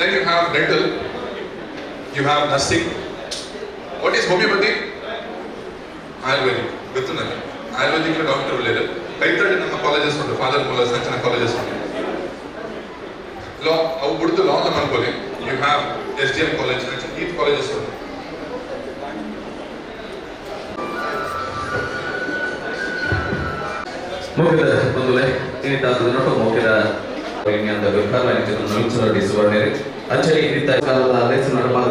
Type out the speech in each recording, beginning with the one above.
Then you have dental, you have nursing. What is homeopathy? Ayurvedic. ಗೊತ್ತು. Ayurvedic doctor ಉಳ್ಳೇರು. ಕೈತಡಿ ನಮ್ಮ colleges ಉಂಟು, father Muller's ಅಂಚಿನ colleges ಉಂಟು. ಲಾ ಅವು ಬುಡ್ದು ಲಾ ಮನ್ಕೊಳ್ಳಿ. You have SDM college, ಅಂಚಿನ ಈತ್ ಕಾಲೇಜಸ್ ಉಂಟು. ಮೋಕೆದ ಬಂಧುಲೆ, ಇನ್ನಿತಾದ ನೊಟ್ಟು ಮೋಕೆದ ಅಂಚನೆ ಇನ್ನಿತ ಕಾಲದ ಲೇಸ್ ನಡಪಾದ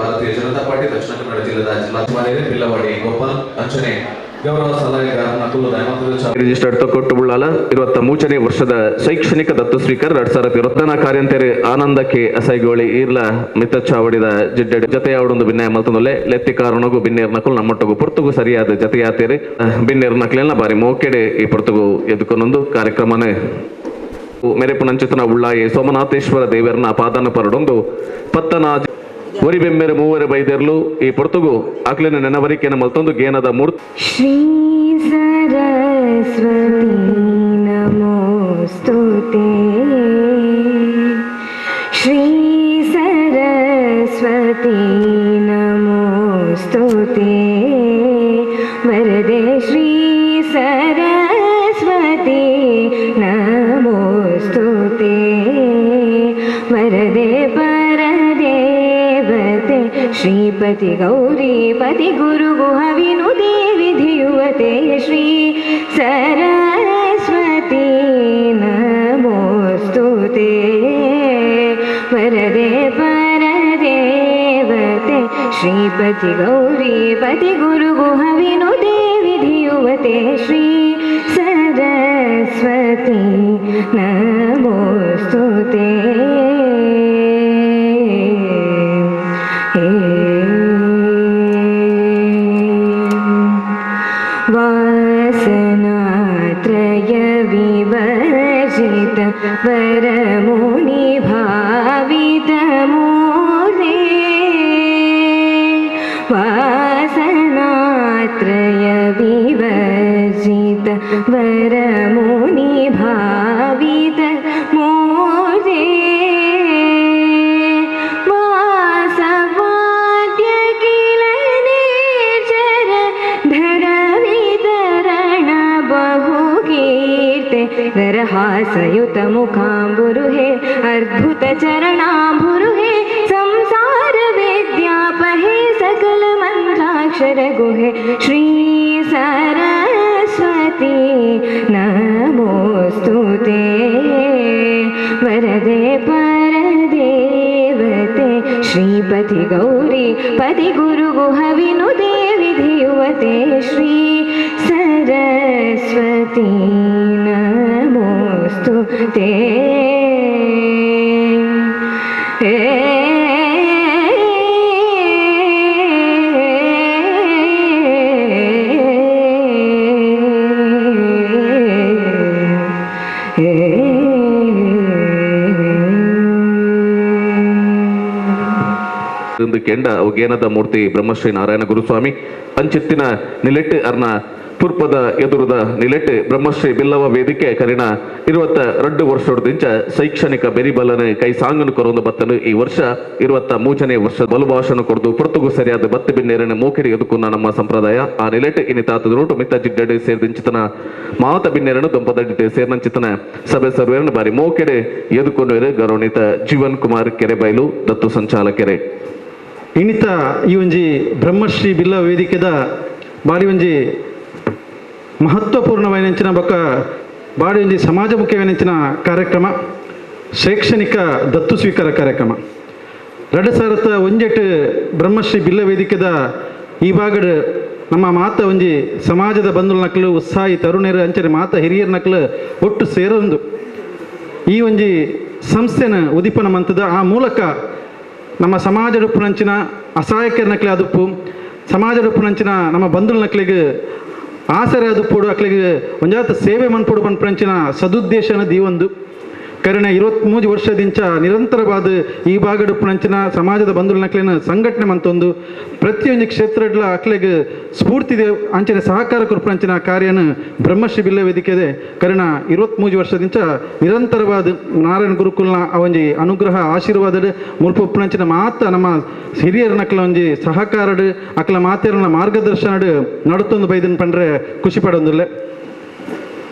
ಭಾರತೀಯ ಜನತಾ ಪಾರ್ಟಿ ದಕ್ಷಿಣ ಕನ್ನಡ ಜಿಲ್ಲೆದ ಜಿಲ್ಲಾ ಬಿಲ್ಲವಾಡಿ ಗೋಪಾಲ್ ಅಂಚನೆ ಗೌರವ ಸಲಹೆಗಾರನ ರಿಜಿಸ್ಟರ್ಡ್ ತೊಕ್ಕೊಟ್ಟು ಬುಳ್ಳಾಲ 23ನೇ ವರ್ಷದ ಶೈಕ್ಷಣಿಕ ದತ್ತು ಸ್ವೀಕಾರ 2020 ಕಾರ್ಯಂತೆರೆ ಆನಂದಕ್ಕೆ ಅಸೈಗೋಳಿ ಈರ್ಲ ಮಿತ್ತ ಚಾವಡಿದ ಜಿಡ್ಡೆ ಜತೆ ಅವಡೊಂದು ಬಿನ್ನಯ ಮಲ್ತೊಂದುಲ್ಲೆ ಲೆತ್ತಿ ಕಾರಣಗು ಬಿನ್ನೇರ್ ನಕುಲ್ ನಮ್ಮೊಟ್ಟಗು ಪೊರ್ತುಗು ಸರಿಯಾದ ಜತೆಯಾತೇರೆ ಬಿನ್ನೇರ್ ನಕ್ಲೆಲ್ಲ ಬಾರಿ ಮೋಕೆಡೆ ಈ ಪೊರ್ತುಗು ಎದುಕೊನೊಂದು ಕಾರ್ಯಕ್ರಮನೇ ಮೆರೆಪುನಂಚಿತನ ಉಳ್ಳಾಯಿ ಸೋಮನಾಥೇಶ್ವರ ದೇವರನ ಪಾದನ ಪರಡೊಂದು ಪತ್ತನ ಒರಿ ಬೆಮ್ಮೆರೆ ಮೂವರೆ ಬೈದೆರ್ಲು ಈ ಪೊರ್ತುಗು ಅಕ್ಲಿನ ನೆನವರಿಕೆನ ಮಲ್ತೊಂದು ಗೇನದ ಮೂರ್ತಿ. ಶ್ರೀ ಸರಸ್ವತಿ ನಮೋಸ್ತುತೇ, ಶ್ರೀ ಸರಸ್ವತಿ ನಮೋಸ್ತುತೇ, ವರದೆ ಶ್ರೀ ಸರಸ್ವತಿ ನಮೋಸ್ತುತೇ, ವರದೆ ಪರದೇವತೆ ಶ್ರೀಪತಿ ಗೌರೀಪತಿ ಗುರು ಗುಹ ವಿನುದೇ ವಿಧಿಯುವತೆ ಶ್ರೀ ಸರಸ್ವತಿ ನಮೋಸ್ತುತೇ, ವರದೆ ಪರದೇವತೆ ಶ್ರೀಪತಿ ಗೌರೀಪತಿ ಗುರು ಗುಹ ವಿನುದೇ ವಿಧಿಯುವತೆ ಶ್ರೀ ಸರಸ್ವತಿ ನಮೋಸ್ತುತೇ. ವಾಸನಾತ್ರಯ ವಿವರ್ಜಿತ ವರಮುನಿ ಭಾವಿತ ಮೂರ್ತೆ, ವಾಸನಾತ್ರಯ ವಿವರ್ಜಿತ ವರಮುನಿ ಭಾವಿತ ಮೂರ್ತೆ, ವಾಸವಾದ್ಯ ಕಿಲ ನಿರ್ಜರ ಧರ ವಿತರಣ ಬಹುಕೀರ್ತೆ ನರಹಾಸಯುತ ಮುಖಾಂಬುರುಹೆ ಅದ್ಭುತ ಚರಣಾಂಬುರುಹೆ ಸಂಸಾರ ವಿದ್ಯಾಪಹೆ ಸಕಲ ಮಂತ್ರಾಕ್ಷರ ಗುಹೆ ಶ್ರೀ ಸರಸ್ವತಿ ನಮೋಸ್ತುತೇ, ವರದೆ ಪರದೇವತೆ ಶ್ರೀಪತಿ ಗೌರಿ ಪತಿ ಗುರು ಗುಹ ವಿನುದೇ ವಿಧಿಯುವತೆ ಶ್ರೀ ಸರಸ್ವತಿ ನಮೋಸ್ತುತೇ. ಕೆಂಡ ಗೇನದ ಮೂರ್ತಿ ಬ್ರಹ್ಮಶ್ರೀ ನಾರಾಯಣ ಗುರುಸ್ವಾಮಿ ಅಂಚಿತ್ತಿನ ನಿಲೆಟ್ಟು ಅರ್ನ ಪೂರ್ಪದ ಎದುರದ ನಿಲೆಟ್ಟು ಬ್ರಹ್ಮಶ್ರೀ ಬಿಲ್ಲವ ವೇದಿಕೆ ಕರಿನ 22 ವರ್ಷದಿಂಚ ಶೈಕ್ಷಣಿಕ ಬೆರಿಬಲನೆ ಕೈ ಸಾಂಗನು ಕೊರೊಂದು ಬತ್ತನು ಈ ವರ್ಷ 23ನೇ ವರ್ಷ ಬಲುಭಾಷಣ ಕೊರದು ಪೊರ್ತುಗು ಸರಿಯಾದ ಬತ್ತು ಬಿನ್ನೇರನ ಮೋಕೆರಿ ಎದುಕುನ್ನ ನಮ್ಮ ಸಂಪ್ರದಾಯ ಆ ನಿಲೆಟ್ಟು ಇನಿ ತಾತದ ನೋಟು ಮಿತ್ತ ಜಿಡ್ಡಡೆ ಸೇರಿದಿಂಚಿತನ ಮಾತ ಬಿನ್ನೇರನು ದೊಂಪದಡ್ಡಿಟ್ಟು ಸೇರ್ನಂಚಿತನ ಸಭೆ ಸರ್ವೇರನ್ನು ಬಾರಿ ಮೋಕೆಡೆ ಎದುಕೊಂಡು ಗೌರವನೀತ ಜೀವನ್ ಕುಮಾರ್ ಕೆರೆಬೈಲು ದತ್ತು ಸಂಚಾಲಕೆರೆ. ಇನ್ನಿತ ಈ ಒಂಜಿ ಬ್ರಹ್ಮಶ್ರೀ ಬಿಲ್ಲ ವೇದಿಕೆದ ಬಾರಿ ಒಂಜಿ ಮಹತ್ವಪೂರ್ಣವಾಯಿನಂಚಿನ ಬೊಕ್ಕ ಬಾರಿ ಒಂಜಿ ಸಮಾಜಮುಖಿಯಾಯಿನಂಚಿನ ಕಾರ್ಯಕ್ರಮ ಶೈಕ್ಷಣಿಕ ದತ್ತು ಸ್ವೀಕಾರ ಕಾರ್ಯಕ್ರಮ 2001 ಬ್ರಹ್ಮಶ್ರೀ ಬಿಲ್ಲ ವೇದಿಕೆದ ಈ ಭಾಗಡ್ ನಮ್ಮ ಮಾತ ಒಂಜಿ ಸಮಾಜದ ಬಂಧುಲ ನಕಲು ಉತ್ಸಾಹಿ ತರುಣರು ಅಂಚನೆ ಮಾತ ಹಿರಿಯರ ನಕಲು ಒಟ್ಟು ಸೇರೊಂದು ಈ ಒಂಜಿ ಸಂಸ್ಥೆನ ಉದೀಪನ ಮಂತದ ಆ ಮೂಲಕ ನಮ್ಮ ಸಮಾಜದ ಪುನಂಚಿನ ಅಸಹಾಯಕರ ನಕಲೆ ಅದುಪ್ಪು ಸಮಾಜದ ಪುನಂಚಿನ ನಮ್ಮ ಬಂಧುಲ ನಕಲಿಗೆ ಆಸರೆ ಅದುಪ್ಪುಡು ಅಕ್ಲಿಗೆ ಒಂಜಾತ ಸೇವೆ ಮನ್ಪುಡು ಪನ್ಪುನಂಚಿನ ಸದುದ್ದೇಶನ ದೀವೊಂದು ಕರಿನ 23 ವರ್ಷದಿಂಚ ನಿರಂತರವಾದ ಈ ಭಾಗಡುಪ್ಪುನಂಚಿನ ಸಮಾಜದ ಬಂಧುಲನಕ್ಲೆನ ಸಂಘಟನೆ ಮಂತೊಂದು ಪ್ರತಿಯೊಂದು ಕ್ಷೇತ್ರಡ್ಲ ಅಕ್ಲೆಗ್ ಸ್ಫೂರ್ತಿ ಅಂಚಿನ ಸಹಕಾರ ಕೊರ್ಪುನಂಚಿನ ಕಾರ್ಯನ ಬ್ರಹ್ಮಶ್ರೀ ಬಿಲ್ಲ ವೇದಿಕೆದೆ ಕರಿನ 23 ವರ್ಷದಿಂಚ ನಿರಂತರವಾದ ನಾರಾಯಣ ಗುರುಕುಲ್ನ ಆ ಒಂಜಿ ಅನುಗ್ರಹ ಆಶೀರ್ವಾದಡ್ ಮುಲ್ಪ ಉಪ್ಪುನಂಚಿನ ಮಾತ ನಮ್ಮ ಹಿರಿಯರನಕ್ಲ ಒಂಜಿ ಸಹಕಾರಡ್ ಅಕ್ಲ ಮಾತೆರನ ಮಾರ್ಗದರ್ಶನಡ್ ನಡತೊಂದು ಬೈದನ್ ಪಂಡ್ರೆ ಖುಷಿ ಪಡೊಂದುಲ್ಲೆ.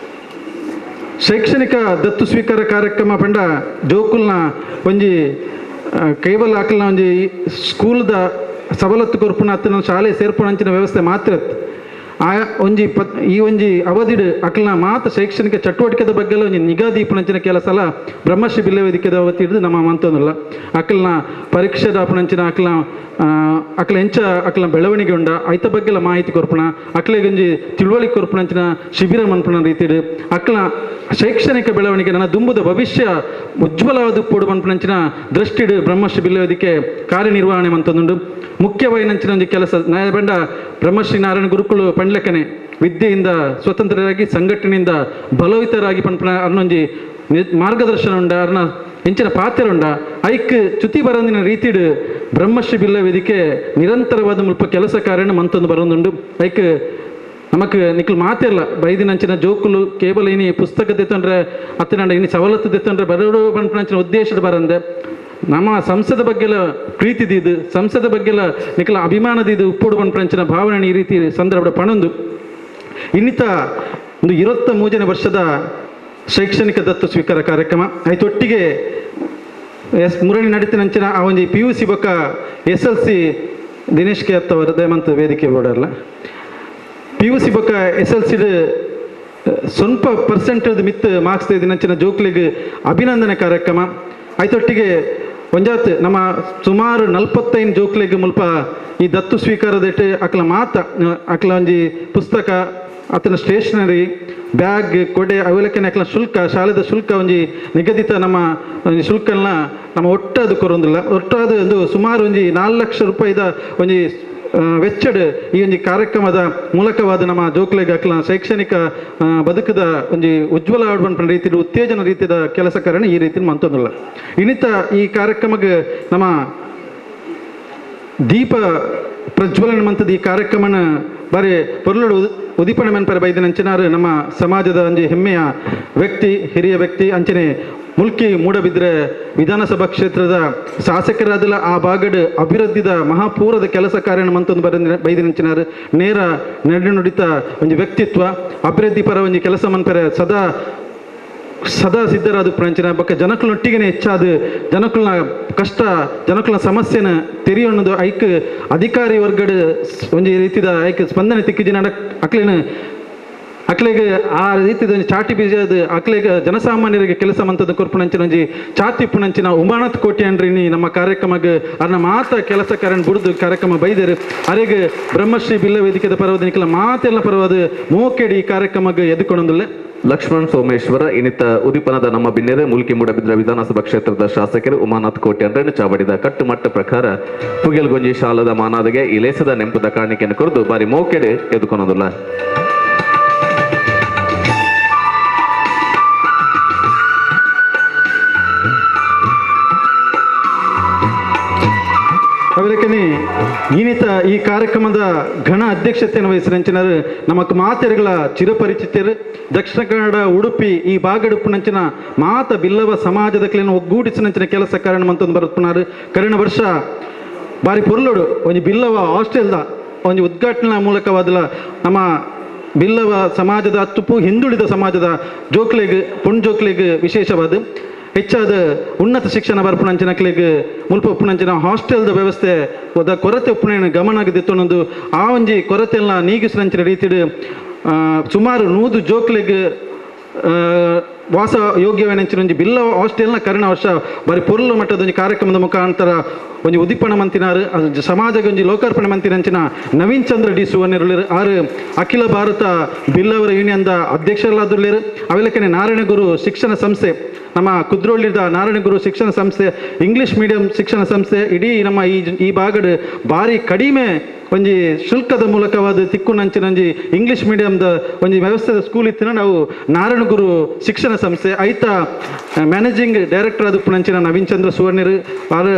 ಶೈಕ್ಷಣಿಕ ದತ್ತು ಸ್ವೀಕಾರ ಕಾರ್ಯಕ್ರಮ ಪಂಡ ಜೋಕುಲ್ನ ಒಂಜಿ ಕೇವಲ ಅಕ್ಲ್ನ ಒಂಜಿ ಸ್ಕೂಲ್ದ ಸವಲತ್ತು ಕೊರ್ಪುನ ಅತ್ತನ ಶಾಲೆ ಸೇರ್ಪುನಂಚಿನ ವ್ಯವಸ್ಥೆ ಮಾತ್ರ ಆ ಒಂಜಿ ಈ ಒಂಜಿ ಅವಧಿಡ್ ಅಕ್ಲ್ನ ಮಾತ ಶೈಕ್ಷಣಿಕ ಚಟುವಟಿಕೆದ ಬಗ್ಗೆ ಒಂಜಿ ನಿಗಾ ದೀಪನಂಚಿನ ಕೆಲಸಲ ಬ್ರಹ್ಮಶ್ರೀ ಬಿಲ್ಲ ವೇದಿಕೆದ ಅವಧಿ ಹಿಡಿದು ನಮ್ಮ ಮಂತೊಂದುಲ್ಲ. ಅಕ್ಲ್ನ ಪರೀಕ್ಷೆ ದಾಪುನಂಚಿನ ಅಕ್ಲ್ನ ಅಕ್ಲ ಎಂಚ ಅಕ್ಲ ಬೆಳವಣಿಗೆ ಉಂಡ ಐತ ಬಗ್ಗೆಲ ಮಾಹಿತಿ ಕೊರ್ಪುಣ ಅಕ್ಲೆಗೊಂಜಿ ತಿಳುವಳಿಕೆ ಕೊರ್ಪುನಂಚಿನ ಶಿಬಿರ ಮನ್ಪುನ ರೀತಿಡ್ ಅಕ್ಲ ಶೈಕ್ಷಣಿಕ ಬೆಳವಣಿಗೆ ನನ್ನ ದುಂಬುದ ಭವಿಷ್ಯ ಉಜ್ವಲವಾದ ಪೋಡು ಮನ್ಪುನಂಚಿನ ದೃಷ್ಟಿಡ್ ಬ್ರಹ್ಮಶ್ರೀ ಬಿಲ್ಲ ವೇದಿಕೆ ಕಾರ್ಯನಿರ್ವಹಣೆ ಮಂತೊಂದುಂಡು. ಮುಖ್ಯವಾಯಿನಂಚಿನ ಒಂಜಿ ಕೆಲಸ ನ್ಯಾಯಬಂಡ ಬ್ರಹ್ಮಶ್ರೀ ನಾರಾಯಣ ಗುರುಕುಲು ಪಂಡ್ಲೆಕ್ಕನೆ ವಿದ್ಯೆಯಿಂದ ಸ್ವತಂತ್ರರಾಗಿ ಸಂಘಟನೆಯಿಂದ ಬಲೋಹಿತರಾಗಿ ಪನ್ಪುನ ಅನ್ನೊಂಜಿ ಮಾರ್ಗದರ್ಶನ ಉಂಡ ಅರ್ನ ಎಂಚಿನ ಪಾತ್ರ ಉಂಡ ಐಕ್ ಚ್ಯುತಿ ಬರಂದಿನ ರೀತಿಡ್ ಬ್ರಹ್ಮಶ್ರೀ ಬಿಲ್ಲ ವೇದಿಕೆ ನಿರಂತರವಾದ ಮುಲ್ಪ ಕೆಲಸ ಕಾರ್ಯನ ಮಂತೊಂದು ಬರೋದುಂಡು. ಐಕ್ ನಮಕ್ ನಿಕ್ಲು ಮಾತಿಲ್ಲ ಬೈದಿನಂಚಿನ ಜೋಕುಲು ಕೇವಲ ಇನಿ ಪುಸ್ತಕ ದೆತ್ತೊಂಡ್ರೆ ಅತ್ತಿನಂಡ ಇನಿ ಸವಲತ್ತು ದೆತ್ತೊಂಡ್ರೆ ಬರೋಡು ಪನ್ಪುನಂಚಿನ ಉದ್ದೇಶದ ಬರಂದೆ ನಮ್ಮ ಸಂಸದ ಬಗ್ಗೆಲ ಪ್ರೀತಿ ದೀದು ಸಂಸದ ಬಗ್ಗೆಲ ನಿಕ್ಲ ಅಭಿಮಾನದಿದ್ದು ಉಪ್ಪೋಡು ಪನ್ಪುನಂಚಿನ ಭಾವನೆ ಈ ರೀತಿ ಸಂದರ್ಭದ ಪಣೊಂದು. ಇನ್ನಿತ ಒಂದು 23ನೇ ವರ್ಷದ ಶೈಕ್ಷಣಿಕ ದತ್ತು ಸ್ವೀಕಾರ ಕಾರ್ಯಕ್ರಮ ಆಯ್ತೊಟ್ಟಿಗೆ ಎಸ್ ಮುರಳಿ ನಡೀತಿನಂಚಿನ ಆ ಒಂಜಿ PUC ಬೊಕ್ಕ SLC Dinesh K ಅತ್ತವರ ದಯಮಂತ ವೇದಿಕೆ ಬೋಡಲ್ಲ PUC ಬೊಕ್ಕ SLC ಸ್ವಲ್ಪ ಪರ್ಸೆಂಟೇಜ್ ಮಿತ್ ಮಾರ್ಕ್ಸ್ ದಿನಂಚಿನ ಜೋಕ್ಲಿಗೆ ಅಭಿನಂದನೆ ಕಾರ್ಯಕ್ರಮ ಆಯ್ತೊಟ್ಟಿಗೆ ಒಂಜಾತ್ ನಮ್ಮ ಸುಮಾರು 45 ಜೋಕ್ಲಿಗೆ ಮುಲ್ಪ ಈ ದತ್ತು ಸ್ವೀಕಾರದೆಟ್ ಅಕ್ಲ ಮಾತ ಅಕ್ಲ ಒಂಜಿ ಪುಸ್ತಕ ಆತನ ಸ್ಟೇಷನರಿ ಬ್ಯಾಗ್ ಕೊಡೆ ಅವೆಲಕ್ಕನೆ ಅಕ್ಲ ಶುಲ್ಕ ಶಾಲೆದ ಶುಲ್ಕ ಒಂಜಿ ನಿಗದಿತ ನಮ್ಮ ಒಂಜಿ ಶುಲ್ಕನ ನಮ್ಮ ಒಟ್ಟಾದ ಕೊರೊಂದಿಲ್ಲ ಒಟ್ಟಾದ ಒಂದು ಸುಮಾರು ಒಂಜಿ 4 ಲಕ್ಷ ರೂಪಾಯಿದ ಒಂಜಿ ವೆಚ್ಚಡ್ ಈ ಒಂಜಿ ಕಾರ್ಯಕ್ರಮದ ಮೂಲಕವಾದ ನಮ್ಮ ಜೋಕ್ಲೆಗ್ ಅಕ್ಲ ಶೈಕ್ಷಣಿಕ ಬದುಕದ ಒಂಜಿ ಉಜ್ವಲ ಆಡುವಂತ ರೀತಿಯ ಉತ್ತೇಜನ ರೀತಿಯ ಕೆಲಸ ಕಾರಣ ಈ ರೀತಿ ಮಂತೊಂದಿಲ್ಲ. ಇನ್ನಿತ ಈ ಕಾರ್ಯಕ್ರಮಕ್ಕೆ ನಮ್ಮ ದೀಪ ಪ್ರಜ್ವಲನೆ ಮಂತದ ಈ ಕಾರ್ಯಕ್ರಮನ ಬಾರಿ ಪೊರ್ಲುಡು ಉದೀಪಣೆ ಮನ್ಪರ ಬೈದಿನಂಚಿನಾರು ನಮ್ಮ ಸಮಾಜದ ಒಂಜಿ ಹೆಮ್ಮೆಯ ವ್ಯಕ್ತಿ ಹಿರಿಯ ವ್ಯಕ್ತಿ ಅಂಚನೆ ಮುಲ್ಕಿ ಮೂಡಬಿದ್ರೆ ವಿಧಾನಸಭಾ ಕ್ಷೇತ್ರದ ಶಾಸಕರಾದಲ್ಲ ಆ ಭಾಗಡ್ ಅಭಿವೃದ್ಧಿದ ಮಹಾಪೂರದ ಕೆಲಸ ಕಾರ್ಯನ ಮಂತೊಂದು ಬೈದಿನಂಚಿನಾರು ನೇರ ನಡೆನುಡಿತ ಒಂಜಿ ವ್ಯಕ್ತಿತ್ವ ಅಭಿವೃದ್ಧಿ ಪರ ಒಂಜಿ ಕೆಲಸ ಮನ್ಪರೆ ಸದಾ ಸದಾ ಸಿದ್ಧರಾದ ಪ್ರಂಚಿನ ಬೊಕ್ಕ ಜನಕುಲೊಟ್ಟಿಗೆನೆ ಹೆಚ್ಚಾದ ಜನಕುಲ್ನ ಕಷ್ಟ ಜನಕುಲ್ನ ಸಮಸ್ಯೆನ ತೆರಿಯೊನ್ನದು ಐಕ್ ಅಧಿಕಾರಿ ವರ್ಗಡ್ ಒಂಜಿ ರೀತಿದ ಐಕ್ ಸ್ಪಂದನೆ ತಿಕ್ಕಿಜಿನ ಅಕ್ಲೇನ ಅಕ್ಲೆಗೆ ಆ ರೀತಿದ ಒಂಜಿ ಚಾಟಿ ಬೀಜದ ಅಕ್ಲೆಗೆ ಜನಸಾಮಾನ್ಯರಿಗೆ ಕೆಲಸ ಮಂತದ ಕೊರ್ಪುನಂಚಿನ ಒಂಜಿ ಚಾತಿ ಪುನಂಚಿನ ಉಮಾನಾಥ್ ಕೋಟ್ಯಾನ್ರಿನಿ ನಮ್ಮ ಕಾರ್ಯಕ್ರಮಕ್ಕೆ ಅರ್ನ ಮಾತ ಕೆಲಸ ಕಾರ್ಯನ ಬುಡ್ದು ಕಾರ್ಯಕ್ರಮ ಬೈದರು. ಅರೆಗೆ ಬ್ರಹ್ಮಶ್ರೀ ಬಿಲ್ಲ ವೇದಿಕೆದ ಪರವಾದ ನಿಕಲ ಮಾತೆಲ್ಲ ಪರವಾದ ಮೋಕೆಡಿ ಈ ಕಾರ್ಯಕ್ರಮಕ್ಕೆ ಎದ್ದುಕೊಂಡೊಂದುಲ್ಲೆ. ಲಕ್ಷ್ಮಣ್ ಸೋಮೇಶ್ವರ ಇನ್ನಿತ ಉದಿಪನದ ನಮ್ಮ ಬಿನ್ನೆರೆ ಮುಲ್ಕಿ ಮೂಡಬಿದ್ರ ವಿಧಾನಸಭಾ ಕ್ಷೇತ್ರದ ಶಾಸಕರು ಉಮಾನಾಥ್ ಕೋಟ್ಯಾನ್ರನ್ನು ಚಾವಡಿದ ಕಟ್ಟುಮಟ್ಟ ಪ್ರಕಾರ ಪುಗೆಲ್ಗೊಂಜಿ ಶಾಲದ ಮಾನಾದಿಗೆ ಈ ಲೇಸದ ನೆಂಪುದ ಕಾಣಿಕೆಯನ್ನು ಕೊರದು ಬಾರಿ ಮೋಕೆಡೆ ಎದುಕೊನೋದಿಲ್ಲ. ಅವರಕನೆ ಈನಿತ ಈ ಕಾರ್ಯಕ್ರಮದ ಘನ ಅಧ್ಯಕ್ಷತೆಯನ್ನು ವಹಿಸಿದಂಚಿನರು ನಮಕ್ ಮಾತೆರುಗಳ ಚಿರಪರಿಚಿತರು ದಕ್ಷಿಣ ಕನ್ನಡ ಉಡುಪಿ ಈ ಬಾಗಡುಪ್ಪುನಂಚಿನ ಮಾತ ಬಿಲ್ಲವ ಸಮಾಜದ ಕ್ಲೇನ ಒಗ್ಗೂಡಿಸಿನಂಚಿನ ಕೆಲಸ ಕಾರಣ ಮಂತೊಂದು ಬರುತ್ತುನಾರು. ಕರಿನ ವರ್ಷ ಬಾರಿ ಪೊರ್ಲುಡು ಒಂಜಿ ಬಿಲ್ಲವ ಹಾಸ್ಟೆಲ್ದ ಒಂಜಿ ಉದ್ಘಾಟನಾ ಮೂಲಕವಾದಲ ನಮ್ಮ ಬಿಲ್ಲವ ಸಮಾಜದ ಅತ್ತುಪು ಹಿಂದುಳಿದ ಸಮಾಜದ ಜೋಕ್ಲೆಗ್ ಪೊಣ್ ಜೋಕ್ಲೆಗ್ ವಿಶೇಷವಾದ ಹೆಚ್ಚಾದ ಉನ್ನತ ಶಿಕ್ಷಣ ಬರ್ಪುನಂಚಿನಕ್ಲೆಗ್ ಮುಲ್ಪ ಉಪ್ಪುನಂಚಿನ ಹಾಸ್ಟೆಲ್ದ ವ್ಯವಸ್ಥೆ ಒದ ಕೊರತೆ ಉಪ್ಪುನ ಗಮನ ಆ ಒಂಜಿ ಕೊರತೆಲ್ಲ ನೀಗಿಸಿನಂಚಿನ ರೀತಿಡ್ ಸುಮಾರು 100 ಜೋಕ್ಲೆಗ್ ವಾಸ ಯೋಗ್ಯವೇನಂಚಿನ ಒಂಜಿ ಬಿಲ್ಲ ಹಾಸ್ಟೆಲ್ನ ಕರಿನ ವರ್ಷ ಬಾರಿ ಪೊರ್ಲು ಮಟ್ಟದ ಒಂಜಿ ಕಾರ್ಯಕ್ರಮದ ಮುಖಾಂತರ ಒಂಜಿ ಉದ್ದೀಪನ ಮಂತಿನಾರು ಸಮಾಜಕ್ಕೆ ಒಂಜಿ ಲೋಕಾರ್ಪಣೆ ಮಂತಿನಂಚಿನ ನವೀನ್ ಚಂದ್ರ ಡಿ ಸುವರ್ಣಿರುಳಿರು ಆರು ಅಖಿಲ ಭಾರತ ಬಿಲ್ಲವರ ಯೂನಿಯನ್ದ ಅಧ್ಯಕ್ಷರಾದುಳ್ಳೇರು. ಅವೆಲ್ಲಕ್ಕನೆ ನಾರಾಯಣಗುರು ಶಿಕ್ಷಣ ಸಂಸ್ಥೆ ನಮ್ಮ ಕುದ್ರೋಳಿದ ನಾರಾಯಣಗುರು ಶಿಕ್ಷಣ ಸಂಸ್ಥೆ ಇಂಗ್ಲೀಷ್ ಮೀಡಿಯಂ ಶಿಕ್ಷಣ ಸಂಸ್ಥೆ ಇಡೀ ನಮ್ಮ ಈ ಭಾಗಡ್ ಭಾರಿ ಕಡಿಮೆ ಒಂಜಿ ಶುಲ್ಕದ ಮೂಲಕವಾದ ತಿಕ್ಕುನಂಚಿನಂಜಿ ಇಂಗ್ಲೀಷ್ ಮೀಡಿಯಂದ ಒಂಜಿ ವ್ಯವಸ್ಥೆದ ಸ್ಕೂಲ್ ಇತ್ತಿನ ನಾವು ನಾರಾಯಣಗುರು ಶಿಕ್ಷಣ ಸಂಸ್ಥೆ ಐತ ಮ್ಯಾನೇಜಿಂಗ್ ಡೈರೆಕ್ಟರ್ ಅದು ಪುಣಂಚಿನ ನವೀನ್ ಚಂದ್ರ ಸುವರ್ಣರು ಆರು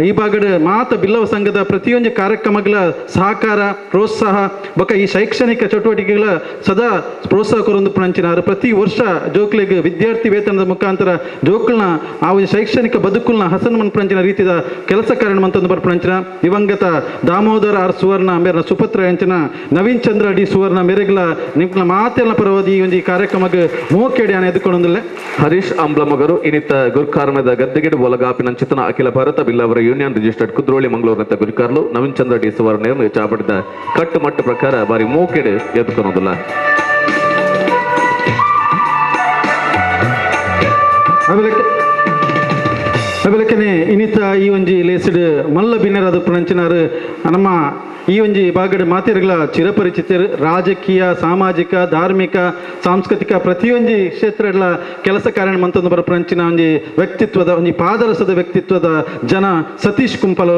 ಈ ಭಾಗದ ಮಾತ ಬಿಲ್ಲವ ಸಂಘದ ಪ್ರತಿಯೊಂದು ಕಾರ್ಯಕ್ರಮಗಳ ಸಹಕಾರ ಪ್ರೋತ್ಸಾಹ ಬೊಕ ಈ ಶೈಕ್ಷಣಿಕ ಚಟುವಟಿಕೆಗಳ ಸದಾ ಪ್ರೋತ್ಸಾಹ ಕೊರೊಂದು ಪುಣಂಚಿನಾರು ಪ್ರತಿ ವರ್ಷ ಜೋಕ್ಲೆಗ್ ವಿದ್ಯಾರ್ಥಿ ವೇತನದ ಮುಖಾಂತರ ಜೋಕ್ಲನ ಆ ಒಂದು ಶೈಕ್ಷಣಿಕ ಬದುಕುಲ್ನ ಹಸನ್ ಮನ್ಪುಣಂಚಿನ ರೀತಿಯ ಕೆಲಸ ಕಾರ್ಯ ಮಂತೊಂದು ಬರ್ಪುಣಂಚಿನ ದಿವಂಗತ ದಾಮೋದರ ಆರ್ ಸುವರ್ಣ ಮೇರ್ನ ಸುಪತ್ರ ಅಂಚಿನ ನವೀನ್ ಚಂದ್ರ ಡಿ ಸುವರ್ಣ ಮೇರೆಗ್ಲ ನಿಮ್ನ ಮಾತೆಲ್ಲ ಪರವಾದ ಈ ಒಂದು ಈ ಕಾರ್ಯಕ್ರಮಕ್ಕೆ ಮೋಕೆಡಿ ಆನೆ ಎದ್ದುಕೊಂಡೊಂದಿಲ್ಲ. ಹರೀಶ್ ಅಂಬ್ಲಮಗರು ಇನ್ನಿತ ಗುರ್ಕಾರ್ಮದ ಗದ್ದೆಗಿಡ ಒಲಗಾಪಿನಂಚಿತನ ಅಖಿಲ ಭಾರತ ಬಿಲ್ಲವರ ಯೂನಿಯನ್ ರಿಜಿಸ್ಟರ್ಡ್ ಕುದ್ರೋಳಿ ಮಂಗಳೂರಿನ ಗುರಿಕಾರ್ಲು ನವೀನ್ ಚಂದ್ರ ಡಿ ಸುವರ್ಣ ಚಾಪಡಿದ ಕಟ್ಟುಮಟ್ಟು ಪ್ರಕಾರ ಬಾರಿ ಮೋಕೆಡೆ ಎದ್ದುಕೊಳ್ಳೋದಿಲ್ಲ. ಅವೆಲಕ್ಕನೆ ಇನ್ನಿತ ಈ ಒಂಜಿ ಲೇಸಿಡ್ ಮಲ್ಲ ಬಿನ್ನರಾದ ಪುಣಂಚಿನಾರು ನಮ್ಮ ಈ ಒಂಜಿ ಭಾಗದ ಮಾತಿರ್ಗಳ ಚಿರಪರಿಚಿತರು ರಾಜಕೀಯ ಸಾಮಾಜಿಕ ಧಾರ್ಮಿಕ ಸಾಂಸ್ಕೃತಿಕ ಪ್ರತಿಯೊಂಜಿ ಕ್ಷೇತ್ರಗಳ ಕೆಲಸ ಕಾರ್ಯ ಮಂತೊಂದು ಬರಪುಣಂಚಿನ ಒಂಜಿ ವ್ಯಕ್ತಿತ್ವದ ಒಂಜಿ ಪಾದರಸದ ವ್ಯಕ್ತಿತ್ವದ ಜನ ಸತೀಶ್ ಕುಂಪಲ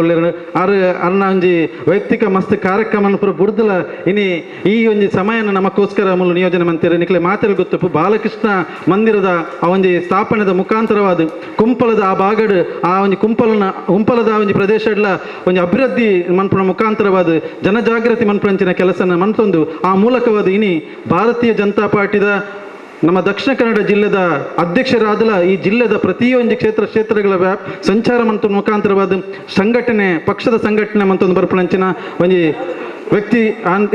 ಆರು ಅರ್ನ ಒಂಜಿ ವೈಯಕ್ತಿಕ ಮಸ್ತ್ ಕಾರ್ಯಕ್ರಮ ಪೂರ ಬುಡ್ದಲ ಇನಿ ಈ ಒಂಜಿ ಸಮಯನ ನಮಕ್ಕೋಸ್ಕರ ಮೂಲ ನಿಯೋಜನೆ ಮಂತಿರ ನಿಕ್ಲೆ ಮಾತೆಲ್ ಗೊತ್ತಪ್ಪು ಬಾಲಕೃಷ್ಣ ಮಂದಿರದ ಆ ಒಂಜಿ ಸ್ಥಾಪನೆದ ಮುಖಾಂತರವಾದ ಕುಂಪಲದ ಆ ಭಾಗಡ್ ಆ ಒಂಜಿ ಕುಂಪಲದ ಒಂಜಿ ಪ್ರದೇಶಗಳ ಒಂಜಿ ಅಭಿವೃದ್ಧಿ ಮನ್ಪುನ ಮುಖಾಂತರವಾದ ಜನಜಾಗೃತಿ ಮನ್ಪಂಚಿನ ಕೆಲಸನ ಮನ್ತೊಂದು ಆ ಮೂಲಕವಾದ ಇನಿ ಭಾರತೀಯ ಜನತಾ ಪಾರ್ಟಿದ ನಮ್ಮ ದಕ್ಷಿಣ ಕನ್ನಡ ಜಿಲ್ಲೆದ ಅಧ್ಯಕ್ಷರಾದಲ ಈ ಜಿಲ್ಲೆದ ಪ್ರತಿಯೊಂದು ಕ್ಷೇತ್ರಗಳ ಸಂಚಾರ ಮಂತ ಮುಖಾಂತರವಾದ ಸಂಘಟನೆ ಪಕ್ಷದ ಸಂಘಟನೆ ಮಂತೊಂದು ಬರ್ಪುಣಂಚಿನ ಒಂಜಿ ವ್ಯಕ್ತಿ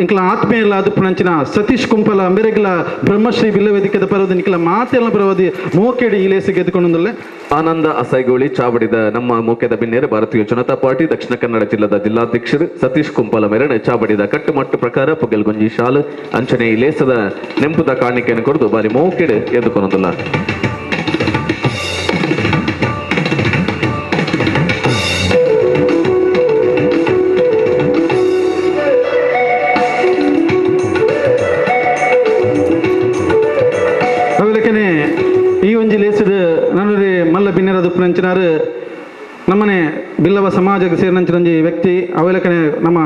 ಇಂಕ್ಲ ಆತ್ಮೀಯ ಅದು ಪುಣಂಚಿನ ಸತೀಶ್ ಕುಂಪಲ ಅಂಬೆರೆಗ್ಲ ಬ್ರಹ್ಮಶ್ರೀ ಬಿಲ್ಲವೇದಿಕೆದ ಪರವಾದ ನಿಕ್ಲ ಮಾತೆಲ್ಲ ಪರವಾದಿ ಮೋಕೆಡಿ ಈ ಲೇಸಿಗೆ ಎದ್ದುಕೊಂಡೊಂದಲ್ಲೇ. ಆನಂದ ಅಸೈಗೋಳಿ ಚಾವಡಿದ ನಮ್ಮ ಮೋಕೆದ ಬಿನ್ನೇರು ಭಾರತೀಯ ಜನತಾ ಪಾರ್ಟಿ ದಕ್ಷಿಣ ಕನ್ನಡ ಜಿಲ್ಲಾದ ಜಿಲ್ಲಾಧ್ಯಕ್ಷರು ಸತೀಶ್ ಕುಂಪಲ ಮೇರಣ ಚಾವಡಿದ ಕಟ್ಟುಮಟ್ಟು ಪ್ರಕಾರ ಪೊಗಲ್ಗುಂಜಿ ಶಾಲು ಅಂಚನೆ ಈ ಲೇಸದ ನೆಂಪುದ ಕಾಣಿಕೆಯನ್ನು ಕೊಡದು ಬಾರಿ ಮೋಕೆಡೆ ಎದ್ದುಕೊಂಡೊಂದಲ್ಲ. ಈ ಒಂಜಿ ಲೇಸಿಡ್ ನನ್ನೂರಿ ಮಲ್ಲ ಬಿನ್ನೆರದ ಪುಣಂಚಿನಾರು ನಮ್ಮನೆ ಬಿಲ್ಲವ ಸಮಾಜಕ್ಕೆ ಸೇರಿನಂಚಿನ ಒಂಜಿ ವ್ಯಕ್ತಿ ಅವೆಲಕನೆ ನಮ್ಮ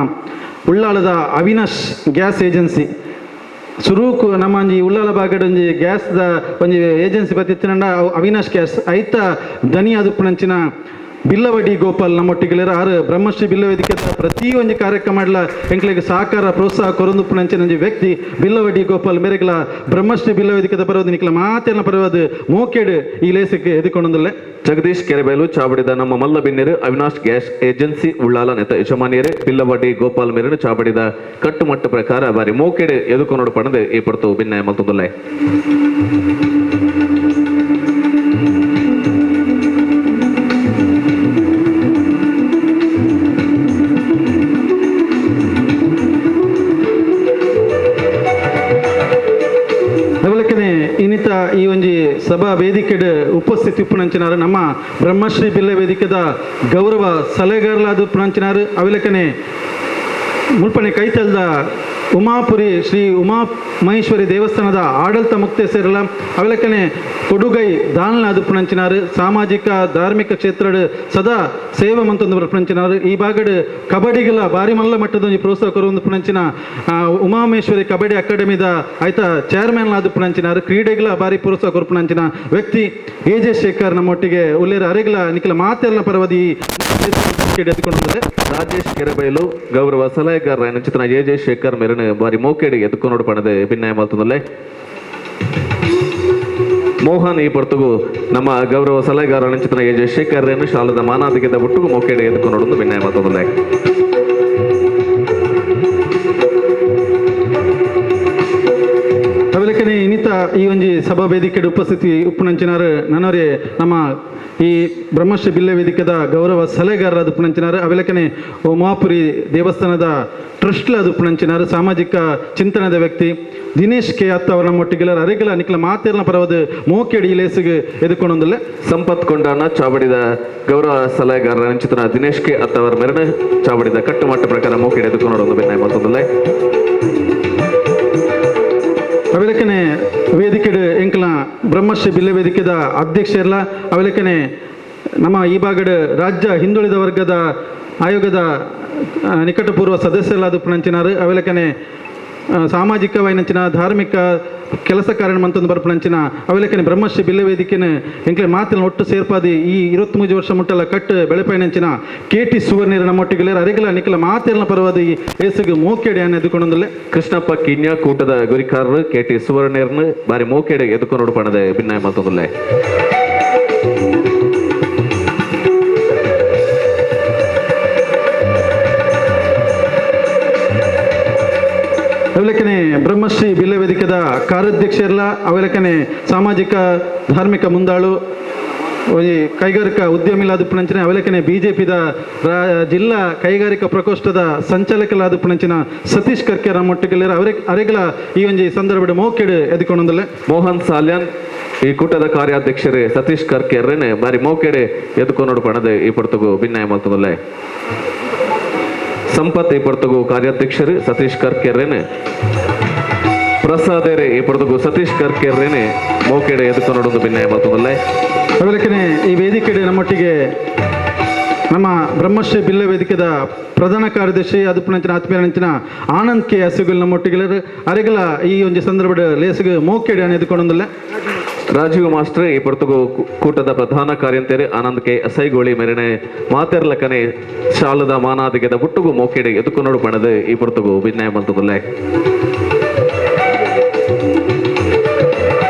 ಉಳ್ಳಾಳದ ಅವಿನಾಶ್ ಗ್ಯಾಸ್ ಏಜೆನ್ಸಿ ಸುರೂಕು ನಮ್ಮ ಒಂಜಿ ಉಳ್ಳಾಲ ಭಾಗದ ಒಂಜಿ ಗ್ಯಾಸ್ದ ಒಂಜಿ ಏಜೆನ್ಸಿ ಬತ್ತಿತ್ತಿನಂಡ ಅವಿನಾಶ್ ಗ್ಯಾಸ್ ಐತ ದನಿ ಅದು ಪುಣಂಚಿನ ಬಿಲ್ಲವ ಡಿ ಗೋಪಾಲ್ ನಮ್ಮೊಟ್ಟಿಗೆಲ್ಲರ ಆರು ಬ್ರಹ್ಮಶ್ರೀ ಬಿಲ್ಲವೇದಿಕೆ ಪ್ರತಿ ಒಂಜಿ ಕಾರ್ಯಕ್ರಮ ಎಂಕ್ಲೆಗ್ ಸಹಕಾರ ಪ್ರೋತ್ಸಾಹ ಕೊರೊಂದು ಪುಣಂಚಿನ ಒಂಜಿ ವ್ಯಕ್ತಿ ಬಿಲ್ಲವ ಡಿ ಗೋಪಾಲ್ ಮೇರೆಗ್ಲ ಬ್ರಹ್ಮಶ್ರೀ ಬಿಲ್ಲವೇದಿಕೆದ ಪರವಾದ ನಿಕ್ಲ ಮಾತೆಲ್ಲ ಪರವಾದ ಮೋಕೆಡ್ ಈ ಲೇಸಕ್ಕೆ ಎದ್ದುಕೊಂಡೊಂದಲ್ಲೇ. ಜಗದೀಶ್ ಕೆರೆಬೈಲು ಚಾವಡಿದ ನಮ್ಮ ಮಲ್ಲ ಬಿನ್ನೇರು ಅವಿನಾಶ್ ಗ್ಯಾಸ್ ಏಜೆನ್ಸಿ ಉಳ್ಳಾಲ ನೆತ ಯಜಮಾನಿಯರೇ ಬಿಲ್ಲವ ಡಿ ಗೋಪಾಲ್ ಮೇರನು ಚಾವಡಿದ ಕಟ್ಟುಮಟ್ಟು ಪ್ರಕಾರ ಬಾರಿ ಮೋಕೆಡ್ ಎದುಕೊನೋಡು ಪಣದೆ ಈ ಪಡ್ತು ಬಿನ್ನ ಮಲ್ತೊಂದುಲ್ಲೆ. ಇನ್ನಿತ ಈ ಒಂಜಿ ಸಭಾ ವೇದಿಕೆಡ್ ಉಪಸ್ಥಿತಿ ಉಪ್ಪುನಂಚಿನಾರು ನಮ್ಮ ಬ್ರಹ್ಮಶ್ರೀ ಬಿಲ್ಲ ವೇದಿಕೆದ ಗೌರವ ಸಲಹೆಗಾರಲಾದ ಉಪ್ಪುನಂಚಿನಾರು ಅವಿಲಕನೆ ಮುಲ್ಪನೆ ಕೈತಲ್ದ ಉಮಾಪುರಿ ಶ್ರೀ ಉಮಾ ಮಹೇಶ್ವರಿ ದೇವಸ್ಥಾನದ ಆಡಳಿತ ಮುಕ್ತೇಸರಲ ಅವಿಲಕನೆ ಕೊಡುಗೈ ದಾನಲಾದ ಉಪ್ಪುನಂಚಿನಾರು ಸಾಮಾಜಿಕ ಧಾರ್ಮಿಕ ಕ್ಷೇತ್ರದ ಸದಾ ಸೇವೆ ಮಂತೊಂದು ಪುಣಂಚಿನಾರು ಈ ಭಾಗಡ್ ಕಬಡ್ಡಿಗಳ ಭಾರಿ ಮಲ್ಲ ಮಟ್ಟದ ಒಂಜಿ ಪ್ರೋತ್ಸಾಹ ಕೊರೊಂದು ಪುಣಂಚಿನ ಉಮಾಮಹೇಶ್ವರಿ ಕಬಡ್ಡಿ ಅಕಾಡೆಮಿದ ಆಯ್ತಾ ಚೇರ್ಮನ್ ಆದ ಪುಣಂಚಿನಾರು ಕ್ರೀಡೆಗಳ ಭಾರಿ ಪ್ರೋತ್ಸಾಹ ಕೊರಪುಣಂಚಿನ ವ್ಯಕ್ತಿ ಎ ಜೆ ಶೇಖರ್ ನಮ್ಮೊಟ್ಟಿಗೆ ಉಲ್ಲೇರ ಅರೆಗಳ ನಿಖಲ ಮಾತೆಲ್ಲ ಪರವದಿ ಎದ್ದುಕೊಂಡು ರಾಜೇಶ್ ಕೆರೆಬೈಲು ಗೌರವ ಸಲಹೆಗಾರರ ಚಿತ್ರ ಎ ಜೆ ಶೇಖರ್ ಮೇರನು ಬಾರಿ ಮೋಕೆಡಿ ಎದ್ದುಕೊಂಡು ಪಣದೆ ಭಿನ್ನಾಯ ಮಲ್ತೊಂದುಲ್ಲೆ. ಮೋಹನ್ ಈ ಪರ್ತುಗು ನಮ್ಮ ಗೌರವ ಸಲಹೆಗಾರರ ಚಿತ್ರ ಎ ಜೆ ಶೇಖರ್ ಶಾಲದ ಮಾನಾದಿಗೆದ ಒಟ್ಟುಗು ಮೋಕೆಡಿ ಎದ್ದುಕೊಂಡು ಭಿನ್ನಾಯ ಮಲ್ತೊಂದುಲ್ಲೆ. ಅವಲಕ್ಕನೆ ಇನ್ನಿತ ಈ ಒಂಜಿ ಸಭಾ ವೇದಿಕೆ ಉಪಸ್ಥಿತಿ ಉಪ್ಪುನಂಚಿನಾರು ನನ್ನವರೇ ನಮ್ಮ ಈ ಬ್ರಹ್ಮಶ್ರೀ ಬಿಲ್ಲೆ ವೇದಿಕೆದ ಗೌರವ ಸಲಹೆಗಾರರಾದ ಉಪ್ಪುನಂಚಿನಾರು ಅವಿಲಕನೆ ಉಮಾಪುರಿ ದೇವಸ್ಥಾನದ ಟ್ರಸ್ಟ್ಲಾದ ಉಪ್ಪುನಂಚಿನಾರು ಸಾಮಾಜಿಕ ಚಿಂತನದ ವ್ಯಕ್ತಿ ದಿನೇಶ್ ಕೆ ಅತ್ತ ಅವರ ನಮ್ಮೊಟ್ಟಿಗೆಲ್ಲರ ಅರೆಗಳ ನಿಖಲ ಮಾತೆಲ್ಲ ಪರವಾದ ಮೋಕೆಡಿ ಇಲೇಸಿಗೆ ಎದುಕೊಂಡೊಂದಲ್ಲ. ಸಂಪತ್ ಕೊಂಡಾನ ಚಾವಡಿದ ಗೌರವ ಸಲಹೆಗಾರರ ಚಿತ್ರ ದಿನೇಶ್ ಕೆ ಅತ್ತ ಅವರ ಮೆರಣ ಚಾವಡಿದ ಕಟ್ಟುಮಟ್ಟ ಪ್ರಕಾರ ಮೋಕೆಡಿ ಎದುಕೊಂಡು ಬೆನ್ನಾಯ ಮತ್ತೊಂದಲ್ಲ. ಅವಿಲಕನೆ ವೇದಿಕೆಡ್ ಎಂಕಲ ಬ್ರಹ್ಮಶ್ರೀ ಬಿಲ್ಲೆ ವೇದಿಕೆದ ಅಧ್ಯಕ್ಷರ್ಲ ಅವಿಲಕನೆ ನಮ್ಮ ಈ ಭಾಗದ ರಾಜ್ಯ ಹಿಂದುಳಿದ ವರ್ಗದ ಆಯೋಗದ ನಿಕಟಪೂರ್ವ ಸದಸ್ಯರಾದ ಪುಣಂಚಿನಾರು ಅವಿಲಕನೆ ಸಾಮಾಜಿಕವಾಯಿನಂಚಿನ ಧಾರ್ಮಿಕ ಕೆಲಸ ಕಾರ್ಯ ಮಂತೊಂದು ಬರ್ಪುನಂಚಿನ ಅವೆಲಕನೆ ಬ್ರಹ್ಮಶ್ರೀ ಬಿಲ್ಲ ವೇದಿಕೆನ ಎಂಕ್ಲೆ ಮಾತಿನ ಒಟ್ಟು ಸೇರ್ಪಾದಿ ಈ 23 ವರ್ಷ ಮುಟ್ಟಲ ಕಟ್ಟು ಬೆಳೆಪೈನಂಚಿನ ಕೆ ಟಿ ಸುವರ್ಣೀರ ನಮ್ಮೊಟ್ಟಿಗೆ ಅರೆಗಲ ನಿಖಲ ಮಾತಿನ ಪರವಾದ ಈ ಏಸುಗೆ ಮೋಕೆಡೆ ಎದುಕೊಂಡೊಂದಲ್ಲೇ ಕೃಷ್ಣಪ್ಪ ಕಿನ್ಯಾ ಕೂಟದ ಗುರಿಕಾರರು ಕೆ ಟಿ ಸುವರ್ಣೀರ್ನ ಬಾರಿ ಮೋಕೆಡೆ ಎದುಕೊಂಡು ಪಣದೆ ಭಿನ್ನಾಯ ಮತ್ತೊಂದಲ್ಲೇ. ಅವಲಕ್ಕನೆ ಬ್ರಹ್ಮಶ್ರೀ ಬಿಲ್ಲ ವೇದಿಕೆದ ಕಾರ್ಯಾಧ್ಯಕ್ಷರಲ್ಲ ಅವಲಕ್ಕನೆ ಸಾಮಾಜಿಕ ಧಾರ್ಮಿಕ ಮುಂದಾಳು ಈ ಕೈಗಾರಿಕಾ ಉದ್ಯಮಿಲಾದ ಪುಣಂಚಿನ ಅವಲಕ್ಕನೆ ಬಿಜೆಪಿದ ಜಿಲ್ಲಾ ಕೈಗಾರಿಕಾ ಪ್ರಕೋಷ್ಠದ ಸಂಚಾಲಕಲಾದ ಪುಣಂಚಿನ ಸತೀಶ್ ಕರ್ಕೆ ನಮ್ಮೊಟ್ಟಿಗೆ ಅವರೇ ಅರೆಗಳ ಈ ಒಂಜಿ ಸಂದರ್ಭದ ಮೋಕೆಡು ಎದ್ಕೊಂಡೊಂದಲ್ಲ. ಮೋಹನ್ ಸಾಲ್ಯಾನ್ ಈ ಕೂಟದ ಕಾರ್ಯಾಧ್ಯಕ್ಷರೇ ಸತೀಶ್ ಕರ್ಕೆ ಬಾರಿ ಮೋಕೆಡೆ ಎದ್ಕೊಂಡು ಪಣದೆ ಈ ಪೊರ್ತುಗು ಭಿನ್ನಾಯ ಮಲ್ತದಲ್ಲೇ. ಸಂಪತ್ ಈ ಪೊರ್ತುಗು ಕಾರ್ಯಾಧ್ಯಕ್ಷರು ಸತೀಶ್ ಕರ್ಕೆರ್ರೇನೆ ಪ್ರಸಾದೇರೆ ಈ ಪೊರ್ತುಗು ಸತೀಶ್ ಕರ್ಕೆರ್ರೇನೆ ಮೋಕೆಡೆ ಎದುಕೊಂಡು ಭಿನ್ನಾಯ ಮಲ್ತದಲ್ಲೇ. ಅವಲಕ್ಕನೆ ಈ ವೇದಿಕೆಡೆ ನಮ್ಮೊಟ್ಟಿಗೆ ನಮ್ಮ ಬ್ರಹ್ಮಶ್ರೀ ಬಿಲ್ಲ ವೇದಿಕೆದ ಪ್ರಧಾನ ಕಾರ್ಯದರ್ಶಿ ಅದು ಪುಣಂಚಿನ ಆತ್ಮೀಯರಂಚಿನ ಆನಂದ್ ಕೆ ಹಸುಗುಲ್ ನಮ್ಮೊಟ್ಟಿಗೆ ಅರೆಗಲ ಈ ಒಂದು ಸಂದರ್ಭದ ಲೇಸುಗು ಮೋಕೆಡೆ ಎದುಕೊಂಡೊಂದಲ್ಲ. ರಾಜೀವ್ ಮಾಸ್ಟರ್ ಈ ಪೊರ್ತುಗು ಕೂಟದ ಪ್ರಧಾನ ಕಾರ್ಯಂತೇರಿ ಆನಂದ್ ಕೆ ಅಸೈಗೋಳಿ ಮೇರೆನೆ ಮಾತೆರ್ಲಕನೆ ಶಾಲದ ಮಾನಾದಿಗೆದ ಬುಟ್ಟುಗು ಮೋಕೆಡೆ ಎದುಕೊಂಡು ಪಣದೆ ಈ ಪೊರ್ತುಗು ಭಿನ್ನಾಯ ಮಲ್ತದಲ್ಲೇ.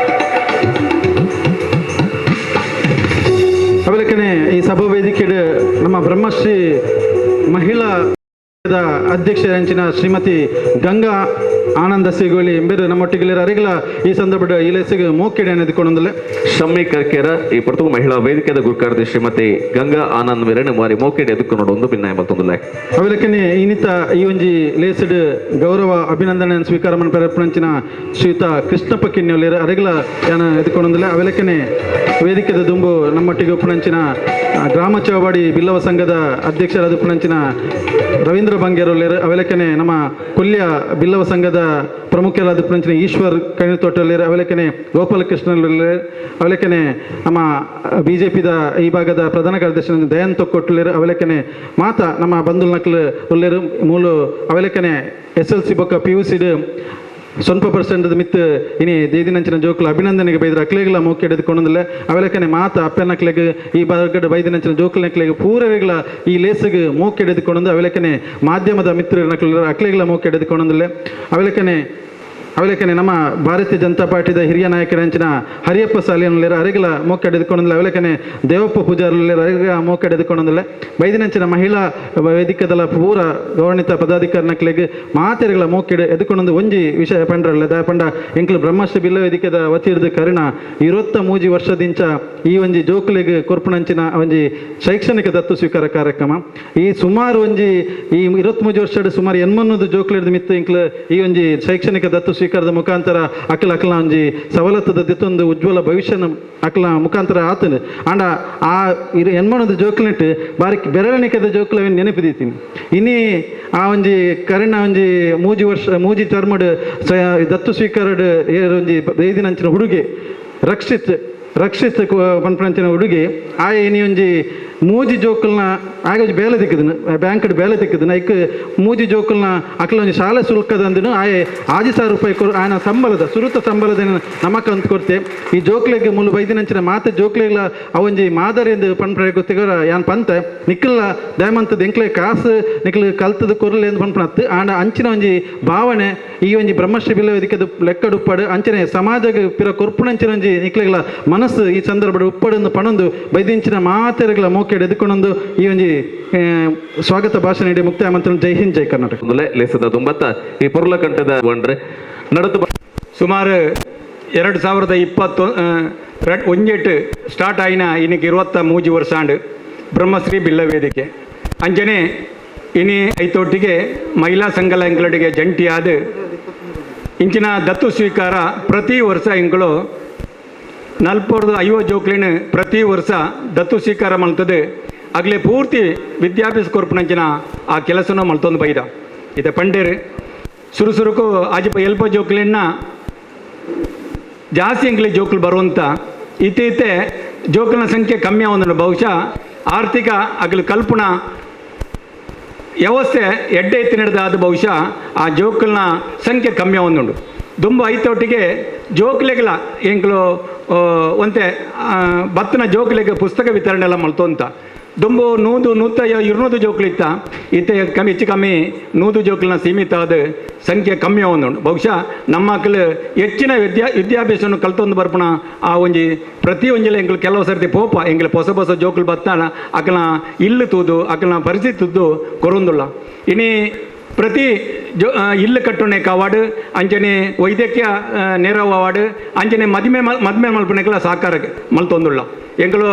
ಅವಲಕ್ಕನೆ ಈ ಸಭಾ ವೇದಿಕೆ ನಮ್ಮ ಬ್ರಹ್ಮಶ್ರೀ ಮಹಿಳಾ ಅಧ್ಯಕ್ಷರಂಚಿನ ಶ್ರೀಮತಿ ಗಂಗಾ ಆನಂದ ಸಿಗೋಳಿ ಎಂಬೇರು ನಮ್ಮೊಟ್ಟಿಗೆ ಅರೆಗಲ ಈ ಸಂದರ್ಭದ ಈ ಲೇಸಿಗೆ ಮೋಕೆಡೆ ಎದುಕೊಂಡೊಂದಲ್ಲ. ಶಮ್ಮಿ ಕರ್ಕೇರ ಈ ಪೊರ್ತುಗು ಮಹಿಳಾ ವೇದಿಕೆದ ಗುರುಕಾರ್ದಿ ಶ್ರೀಮತಿ ಗಂಗಾ ಆನಂದ್ ಮೇರೆನೆ ಮಾರಿ ಮೋಕೆಡೆ ಎದುಕೊಂಡು ಒಂದು ಭಿನ್ನಾಯ ಮಲ್ತೊಂದಲ್ಲ. ಅವಲಕ್ಕನೆ ಇನ್ನಿತ ಈ ಒಂಜಿ ಲೇಸಿಡ್ ಗೌರವ ಅಭಿನಂದನೆ ಸ್ವೀಕಾರ ಪರಪಣಂಚಿನ ಶ್ರೀಯುತ ಕೃಷ್ಣಪ್ಪ ಕಿನ್ಯೋಲೇರ ಅರೆಗಲ ಯಾನ ಎದುಕೊಂಡೊಂದಲ್ಲ. ಅವಲಕ್ಕನೆ ವೇದಿಕೆದ ದುಂಬು ನಮ್ಮೊಟ್ಟಿಗೆ ಉಪ್ಪುಣಂಚಿನ ಗ್ರಾಮ ಚೌವಾಡಿ ಬಿಲ್ಲವ ಸಂಘದ ಅಧ್ಯಕ್ಷರಾದ ಉಪ್ಪುಣಂಚಿನ ರವೀಂದ್ರ ಬಂಗೇರೊಲ್ಲೇರು ಅವಲಕ್ಕನೆ ನಮ್ಮ ಕೊಲ್ಯ ಬಿಲ್ಲವ ಸಂಘದ ಪ್ರಮುಖರಾದ ಉಪ್ಪುಣಂಚಿನ ಈಶ್ವರ್ ಕಣಿತೋಟಲ್ಲೇರು ಅವಲಕ್ಕನೆ ಗೋಪಾಲಕೃಷ್ಣಲ್ಲೇರು ಅವಲಕ್ಕನೆ ನಮ್ಮ ಬಿ ಜೆ ಪಿದ ಈ ಭಾಗದ ಪ್ರಧಾನ ಕಾರ್ಯದರ್ಶಿ ದಯಾನ್ ತೊಕ್ಕೊಟ್ಟುಲೇರು ಅವಲಕ್ಕನೆ ಮಾತ ನಮ್ಮ ಬಂಧುಲ್ ನಕ್ಲು ಉಲ್ಲೇರು ಮೂಲು ಅವಲಕ್ಕನೆ S L C ಬೊಕ್ಕ ಪಿ ಯು ಸಿಡ್ ಸ್ವಲ್ಪ ಪರ್ಸೆಂಟ್ ಮಿತ್ ಇನಿ ದೇದಿನಂಚಿನ ಜೋಕುಲು ಅಭಿನಂದನೆಗೆ ಬೈದ್ರ ಅಕ್ಲೆಗಳ ಮೋಕೆ ಎದುಕೊಂಡೊಂದಲ್ಲ. ಅವಲಕ್ಕನೆ ಮಾತ ಅಪ್ಪನಕ್ಲೆಗ್ ಈ ಭಾಗದ ಬೈದಿನಂಚಿನ ಜೋಕುಲನಕ್ಲೆಗ್ ಪೂರವೆಗಳ ಈ ಲೇಸುಗೆ ಮೋಕೆ ಎದುಕೊಂಡೊಂದು ಅವಲಕ್ಕನೆ ಮಾಧ್ಯಮದ ಮಿತ್ರನಕ್ಲು ಅಕ್ಲೆಗಳ ಮೋಕೆ ಎದುಕೊಂಡೊಂದಲ್ಲ. ಅವಲಕ್ಕನೆ ಅವಲಕ್ಕನೆ ನಮ್ಮ ಭಾರತೀಯ ಜನತಾ ಪಾರ್ಟಿದ ಹಿರಿಯ ನಾಯಕರಂಚಿನ ಹರಿಯಪ್ಪ ಸಾಲಿಯನ್ಲೇರ ಅರೆಗಲ ಮೋಕೆ ಎದುಕೊಂಡೊಂದಲ್ಲ. ಅವಲಕ್ಕನೆ ದೇವಪ್ಪ ಪೂಜಾರ್ಲೇರ ಅರೆಗಲ ಮೋಕೆ ಎದುಕೊಂಡೊಂದಲ್ಲ. ಬೈದಿನಂಚಿನ ಮಹಿಳಾ ವೇದಿಕೆದಲ ಪೂರ ಗೌರವಾನ್ವಿತ ಪದಾಧಿಕಾರಿನಕ್ಲೆಗ್ ಮಾತೆರೆಗಳ ಮೋಕೆಡು ಎದುಕೊಂಡೊಂದು ಒಂಜಿ ವಿಷಯ ಪಂಡ್ರಲ್ಲ ದಾಯ ಪಂಡ ಎಂಕ್ಲು ಬ್ರಹ್ಮಶ್ರೀ ಬಿಲ್ಲ ವೇದಿಕೆದ ವತಿರ್ದು ಕರುಣ 23 ವರ್ಷದಿಂಚ ಈ ಒಂಜಿ ಜೋಕುಲೆಗ್ ಕೊರ್ಪುಣಂಚಿನ ಒಂಜಿ ಶೈಕ್ಷಣಿಕ ದತ್ತು ಸ್ವೀಕಾರ ಕಾರ್ಯಕ್ರಮ ಈ ಸುಮಾರು ಒಂಜಿ ಈ 23 ವರ್ಷದ ಸುಮಾರು 800 ಜೋಕುಲೆರ್ದು ಮಿತ್ತು ಎಂಕ್ಲು ಈ ಒಂಜಿ ಶೈಕ್ಷಣಿಕ ದತ್ತು ಸ್ವೀಕಾರದ ಮುಖಾಂತರ ಅಕಲ ಅಕಲ ಒಂಜಿ ಸವಲತ್ತದ ದಿತ್ತೊಂದು ಉಜ್ವಲ ಭವಿಷ್ಯನ ಅಕಲ ಮುಖಾಂತರ ಆತನು ಆಂಡ ಆ 800 ಜೋಕುಲಿಟ್ಟು ಬಾರಿ ಬೆರಳಿಕೆದ ಜೋಕುಲವಿನ ನೆನಪಿದೀತೀನಿ. ಇನಿ ಆ ಒಂಜಿ ಕರುಣ ಒಂಜಿ ಮೂಜಿ ವರ್ಷ ಮೂಜಿ ಟರ್ಮಡ್ ದತ್ತು ಸ್ವೀಕಾರಡ್ ಒಂಜಿ ಐದಿನಂಚಿನ ಹುಡುಗಿ ರಕ್ಷಿತ್ ರಕ್ಷಿತ್ ಪನ್ಪಂಚಿನ ಹುಡುಗಿ ಆ ಇನಿ ಒಂಜಿ ಮೂಜಿ ಜೋಕುಲ್ನ ಆಗ ಒಂಜಿ ಬೇಲೆ ತಿಕ್ಕದನು ಬ್ಯಾಂಕ್ಡ್ ಬೇಲೆ ತಿಕ್ಕದನು ಐಕ್ ಮೂಜಿ ಜೋಕುಲ್ನ ಅಕ್ಲ ಒಂಜಿ ಶಾಲೆ ಶುಲ್ಕದಂದನು ಆಯೆ 5,000 ರೂಪಾಯಿ ಕೊರು ಆಯನ ಸಂಬಳದ ಸುರುತ ಸಂಬಳದ ನಮಕ್ ಅಂತ ಕೊರ್ತೆ. ಈ ಜೋಕ್ಲೆಗ್ ಮುಲು ಬೈದಿನಂಚಿನ ಮಾತೆ ಜೋಕ್ಲೆಗ್ಲ ಅವೊಂಜಿ ಮಾದರಿ ಎಂದು ಪನ್ಪರೆ ಗೊತ್ತಿಗೋರ ಯಾನ್ ಪಂತ ನಿಕ್ಕಲ್ಲ ದಯಮಂತದ ಎಂಕ್ಲೆ ಕಾಸು ನಿಕ್ಲು ಕಲ್ತದ ಕೊರ್ಲೆ ಎಂದು ಪನ್ಪನತ್ತು ಆಂಡ ಅಂಚಿನ ಒಂಜಿ ಭಾವನೆ ಈ ಒಂಜಿ ಬ್ರಹ್ಮಶ್ರೀ ಬಿಲ್ಲ ವೇದಿಕೆದ ಲೆಕ್ಕಡುಪ್ಪಡು ಅಂಚನೆ ಸಮಾಜಗ್ ಪಿರ ಕೊರ್ಪುಣಂಚಿನ ಒಂಜಿ ನಿಕ್ಲೆಗ್ಲ ಮನಸ್ಸು ಈ ಸಂದರ್ಭದ ಉಪ್ಪಡನ್ನು ಪಣೊಂದು ಬೈದಿಂಚಿನ ಮಾತೆರೆಗ್ಲ ಮೋಕೆ ಎದುಕೊಂಡೊಂದು ಈ ಒಂಜಿ ಸ್ವಾಗತ ಭಾಷಣ ನೀಡಿ ಮುಕ್ತಾಯ ಮಂತ್ರ. ಜೈ ಹಿಂದ್, ಜೈ ಕರ್ನಾಟಕ. ಲೇಸದ ದುಂಬತ್ತ ಈ ಪೊರ್ಲ ಕಂಠದ ಒಂಡ್ರೆ ನಡೆದು ಸುಮಾರು 2021 ಸ್ಟಾರ್ಟ್ ಆಯಿನ ಇನ್ನಕ್ಕೆ 23 ವರ್ಷ ಆಂಡ್ ಬ್ರಹ್ಮಶ್ರೀ ಬಿಲ್ಲ ವೇದಿಕೆ ಅಂಜನೆ ಇನಿ ಐತೊಟ್ಟಿಗೆ ಮಹಿಳಾ ಸಂಘಲ ಎಂಗಳೊಟ್ಟಿಗೆ ಜಂಟಿಯಾದ ಇಂಚಿನ ದತ್ತು ಸ್ವೀಕಾರ ಪ್ರತಿ ವರ್ಷ ಎಂಗಳು 40-50 ಜೋಕ್ಲಿನ ಪ್ರತಿ ವರ್ಷ ದತ್ತು ಸ್ವೀಕಾರ ಮಾಡ್ತದೆ. ಆಗಲೇ ಪೂರ್ತಿ ವಿದ್ಯಾಭ್ಯಾಸ ಕೊರ್ಪುನಂಚಿನ ಆ ಕೆಲಸನ ಮಲ್ತೊಂದು ಬೈದ ಇತ್ತೆ ಪಂಡೇರು ಸುರುಸುರುಕು ಆಜಿಪ ಎಲ್ಪ ಜೋಕ್ಲಿನ ಜಾಸ್ತಿ ಎಂಕ್ಲೆ ಜೋಕ್ಲು ಬರುವಂಥ ಇತ್ತೆ ಇತ್ತೆ ಜೋಕ್ಲಿನ ಸಂಖ್ಯೆ ಕಮ್ಮಿ ಆವೊಂದುಂಡು. ಬಹುಶಃ ಆರ್ಥಿಕ ಅಗಲು ಕಲ್ಪುಣ ವ್ಯವಸ್ಥೆ ಎಡ್ಡೆ ಎತ್ತಿನಡ್ದು ಬಹುಶಃ ಆ ಜೋಕುಲ್ನ ಸಂಖ್ಯೆ ಕಮ್ಮಿ ಒಂದುಂಡು. ದುಂಬು ಐತೊಟ್ಟಿಗೆ ಜೋಕ್ಲೆಗ್ಲ ಎಂಕ್ಲು ಒಂತೆ ಬತ್ತನ ಜೋಕ್ಲೆಗ್ ಪುಸ್ತಕ ವಿತರಣೆ ಎಲ್ಲ ಮಲ್ತೊಂತ. ದುಂಬು 100 100 ಜೋಕ್ಲಿತ್ತ ಇತ್ತೆ ಕಮ್ಮಿ ಹೆಚ್ಚು ಕಮ್ಮಿ 100 ಜೋಕ್ಲನ ಸೀಮಿತ ಆದ ಸಂಖ್ಯೆ ಕಮ್ಮಿ ಒಂದುಂಡು. ಬಹುಶಃ ನಮ್ಮ ಮಕ್ಕಳು ಹೆಚ್ಚಿನ ವಿದ್ಯಾಭ್ಯಾಸವನ್ನು ಕಲ್ತೊಂದು ಬರ್ಪಣ ಆ ಒಂಜಿ ಪ್ರತಿ ಒಂಜಿಲ ಎಂಕ್ಲು ಕೆಲವು ಸರ್ತಿ ಪೋಪ ಎಂಕ್ಲು ಹೊಸ ಹೊಸ ಜೋಕ್ಲು ಬತ್ತಾನ ಅಕಲ್ನ ಇಲ್ಲು ತೂದು ಅಕಲ್ನ ಪರಿಸ್ಥಿತಿ ತೂದು ಕೊರೊಂದುಲ್ಲ. ಇನಿ ಪ್ರತಿ ಜೋ ಇಲ್ಲು ಕಟ್ಟುನೆ ಅವಾರ್ಡ್ ಅಂಚನೆ ವೈದ್ಯಕೀಯ ನೆರವು ಅವಾರ್ಡ್ ಅಂಚನೆ ಮದಿಮೆ ಮದ್ಮೆ ಮಲ್ಪನೆಗಳ ಸಹಕಾರ ಮಲ್ತೊಂದುಲ್ಲ. ಎಂಕಲು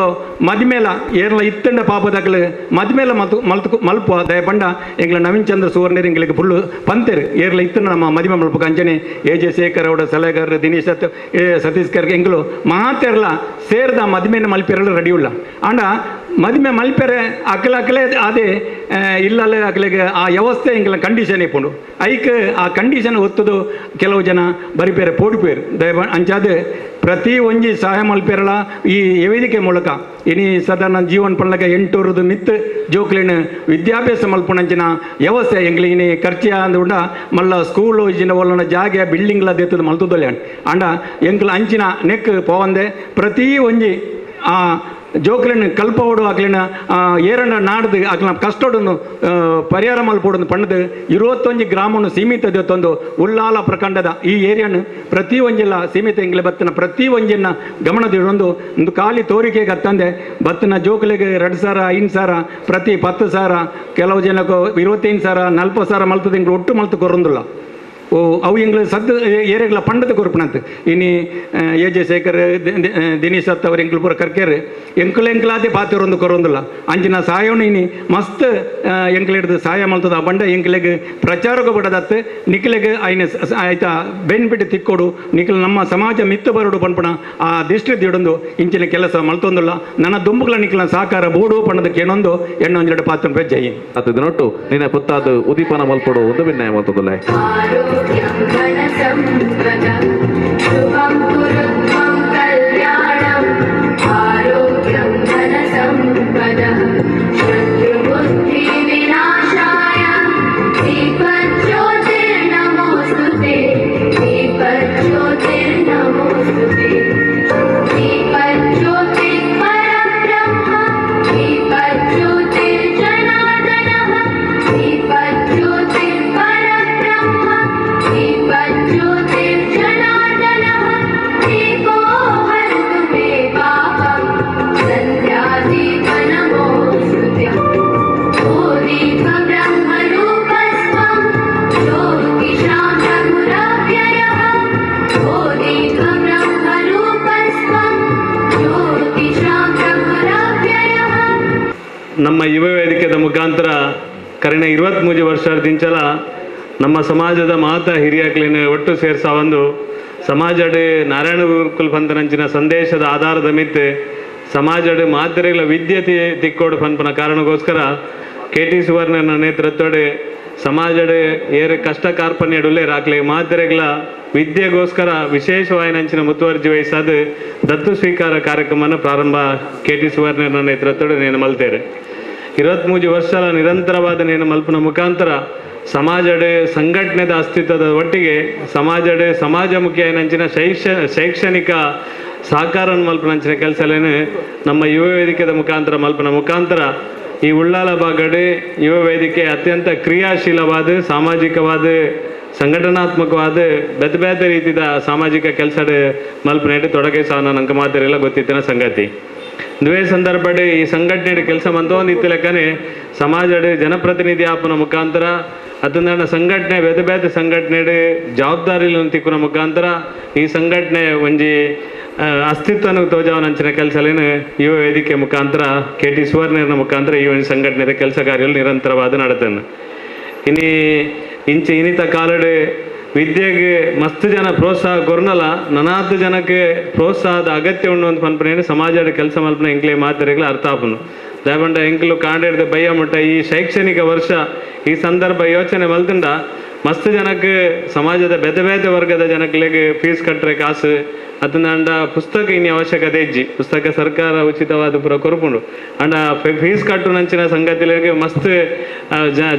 ಮದಿಮೇಲ ಏರ್ಲ ಇತ್ತಂಡ ಪಾಪದಾಕಲು ಮದಿಮೇಲ ಮಲ್ತು ಮಲ್ತು ಮಲ್ಪ ದಯಪಂಡ ಎಂಗ್ಲ ನವೀನ್ ಚಂದ್ರ ಸುವರ್ಣರು ಎಂಗಳಿಗೆ ಫುಲ್ಲು ಪಂತೆರು ಏರ್ಲ ಇತ್ತಂಡ ನಮ್ಮ ಮದಿಮೆ ಮಲ್ಪಕ ಅಂಚನೆ ಎ ಜೆ ಶೇಖರ್ ಅವಡ ಸಲಹೆಗಾರರು ದಿನೇಶ್ ಸತೀಶ್ ಖರ್ಗೆ ಎಂಗಳು ಮಾತೆರ್ಲ ಸೇರ್ದ ಮದಿಮೆನ ಮಲ್ಪೆರಲು ರೆಡಿ ಉಳ್ಳ. ಆಂಡ ಮದಿಮೆ ಮಲ್ಪೆರೆ ಅಕಲ ಅಕಲೆ ಅದೇ ಇಲ್ಲಲ್ಲ ಅಕಲೆಗೆ ಆ ವ್ಯವಸ್ಥೆ ಎಂಗ್ಲ ಕಂಡೀಷನ್ ಇಪ್ಪುಂಡು. ಐಕ್ ಆ ಕಂಡೀಷನ್ ಒತ್ತದು ಕೆಲವು ಜನ ಬರಿಪೇರೆ ಪೋಡಿಪೇರು ದಯವ ಅಂಚಾದ ಪ್ರತಿ ಒಂಜಿ ಸಹಾಯ ಮಲ್ಪೆರಲ ಈ ವೇದಿಕೆ ಮೂಲಕ ಇನಿ ಸಾಧಾರಣ ಜೀವನ ಪಳ್ಳಗ 800 ಮಿತ್ ಜೋಕ್ಲಿನ ವಿದ್ಯಾಭ್ಯಾಸ ಮಲ್ಪುನಂಚಿನ ವ್ಯವಸ್ಥೆ ಎಂಗ್ಲಿ ಇನಿ ಖರ್ಚಿ ಅಂದುಂಡ ಮಲ್ಲ ಸ್ಕೂಲು ಇಜಿನ ಒಲ್ಲನ ಜಾಗೆ ಬಿಲ್ಡಿಂಗ್ಲ ದೇತದ ಮಲ್ತುದೊಲ್ಯಾನ್. ಆಂಡ ಎಂಕ್ಲ ಅಂಚಿನ ನೆಕ್ ಪೋವಂದೆ ಪ್ರತಿ ಒಂಜಿ ಆ ಜೋಕ್ಲಿನ ಕಲ್ಪವಡು ಅಕ್ಲಿನ ಏರಣ್ಣ ನಾಡ್ದು ಅಕ್ಲಿನ ಕಷ್ಟೋಡನ್ನು ಪರಿಹಾರ ಮಲ್ಪೋಡನ್ನು ಪಣ್ಣದು 21 ಗ್ರಾಮವನ್ನು ಸೀಮಿತ ದೇತೊಂದು ಉಲ್ಲಾಲ ಪ್ರಖಂಡದ ಈ ಏರಿಯಾನು ಪ್ರತಿ ಒಂಜಿಲ್ಲ ಸೀಮಿತ ಎಂಗ್ಲೆ ಬತ್ತನ ಪ್ರತಿ ಒಂಜಿನ ಗಮನದಿಡೊಂದು ಒಂದು ಖಾಲಿ ತೋರಿಕೆಗೆ ಅತ್ತಂದೆ ಬತ್ತನ ಜೋಕ್ಲಿಗೆ 2,000 5,000 ಪ್ರತಿ 10,000 ಕೆಲವು ಜನಕ್ಕೆ 25,000 40,000 ಮಲ್ತದ ಎಂಗ್ಲು ಒಟ್ಟು ಮಲ್ತು ಕೊರೊಂದುಲ್ಲ. ಓ ಅವು ಎಂಗ್ಲು ಸದ್ದು ಏರಿಯಾಗಳ ಪಂಡದ ಕೊರಪಣಂತ ಇನಿ ಎ ಜೆ ಶೇಖರ್ ದಿನೇಶ್ ಅತ್ ಅವರು ಎಂಕ್ಲು ಪೂರ ಕರ್ಕೇರು ಎಂಕುಲು ಎಂಕ್ಲಾದೆ ಪಾತಿರೊಂದು ಕೊರೊಂದುಲ್ಲ. ಅಂಚಿನ ಸಹಾಯವನ್ನು ಇನಿ ಮಸ್ತ್ ಎಂಕ್ಲೆಡ್ದು ಸಹಾಯ ಮಲ್ತದ ಆ ಬಂಡ ಎಂಕ್ಲೆಗ್ ಪ್ರಚಾರಕ್ಕೆ ಬಡದತ್ತು ನಿಕ್ಲೆಗ್ ಐನ ಆಯ್ತಾ ಬೆನಿಫಿಟ್ ತಿಕ್ಕೊಡು ನಿಕ್ಲು ನಮ್ಮ ಸಮಾಜ ಮಿತ್ತು ಬರೋಡು ಪನ್ಪಣ ಆ ದೃಷ್ಟಿ ದಿಡೊಂದು ಇಂಚಿನ ಕೆಲಸ ಮಲ್ತೊಂದುಲ್ಲ. ನನ್ನ ದುಂಬುಗಳ ನಿಕ್ಲ ಸಹಕಾರ ಬೋಡು ಪಣ್ಣದಕ್ಕೆ ಏನೊಂದು ಎಣ್ಣೊಂದೆರಡು ಪಾತ್ರ ಜೈ ಅದು ದಿನೊಟ್ಟು ನಿನ್ನ ಪುತ್ತಾದ ಉದೀಪನ ಮಲ್ಪಡು ಒಂದು ವಿನಯ ಮಲ್ತದಲ್ಲ. ಶುಭಂ ಕುರುತ್ವಂ ಕಲ್ಯಾಣಂ ಆರೋಗ್ಯಂ ಧನ ಸಂಪದ ಶತ್ರುಬುದ್ಧಿ ವಿನಾಶಾಯ ದೀಪಜ್ಯೋತಿರ್ನಮೋಸ್ತುತೆ ದೀಪಜ್ಯೋತಿರ್ನಮೋಸ್ತುತೆ ದೀಪಜ್ಯೋತಿರ್ ಪರಬ್ರಹ್ಮ ದೀಪಜ್ಯೋತಿರ್ಜನಾರ್ದನಃ ದೀಪಜ್ಯೋತಿರ್ ಪರಬ್ರಹ್ಮ ದೀಪಜ್ಯೋತಿರ್ಜನಾರ್ದನಃ ದೀಪೋ ಹರತು ಮೇ ಪಾಪಂ ಸಂಧ್ಯಾದೀಪನಮೋಸ್ತುತೆ. ಓ ದೀಪ ಬ್ರಹ್ಮರೂಪಸ್ತ್ವಂ ಜ್ಯೋತಿಷಾಂ ಪ್ರಭುರವ್ಯಯಃ ಓ ದೀಪ ಬ್ರಹ್ಮರೂಪಸ್ತ್ವಂ ಜ್ಯೋತಿಷಾಂ ಪ್ರಭುರವ್ಯಯಃ. ನಮ್ಮ ಯುವ ವೇದಿಕೆದ ಮುಖಾಂತರ ಕರಿನ 23 ವರ್ಷದಿಂಚಲ ನಮ್ಮ ಸಮಾಜದ ಮಾತ ಹಿರಿಯಕ್ಲಿನ ಒಟ್ಟು ಸೇರ್ಸ ಒಂದು ಸಮಾಜಡ್ ನಾರಾಯಣ ಗುರುಕುಲ್ ಪಂತನಂಚಿನ ಸಂದೇಶದ ಆಧಾರದ ಮಿತ್ತು ಸಮಾಜಡ್ ಮಾತೆರೆಗಳ ವಿದ್ಯೆ ತಿಕ್ಕೋಡು ಪನ್ಪನ ಕಾರಣಕ್ಕೋಸ್ಕರ ಕೆ ಟಿ ಸುವರ್ಣನ ನೇತೃತ್ವಡ್ ಸಮಾಜಡ್ ಏರು ಕಷ್ಟ ಕಾರ್ಪಣ್ಯಡುಲ್ಲೆ ರಾಕ್ಲೆ ಮಾತೆರೆಗಳ ವಿದ್ಯೆಗೋಸ್ಕರ ವಿಶೇಷವಾಯಿನಂಚಿನ ಮುತುವರ್ಜಿ ವಹಿಸಾದ ದತ್ತು ಸ್ವೀಕಾರ ಕಾರ್ಯಕ್ರಮನ ಪ್ರಾರಂಭ ಕೆ ಟಿ ಸುವರ್ಣನ ನೇತೃತ್ವಡ್ ನೇನು ಮಲ್ತೇರೆ. 23 ವರ್ಷಗಳ ನಿರಂತರವಾದ ನೇನು ಮಲ್ಪನ ಮುಖಾಂತರ ಸಮಾಜಡ್ ಸಂಘಟನೆದ ಅಸ್ತಿತ್ವದ ಒಟ್ಟಿಗೆ ಸಮಾಜಡ್ ಸಮಾಜಮುಖಿ ಏನಂಚಿನ ಶೈಕ್ಷಣಿಕ ಸಹಕಾರ ಮಲ್ಪನಂಚಿನ ಕೆಲಸಲೇನು ನಮ್ಮ ಯುವ ವೇದಿಕೆದ ಮುಖಾಂತರ ಮಲ್ಪನ ಮುಖಾಂತರ ಈ ಉಳ್ಳಾಲ ಭಾಗಡೆ ಯುವ ವೇದಿಕೆ ಅತ್ಯಂತ ಕ್ರಿಯಾಶೀಲವಾದ ಸಾಮಾಜಿಕವಾದ ಸಂಘಟನಾತ್ಮಕವಾದ ಬೇತೆ ಬೇತೆ ರೀತಿಯ ಸಾಮಾಜಿಕ ಕೆಲಸ ಮಲ್ಪನೇಟು ತೊಡಗಿಸ ನಂಗೆ ಮಾತೆಲ್ಲ ಗೊತ್ತಿತ್ತಿನ ಸಂಗತಿ. ದ್ವೇ ಸಂದರ್ಭ ಈ ಸಂಘಟನೆ ಕೆಲಸ ಮಂತೊಂದು ಇತ್ತು ಲೆಕ್ಕನೆ ಸಮಾಜಡ್ ಜನಪ್ರತಿನಿಧಿ ಆಪನ ಮುಖಾಂತರ ಅದನ್ನ ಸಂಘಟನೆ ಬೇತೆ ಬೇತೆ ಸಂಘಟನೆ ಜವಾಬ್ದಾರಿಗಳನ್ನು ತಿಕ್ಕುನ ಮುಖಾಂತರ ಈ ಸಂಘಟನೆ ಒಂಜಿ ಅಸ್ತಿತ್ವನ ತೋಜಾವನಂಚಿನ ಕೆಲಸಲೇನು ಯುವ ವೇದಿಕೆ ಮುಖಾಂತರ ಕೆ ಟಿ ಸುವರ್ಣನ ಮುಖಾಂತರ ಈ ಒಂದು ಸಂಘಟನೆಯ ಕೆಲಸ ಕಾರ್ಯಗಳು ನಿರಂತರವಾದ ನಡೆತನು. ಇನಿ ಇಂಚೆ ಇನ್ನಿತ ಕಾಲಡೆ ವಿದ್ಯೆಗೆ ಮಸ್ತ್ ಜನ ಪ್ರೋತ್ಸಾಹ ಕೊರ್ನಲ್ಲ ನನಾತ್ ಜನಕ್ಕೆ ಪ್ರೋತ್ಸಾಹದ ಅಗತ್ಯ ಉಂಡು ಅಂತ ಪನ್ಪನೇನು ಸಮಾಜದ ಕೆಲಸ ಮಲ್ಪನ ಎಂಕ್ಲೆ ಮಾತೆರೆಗಳ ಅರ್ಥ ಆಪನು. ದಯಪಂಡ ಎಂಕ್ಲು ಕಾಂಡೇರ್ದ ಬಯ್ಯ ಮುಟ್ಟ ಈ ಶೈಕ್ಷಣಿಕ ವರ್ಷ ಈ ಸಂದರ್ಭ ಯೋಚನೆ ಮಲ್ತುಂಡ ಮಸ್ತ್ ಜನಕ್ಕೆ ಸಮಾಜದ ಬೇತೆ ಬೇತೆ ವರ್ಗದ ಜನಗಳಿಗೆ ಫೀಸ್ ಕಟ್ಟರೆ ಕಾಸು ಅದನ್ನ ಪುಸ್ತಕ ಇನ್ನು ಅವಶ್ಯಕತೆ ಇಜ್ಜಿ ಪುಸ್ತಕ ಸರ್ಕಾರ ಉಚಿತವಾದ ಪೂರ ಕೊರ್ಪುಂಡು ಅಂಡ ಫೀಸ್ ಕಟ್ಟು ನಂಚಿನ ಸಂಗತಿಗಳಿಗೆ ಮಸ್ತ್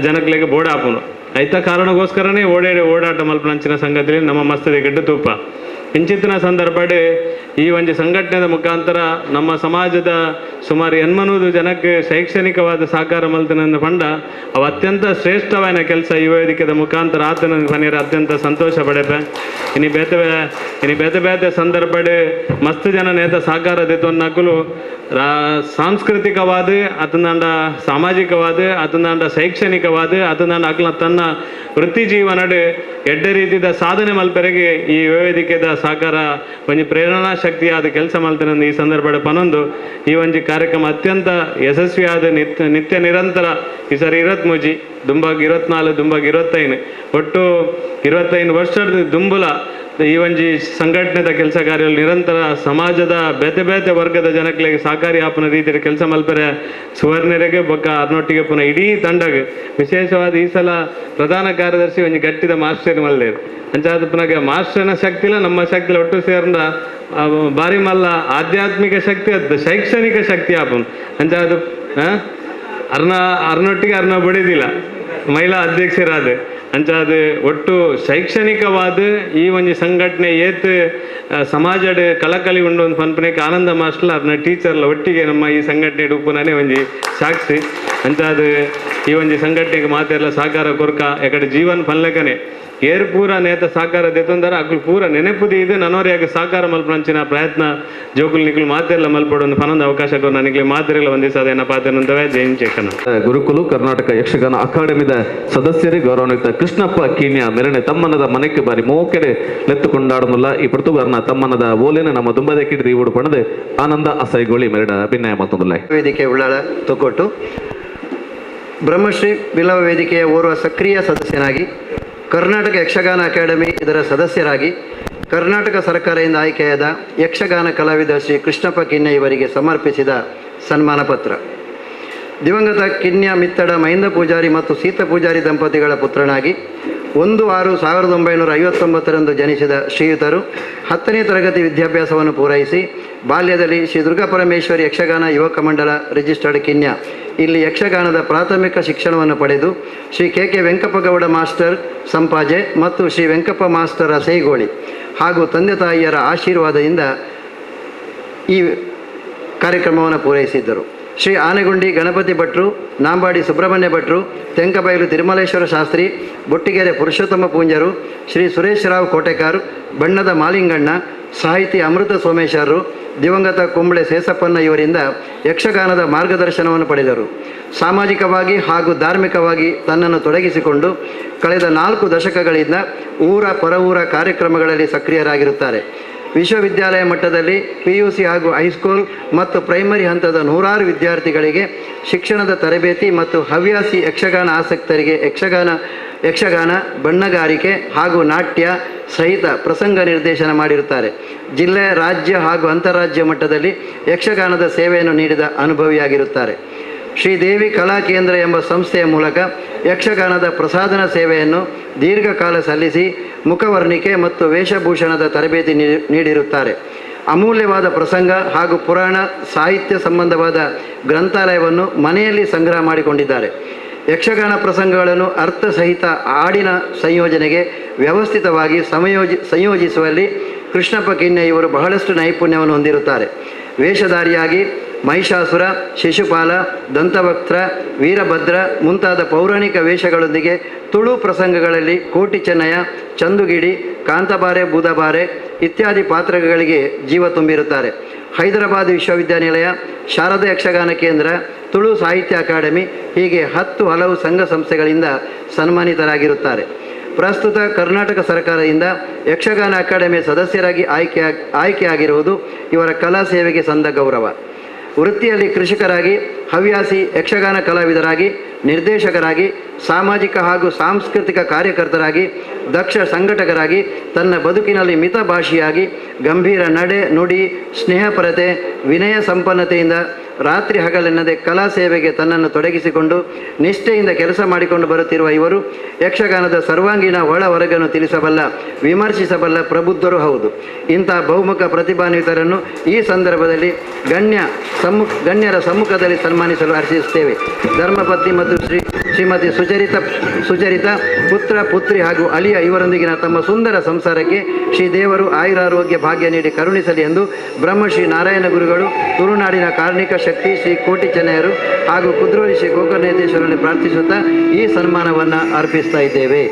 ಜನಗಳಿಗೆ ಬೋಡ ಆಪುಂಡು ಐತ ಕಾರಣಕ್ಕೋಸ್ಕರನೇ ಓಡಾಟ ಮಲ್ಪನಂಚಿನ ಸಂಗತಿಲಿ ನಮ್ಮ ಮಸ್ತ್ ದಿಕ್ಕಟ್ಟು ತೂಪ ಇಂಚಿತ್ತಿನ ಸಂದರ್ಭಡ್ ಈ ಒಂಜಿ ಸಂಘಟನೆದ ಮುಖಾಂತರ ನಮ್ಮ ಸಮಾಜದ ಸುಮಾರು 800 ಜನಕ್ಕೆ ಶೈಕ್ಷಣಿಕವಾದ ಸಹಕಾರ ಮಲ್ತನ ಪಂಡ ಅವು ಅತ್ಯಂತ ಶ್ರೇಷ್ಠವಾದ ಕೆಲಸ ಈ ವೇದಿಕೆದ ಮುಖಾಂತರ ಆತನ ಪನೀರ ಅತ್ಯಂತ ಸಂತೋಷ ಪಡೆಪೆ. ಇನಿ ಬೇತೆ ಬೇತೆ ಸಂದರ್ಭಡ್ ಮಸ್ತ್ ಜನ ನೇತ ಸಹಕಾರ ದೆತ್ತೊನ್ನಕುಲು ಸಾಂಸ್ಕೃತಿಕವಾದ ಅತನಾಂಡ ಸಾಮಾಜಿಕವಾದ ಅತನಾಂಡ ಶೈಕ್ಷಣಿಕವಾದ ಅತನಾಂಡ ಅಕ್ಲ ತನ್ನ ವೃತ್ತಿ ಜೀವನಡ್ ಎಡ್ಡೆ ರೀತಿದ ಸಾಧನೆ ಮಲ್ಪೆರೆಗೆ ಈ ವೇದಿಕೆದ ಸಹಕಾರ ಒಂಜಿ ಪ್ರೇರಣಾ ಶಕ್ತಿಯಾದ ಕೆಲಸ ಮಲ್ತನ ಈ ಸಂದರ್ಭದ ಪನೊಂದು ಈ ಒಂಜಿ ಕಾರ್ಯಕ್ರಮ ಅತ್ಯಂತ ಯಶಸ್ವಿಯಾದ ನಿತ್ಯ ನಿರಂತರ ಈ ಸರಿ 23 ದುಂಬಾಗ್ 24 ದುಂಬಾಗ್ 25 ಒಟ್ಟು 25 ವರ್ಷದ ದುಂಬುಲ ಈ ಒಂಜಿ ಸಂಘಟನೆದ ಕೆಲಸ ಕಾರ್ಯ ನಿರಂತರ ಸಮಾಜದ ಬೇತೆ ಬೇತೆ ವರ್ಗದ ಜನಗಳಿಗೆ ಸಹಕಾರಿ ಆಪನ ರೀತಿಯ ಕೆಲಸ ಮಲ್ಪರೆ ಸುವರ್ಣರಿಗೆ ಬೊಕ್ಕ ಅರ್ನೊಟ್ಟಿಗೆ ಪುನಃ ಇಡೀ ತಂಡಗ್ ವಿಶೇಷವಾದ ಈ ಸಲ ಪ್ರಧಾನ ಕಾರ್ಯದರ್ಶಿ ಒಂಜಿ ಗಟ್ಟಿದ ಮಾಸ್ಟರ್ ಮಲ್ದೇರು ಅಂಚಾದ ಪುನಃ ಮಾಸ್ಟರ್ನ ಶಕ್ತಿಲ ನಮ್ಮ ಶಕ್ತಿಲ ಒಟ್ಟು ಸೇರ್ದ ಬಾರಿ ಮಲ್ಲ ಆಧ್ಯಾತ್ಮಿಕ ಶಕ್ತಿ ಅದು ಶೈಕ್ಷಣಿಕ ಶಕ್ತಿ ಆಪನ್ ಅಂಚಾದ ಅರ್ನೊಟ್ಟಿಗೆ ಅರ್ನ ಬಡಿದಿಲ್ಲ ಮಹಿಳಾ ಅಧ್ಯಕ್ಷರಾದ ಅಂಚಾದ ಒಟ್ಟು ಶೈಕ್ಷಣಿಕವಾದ ಈ ಒಂಜಿ ಸಂಘಟನೆ ಏತ್ ಸಮಾಜಡ್ ಕಳಕಳಿ ಉಂಡು ಒಂದು ಪನ್ಪನೆಗೆ ಆನಂದ ಮಾಸ್ಟರ್ ಅರ್ನ ಟೀಚರ್ಲ ಒಟ್ಟಿಗೆ ನಮ್ಮ ಈ ಸಂಘಟನೆ ಉಪ್ಪುನೇ ಒಂಜಿ ಸಾಕ್ಷಿ ಅಂಚಾದ ಈ ಒಂಜಿ ಸಂಘಟನೆಗೆ ಮಾತೆಲ್ಲ ಸಹಕಾರ ಕೊರ್ಕ ಎಕಡೆ ಜೀವನ್ ಪನ್ಲೆಕನೆ ಏರ್ ಪೂರ ನೇತ ಸಹಕಾರ ದೆತ್ತೊಂದರ ಅಕ್ಲು ಪೂರ ನೆನಪುದಿ ಇದು ನನೋರಿಯಾಗ ಸಹಕಾರ ಮಲ್ಪನಂಚಿನ ಪ್ರಯತ್ನ ಜೋಕುಲ್ ನಿಕ್ಲು ಮಾತೆಲ್ಲ ಮಲ್ಪಡು ಒಂದು ಪನೊಂದು ಅವಕಾಶ ಕೊರು ನನಗೆ ಮಾತೆಲ್ಲ ಒಂದಿಸ ಅದೇನ ಪಾತೆನಂತವೇ ಜೈನ್ ಚೇಕನ. ಗುರುಕುಲು ಕರ್ನಾಟಕ ಯಕ್ಷಗಾನ ಅಕಾಡೆಮಿದ ಸದಸ್ಯರೇ ಗೌರವಾನ್ವಿತ ಕೃಷ್ಣಪ್ಪ ಕೀನ್ಯಾ ಮೆರನೆ ತಮ್ಮನದ ಮನೆಗೆ ಬಾರಿ ಮೋಕೆಡೆ ಲೆತ್ತು ಕೊಂಡಾಡನುಲ್ಲ ಈ ಪರ್ತುಗಾರನ ತಮ್ಮನದ ಓಲೇನ ನಮ್ಮ ದುಂಬದ ಕಿಡಿದು ಇವಡು ಪಣದೆ ಆನಂದ ಅಸೈಗೋಳಿ ಮೆರಡ ಅಭಿನಯ ಮತ್ತೊಂದುಲ್ಲ. ವೇದಿಕೆ ಉಳ್ಳಾಳ ತೊಕ್ಕೊಟ್ಟು ಬ್ರಹ್ಮಶ್ರೀ ಬಿಲ್ಲವ ವೇದಿಕೆಯ ಓರ್ವ ಸಕ್ರಿಯ ಸದಸ್ಯನಾಗಿ ಕರ್ನಾಟಕ ಯಕ್ಷಗಾನ ಅಕಾಡೆಮಿ ಇದರ ಸದಸ್ಯರಾಗಿ ಕರ್ನಾಟಕ ಸರ್ಕಾರದಿಂದ ಆಯ್ಕೆಯಾದ ಯಕ್ಷಗಾನ ಕಲಾವಿದ ಶ್ರೀ ಕೃಷ್ಣಪ್ಪ ಕಿನ್ಯ ಇವರಿಗೆ ಸಮರ್ಪಿಸಿದ ಸನ್ಮಾನ ಪತ್ರ. ದಿವಂಗತ ಕಿನ್ಯ ಮಿತ್ತಡ ಮಹಿಂದ ಪೂಜಾರಿ ಮತ್ತು ಸೀತಾ ಪೂಜಾರಿ ದಂಪತಿಗಳ ಪುತ್ರನಾಗಿ 1-6-1959ರಂದು ಜನಿಸಿದ ಶ್ರೀಯುತರು 10ನೇ ತರಗತಿ ವಿದ್ಯಾಭ್ಯಾಸವನ್ನು ಪೂರೈಸಿ ಬಾಲ್ಯದಲ್ಲಿ ಶ್ರೀ ದುರ್ಗಾ ಪರಮೇಶ್ವರಿ ಯಕ್ಷಗಾನ ಯುವಕ ಮಂಡಲ ರಿಜಿಸ್ಟರ್ಡ್ ಕಿನ್ಯ ಇಲ್ಲಿ ಯಕ್ಷಗಾನದ ಪ್ರಾಥಮಿಕ ಶಿಕ್ಷಣವನ್ನು ಪಡೆದು Shri K K Venkappagowda master Sampaje ಮತ್ತು ಶ್ರೀ ವೆಂಕಪ್ಪ ಮಾಸ್ಟರ್ ಸೇಗೋಳಿ ಹಾಗೂ ತಂದೆ ತಾಯಿಯರ ಆಶೀರ್ವಾದದಿಂದ ಈ ಕಾರ್ಯಕ್ರಮವನ್ನು ಪೂರೈಸಿದ್ದರು. ಶ್ರೀ ಆನೆಗುಂಡಿ ಗಣಪತಿ ಭಟ್ರು, ನಾಂಬಾಡಿ ಸುಬ್ರಹ್ಮಣ್ಯ ಭಟ್ರು, ತೆಂಕಬೈಲು ತಿರುಮಲೇಶ್ವರ ಶಾಸ್ತ್ರಿ, ಬೊಟ್ಟಿಗೆರೆ ಪುರುಷೋತ್ತಮ ಪೂಂಜರು, ಶ್ರೀ ಸುರೇಶ್ ರಾವ್ ಕೋಟೆಕಾರ್, ಬಣ್ಣದ ಮಾಲಿಂಗಣ್ಣ, ಸಾಹಿತಿ ಅಮೃತ ಸೋಮೇಶ್ವರರು, ದಿವಂಗತ ಕುಂಬ್ಳೆ ಸೇಸಪ್ಪಣ್ಣ ಇವರಿಂದ ಯಕ್ಷಗಾನದ ಮಾರ್ಗದರ್ಶನವನ್ನು ಪಡೆದರು. ಸಾಮಾಜಿಕವಾಗಿ ಹಾಗೂ ಧಾರ್ಮಿಕವಾಗಿ ತನ್ನನ್ನು ತೊಡಗಿಸಿಕೊಂಡು ಕಳೆದ 4 ದಶಕಗಳಿಂದ ಊರ ಪರವೂರ ಕಾರ್ಯಕ್ರಮಗಳಲ್ಲಿ ಸಕ್ರಿಯರಾಗಿರುತ್ತಾರೆ. ವಿಶ್ವವಿದ್ಯಾಲಯ ಮಟ್ಟದಲ್ಲಿ PUC ಹಾಗೂ ಹೈಸ್ಕೂಲ್ ಮತ್ತು ಪ್ರೈಮರಿ ಹಂತದ ನೂರಾರು ವಿದ್ಯಾರ್ಥಿಗಳಿಗೆ ಶಿಕ್ಷಣದ ತರಬೇತಿ ಮತ್ತು ಹವ್ಯಾಸಿ ಯಕ್ಷಗಾನ ಆಸಕ್ತರಿಗೆ ಯಕ್ಷಗಾನ ಬಣ್ಣಗಾರಿಕೆ ಹಾಗೂ ನಾಟ್ಯ ಸಹಿತ ಪ್ರಸಂಗ ನಿರ್ದೇಶನ ಮಾಡಿರುತ್ತಾರೆ. ಜಿಲ್ಲೆ, ರಾಜ್ಯ ಹಾಗೂ ಅಂತಾರಾಜ್ಯ ಮಟ್ಟದಲ್ಲಿ ಯಕ್ಷಗಾನದ ಸೇವೆಯನ್ನು ನೀಡಿದ ಅನುಭವಿಯಾಗಿರುತ್ತಾರೆ. ಶ್ರೀದೇವಿ ಕಲಾ ಕೇಂದ್ರ ಎಂಬ ಸಂಸ್ಥೆಯ ಮೂಲಕ ಯಕ್ಷಗಾನದ ಪ್ರಸಾದನ ಸೇವೆಯನ್ನು ದೀರ್ಘಕಾಲ ಸಲ್ಲಿಸಿ ಮುಖವರ್ಣಿಕೆ ಮತ್ತು ವೇಷಭೂಷಣದ ತರಬೇತಿ ನೀಡಿರುತ್ತಾರೆ. ಅಮೂಲ್ಯವಾದ ಪ್ರಸಂಗ ಹಾಗೂ ಪುರಾಣ ಸಾಹಿತ್ಯ ಸಂಬಂಧವಾದ ಗ್ರಂಥಾಲಯವನ್ನು ಮನೆಯಲ್ಲಿ ಸಂಗ್ರಹ ಮಾಡಿಕೊಂಡಿದ್ದಾರೆ. ಯಕ್ಷಗಾನ ಪ್ರಸಂಗಗಳನ್ನು ಅರ್ಥಸಹಿತ ಹಾಡಿನ ಸಂಯೋಜನೆಗೆ ವ್ಯವಸ್ಥಿತವಾಗಿ ಸಂಯೋಜಿಸುವಲ್ಲಿ ಕೃಷ್ಣಪ್ಪ ಕಿನ್ಯ ಇವರು ಬಹಳಷ್ಟು ನೈಪುಣ್ಯವನ್ನು ಹೊಂದಿರುತ್ತಾರೆ. ವೇಷಧಾರಿಯಾಗಿ ಮಹಿಷಾಸುರ, ಶಿಶುಪಾಲ, ದಂತವಕ್ತ್ರ, ವೀರಭದ್ರ ಮುಂತಾದ ಪೌರಾಣಿಕ ವೇಷಗಳೊಂದಿಗೆ ತುಳು ಪ್ರಸಂಗಗಳಲ್ಲಿ ಕೋಟಿ ಚೆನ್ನಯ್ಯ, ಚಂದುಗಿಡಿ, ಕಾಂತಬಾರೆ, ಬೂದಬಾರೆ ಇತ್ಯಾದಿ ಪಾತ್ರಗಳಿಗೆ ಜೀವ ತುಂಬಿರುತ್ತಾರೆ. ಹೈದರಾಬಾದ್ ವಿಶ್ವವಿದ್ಯಾನಿಲಯ, ಶಾರದಾ ಯಕ್ಷಗಾನ ಕೇಂದ್ರ, ತುಳು ಸಾಹಿತ್ಯ ಅಕಾಡೆಮಿ ಹೀಗೆ 10 ಹಲವು ಸಂಘ ಸಂಸ್ಥೆಗಳಿಂದ ಸನ್ಮಾನಿತರಾಗಿರುತ್ತಾರೆ. ಪ್ರಸ್ತುತ ಕರ್ನಾಟಕ ಸರ್ಕಾರದಿಂದ ಯಕ್ಷಗಾನ ಅಕಾಡೆಮಿಯ ಸದಸ್ಯರಾಗಿ ಆಯ್ಕೆಯಾಗಿರುವುದು ಇವರ ಕಲಾ ಸೇವೆಗೆ ಸಂದ ಗೌರವ. ವೃತ್ತಿಯಲ್ಲಿ ಕೃಷಿಕರಾಗಿ ಹವ್ಯಾಸಿ ಯಕ್ಷಗಾನ ಕಲಾವಿದರಾಗಿ, ನಿರ್ದೇಶಕರಾಗಿ, ಸಾಮಾಜಿಕ ಹಾಗೂ ಸಾಂಸ್ಕೃತಿಕ ಕಾರ್ಯಕರ್ತರಾಗಿ, ದಕ್ಷ ಸಂಘಟಕರಾಗಿ, ತನ್ನ ಬದುಕಿನಲ್ಲಿ ಮಿತಭಾಷಿಯಾಗಿ, ಗಂಭೀರ ನಡೆ ನುಡಿ, ಸ್ನೇಹಪರತೆ, ವಿನಯ ಸಂಪನ್ನತೆಯಿಂದ ರಾತ್ರಿ ಹಗಲೆನ್ನದೆ ಕಲಾ ಸೇವೆಗೆ ತನ್ನನ್ನು ತೊಡಗಿಸಿಕೊಂಡು ನಿಷ್ಠೆಯಿಂದ ಕೆಲಸ ಮಾಡಿಕೊಂಡು ಬರುತ್ತಿರುವ ಇವರು ಯಕ್ಷಗಾನದ ಸರ್ವಾಂಗೀಣ ಒಳ ಹೊರಗನ್ನು ತಿಳಿಸಬಲ್ಲ, ವಿಮರ್ಶಿಸಬಲ್ಲ ಪ್ರಬುದ್ಧರು ಹೌದು. ಇಂಥ ಬಹುಮುಖ ಪ್ರತಿಭಾನ್ವಿತರನ್ನು ಈ ಸಂದರ್ಭದಲ್ಲಿ ಗಣ್ಯರ ಸಮ್ಮುಖದಲ್ಲಿ ಸನ್ಮಾನಿಸಲು ಹರ್ಷಿಸುತ್ತೇವೆ. ಧರ್ಮಪತ್ನಿ ಮತ್ತು ಶ್ರೀಮತಿ ಸುಚರಿತ ಪುತ್ರ ಪುತ್ರಿ ಹಾಗೂ ಅಳಿಯ ಇವರೊಂದಿಗಿನ ತಮ್ಮ ಸುಂದರ ಸಂಸಾರಕ್ಕೆ ಶ್ರೀ ದೇವರು ಆಯುರಾರೋಗ್ಯ ಭಾಗ್ಯ ನೀಡಿ ಕರುಣಿಸಲಿ ಎಂದು ಬ್ರಹ್ಮಶ್ರೀ ನಾರಾಯಣ ಗುರುಗಳು, ತುಳುನಾಡಿನ ಕಾರ್ಣಿಕ ಶಕ್ತಿ ಶ್ರೀ ಕೋಟಿ ಚೆನ್ನಯರು ಹಾಗೂ ಕುದ್ರೋಳಿ ಶ್ರೀ ಗೋಕರ್ಣೇಶ್ವರನಲ್ಲಿ ಪ್ರಾರ್ಥಿಸುತ್ತಾ ಈ ಸನ್ಮಾನವನ್ನು ಅರ್ಪಿಸ್ತಾ ಇದ್ದೇವೆ.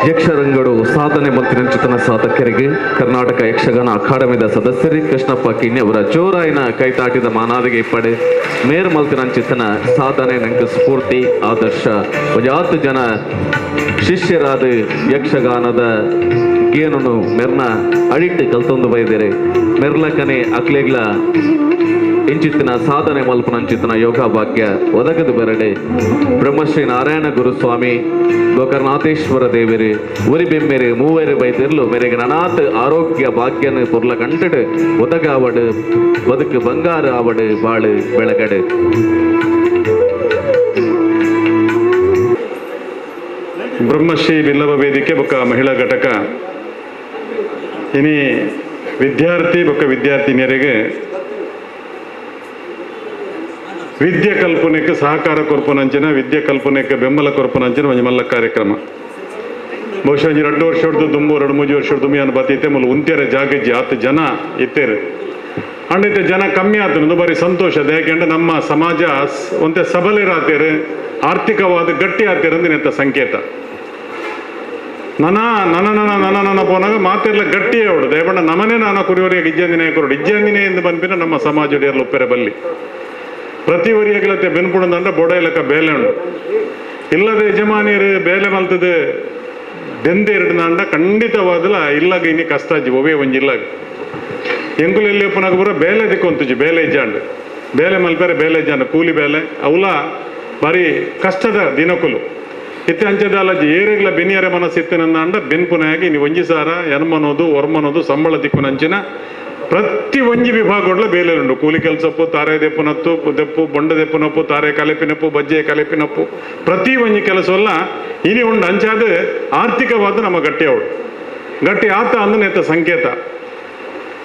ಯಕ್ಷರಂಗಡು ಸಾಧನೆ ಮಲ್ತಿನಂಚಿತನ ಸಾಧಕರಿಗೆ ಕರ್ನಾಟಕ ಯಕ್ಷಗಾನ ಅಕಾಡೆಮಿದ ಸದಸ್ಯರಿ ಕೃಷ್ಣಪ್ಪ ಕಿನ್ನಿ ಅವರ ಜೋರಾಯಿನ ಕೈತಾಟಿದ ಮಾನಾದಿಗೆ ಇಪ್ಪಡೆ ಮೇರ್ ಮಲ್ತಿನಂಚಿತನ ಸಾಧನೆ ನಂಗೆ ಸ್ಫೂರ್ತಿ ಆದರ್ಶ. ಒಂಜಾತು ಜನ ಶಿಷ್ಯರಾದ ಯಕ್ಷಗಾನದ ಗೇನನ್ನು ಮೆರ್ನ ಅಡಿಟ್ಟು ಕಲ್ತೊಂದು ಬೈದಿರೆ ಮೆರ್ಲಕನೆ ಅಕ್ಲೆಗ್ಲ ಇಂಚಿತ್ತಿನ ಸಾಧನೆ ಮಲ್ಪನಂಚಿತನ ಯೋಗ ಭಾಗ್ಯ ಒದಗದು ಬೆರಡೆ ಬ್ರಹ್ಮಶ್ರೀ ನಾರಾಯಣ ಗುರುಸ್ವಾಮಿ ಗೋಕರ್ಣಾಥೇಶ್ವರ ದೇವರು ಉರಿಬೆಮ್ಮೆರು ಮೂವರು ಬೈದಿರ್ಲು ಮೇರೆಗೆ ನನಾತ್ ಆರೋಗ್ಯ ಭಾಗ್ಯನ ಪೊರ್ಲ ಕಂಟಡು ಒದಗಾವಡು ಬದುಕು ಬಂಗಾರ ಆವಡು ಬಾಳು ಬೆಳಗಡು. ಬ್ರಹ್ಮಶ್ರೀ ಬಿಲ್ಲವ ವೇದಿಕೆ ಬೊಕ್ಕ ಮಹಿಳಾ ಘಟಕ ಇನಿ ವಿದ್ಯಾರ್ಥಿ ಬೊಕ್ಕ ವಿದ್ಯಾರ್ಥಿನಿಯರಿಗೆ ವಿದ್ಯೆ ಕಲ್ಪನೆಗೆ ಸಹಕಾರ ಕೊರ್ಪುನಂಚಿನ ವಿದ್ಯೆ ಕಲ್ಪನೆಗೆ ಬೆಂಬಲ ಕೊರ್ಪುನಂಚಿನ ಒಂಜಿ ಮಲ್ಲ ಕಾರ್ಯಕ್ರಮ. ಬಹುಶಃ ಒಂಜಿ 2 ವರ್ಷದ ದುಂಬು 2-3 ವರ್ಷದ ದುಂಬು ಏನು ಬತ್ತೈತೆ ಮೂಲ ಉಂತ್ಯರ ಜಾಗಜ್ಜಿ ಆತ ಜನ ಇತ್ತೇರು ಅಂಡೈತೆ ಜನ ಕಮ್ಮಿ ಆತನದು ಬಾರಿ ಸಂತೋಷ. ಯಾಕೆಂದ್ರೆ ನಮ್ಮ ಸಮಾಜ ಒಂತೆ ಸಬಲರಾತೇರು, ಆರ್ಥಿಕವಾದ ಗಟ್ಟಿ ಆತೇರಂದು ಸಂಕೇತ. ನನ ನನ ನನ ನನ ನನ ಪೋನಾಗ ಮಾತೆಲ್ಲ ಗಟ್ಟಿಯೇ ಅವಡು ದಯಪಂಡ ನಮನೆ ನಾನು ಕುರಿಯವರಿಗೆ ಇಜ್ಜಂದಿನೇ ಕೊರಡು ಇಜ್ಜಂದಿನೇ ಎಂದು ಬಂದ್ಪಿನ ನಮ್ಮ ಸಮಾಜ ಒಪ್ಪೆರೆ ಬಲ್ಲಿ ಪ್ರತಿ ವರಿಯಗಲತೆ ಬೆನ್ಪುಣದಂಡ ಬೊಡ ಇಲಕ ಬೇಲೆ ಉಂಡು ಇಲ್ಲದ ಯಜಮಾನಿಯರು ಬೇಲೆ ಮಲ್ತದೆ ದೆಂದೆ ಎರಡನಾಂಡ ಖಂಡಿತವಾದಲ ಇಲ್ಲಾಗ ಇನ್ನು ಕಷ್ಟ ಅಜ್ಜಿ ಒವೇ ಒಂಜಿ ಇಲ್ಲಾಗ ಎಂಕುಲು ಎಲ್ಲಿ ಒಪ್ಪನಾಗ ಬರೋ ಬೇಲೆ ದಿಕ್ಕೊಂತುಜಿ ಬೇಲೆ ಇಜ್ಜಾಂಡು ಬೇಲೆ ಮಲ್ಪೆರೆ ಬೇಲೆ ಇಜ್ಜಾಂಡು ಕೂಲಿ ಬೇಲೆ ಅವಲ ಬಾರಿ ಕಷ್ಟದ ದಿನಕುಲು ಇತ್ತೆ ಅಂಚದಾಲಜ್ಜಿ ಏರೆಗ್ಲ ಬೆನಿಯರ ಮನಸ್ಸಿತ್ತಿನಂದ ಬೆನ್ಪುನಾಗಿ ನೀವು ಒಂಜಿ ಸಾರ ಎನ್ಮನೋದು ಒರ್ಮನೋದು ಸಂಬಳ ದಿಕ್ಕುನಂಚಿನ ಪ್ರತಿ ಒಂಜಿ ವಿಭಾಗಗಳ ಬೇಲೆ ಉಂಟು. ಕೂಲಿ ಕೆಲಸಪ್ಪು ತಾರೆ ದೆಪ್ಪುನತ್ತು ದೆಪ್ಪು ಬೊಂಡ ದೆಪ್ಪುನಪ್ಪು ತಾರೆ ಕಲೆಪಿನಪ್ಪು ಬಜ್ಜೆ ಕಲೆಪಿನಪ್ಪು ಪ್ರತಿ ಒಂಜಿ ಕೆಲಸವಲ್ಲ ಇನಿ ಉಂಡು. ಅಂಚಾದ ಆರ್ಥಿಕವಾದ ನಮ್ಮ ಗಟ್ಟಿ ಅವಳು ಗಟ್ಟಿ ಆತ ಅಂದ ನೆತ್ತ ಸಂಕೇತ.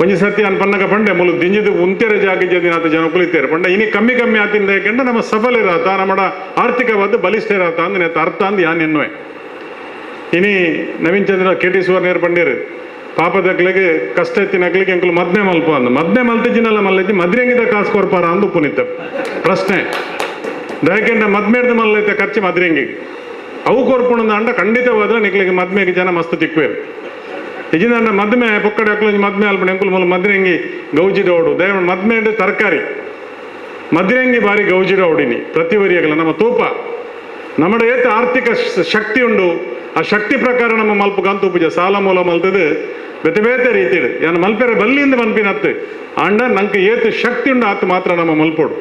ಒಂಜಿ ಸತಿ ಅನ್ ಪನ್ನಗ ಪಂಡೆ ಮುಲು ದಿಂಜಿದು ಉಂತೆರೆ ಜಾಗ ದಿನ ಜನ ಕುಳಿತೇರು ಪಂಡ ಇನಿ ಕಮ್ಮಿ ಕಮ್ಮಿ ಆತಿಂದ ಯಾಕೆಂಡ ನಮ್ಮ ಸಫಲರಾತ ನಮ್ಮ ಆರ್ಥಿಕವಾದ ಬಲಿಷ್ಠರಾತ ಅಂದ ನೆತ್ತ ಅರ್ಥ ಅಂದ್ ಯಾನ್ ಎನ್ನುವೆ. ಇನಿ ನವೀನ್ ಚಂದ್ರ ಕೆ ಟಿ ಸುವರ್ಣೇರ್ ಪಂಡೇರು ಪಾಪದಕ್ಲಿಗೆ ಕಷ್ಟ ಎತ್ತಿನಕ್ಲಿಗೆ ಎಂಕುಲು ಮದ್ನೆ ಮಲ್ಪ ಅಂದ ಮದ್ನೆ ಮಲ್ತಿಜಿನಲ್ಲ ಮಲ್ಲೈತಿ ಮದ್ರೆಂಗಿದ ಕಾಸು ಕೊರ್ಪಾರ ಅಂದು ಪುನಿತ ಪ್ರಶ್ನೆ. ದಯಕೆಂಡ ಮದ್ಮೇರ್ದ ಮಲ್ಲೈತೆ ಖರ್ಚು ಮದ್ರೆಂಗಿಗೆ ಅವು ಕೊರ್ಪುಣದ ಅಂಡ ಖಂಡಿತವಾದ್ರೆ ನಿಕ್ಲಿಗೆ ಮದ್ಮೆಗೆ ಜನ ಮಸ್ತ್ ತಿಕ್ವೇರು. ಇಜಿನ ಮದ್ಮೆ ಪೊಕ್ಕಡೆ ಅಕ್ಲು ಮದ್ಮೆ ಅಲ್ಪ ಎಂಕುಲು ಮೂಲ ಮದ್ರೆಂಗಿ ಗೌಜಿಡೋಡು ದಯ ಮದ್ಮೆ ಅಂದ್ರೆ ತರಕಾರಿ ಮದ್ರೆಂಗಿ ಬಾರಿ ಗೌಜಿಡೋಡಿನಿ ಪ್ರತಿ ವರಿಯಗಲ ನಮ್ಮ ತೂಪ ನಮ್ಮ ಏತ ಆರ್ಥಿಕ ಶಕ್ತಿ ಉಂಡು ಆ ಶಕ್ತಿ ಪ್ರಕಾರ ನಮ್ಮ ಮಲ್ಪ ಗಂತು ಪೂಜೆ ಸಾಲ ಮೂಲ ಮಲ್ತದು ಬೇತೆ ಬೇತೆ ರೀತಿ ಯಾನ್ ಮಲ್ಪೆರೆ ಬಲ್ಲಿಂದ ಮನ್ಪಿನತ್ತು ಅಂಡ ನಂಗೆ ಏತು ಶಕ್ತಿ ಉಂಡು ಆತು ಮಾತ್ರ ನಮ್ಮ ಮಲ್ಪೋಡು.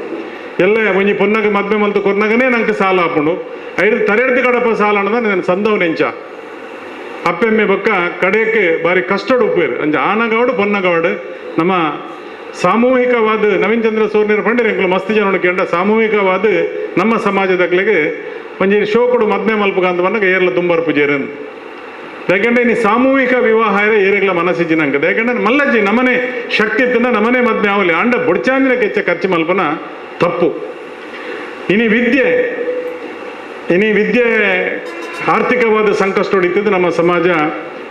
ಎಲ್ಲ ಒಂಜಿ ಪೊನ್ನಗ ಮದ್ಮೆ ಮಲ್ತು ಕೊರ್ನಗನೇ ನಂಗೆ ಸಾಲ ಹಾಪುಂಡು ಐದು ತರೆಡ್ದು ಕಡಪ ಸಾಲ ಅನ್ನೋದ ನನ್ನ ಸಂದವ್ ನೆಂಚ ಅಪ್ಪೆಮ್ಮೆ ಬೊಕ್ಕ ಕಡೆಯಕ್ಕೆ ಬಾರಿ ಕಷ್ಟಡು ಉಪ್ಪೇರು ಅಂಚ ಆನಗೌಡು ಪೊನ್ನಗೌಡು ನಮ್ಮ ಸಾಮೂಹಿಕವಾದ ನವೀನ್ ಚಂದ್ರ ಸೂರ್ಯರ ಪಂಡಿರ ಎಂಕುಲು ಮಸ್ತ್ ಜನ ಕೇಂದ್ರ ಸಾಮೂಹಿಕವಾದ ನಮ್ಮ ಸಮಾಜದಕ್ಲಿಗೆ ಒಂಜಿ ಶೋಕುಡು ಮದ್ಮೆ ಮಲ್ಪುಗ ಅಂತ ಬಂದಾಗ ಏರ್ಲ ದುಂಬರ್ ಪೂಜೆರು. ಯಾಕೆಂದ್ರೆ ಇನ್ನು ಸಾಮೂಹಿಕ ವಿವಾಹ ಏರೆಗ್ಲ ಮನಸ್ಸಿಜ್ಜಿ ನಂಗೆ ಯಾಕೆಂದ್ರೆ ಮಲ್ಲಜ್ಜಿ ನಮನೆ ಶಕ್ತಿ ಇತ್ತಂದ ನಮನೆ ಮದ್ಮೆ ಅವಲಿ ಅಂಡ ಬುಡ್ಚಾಂದಿನ ಕೆಚ್ಚ ಖರ್ಚು ಮಲ್ಪನ ತಪ್ಪು. ಇನಿ ವಿದ್ಯೆ ಆರ್ಥಿಕವಾದ ಸಂಕಷ್ಟ ಹೊಡಿತಿದ್ದು ನಮ್ಮ ಸಮಾಜ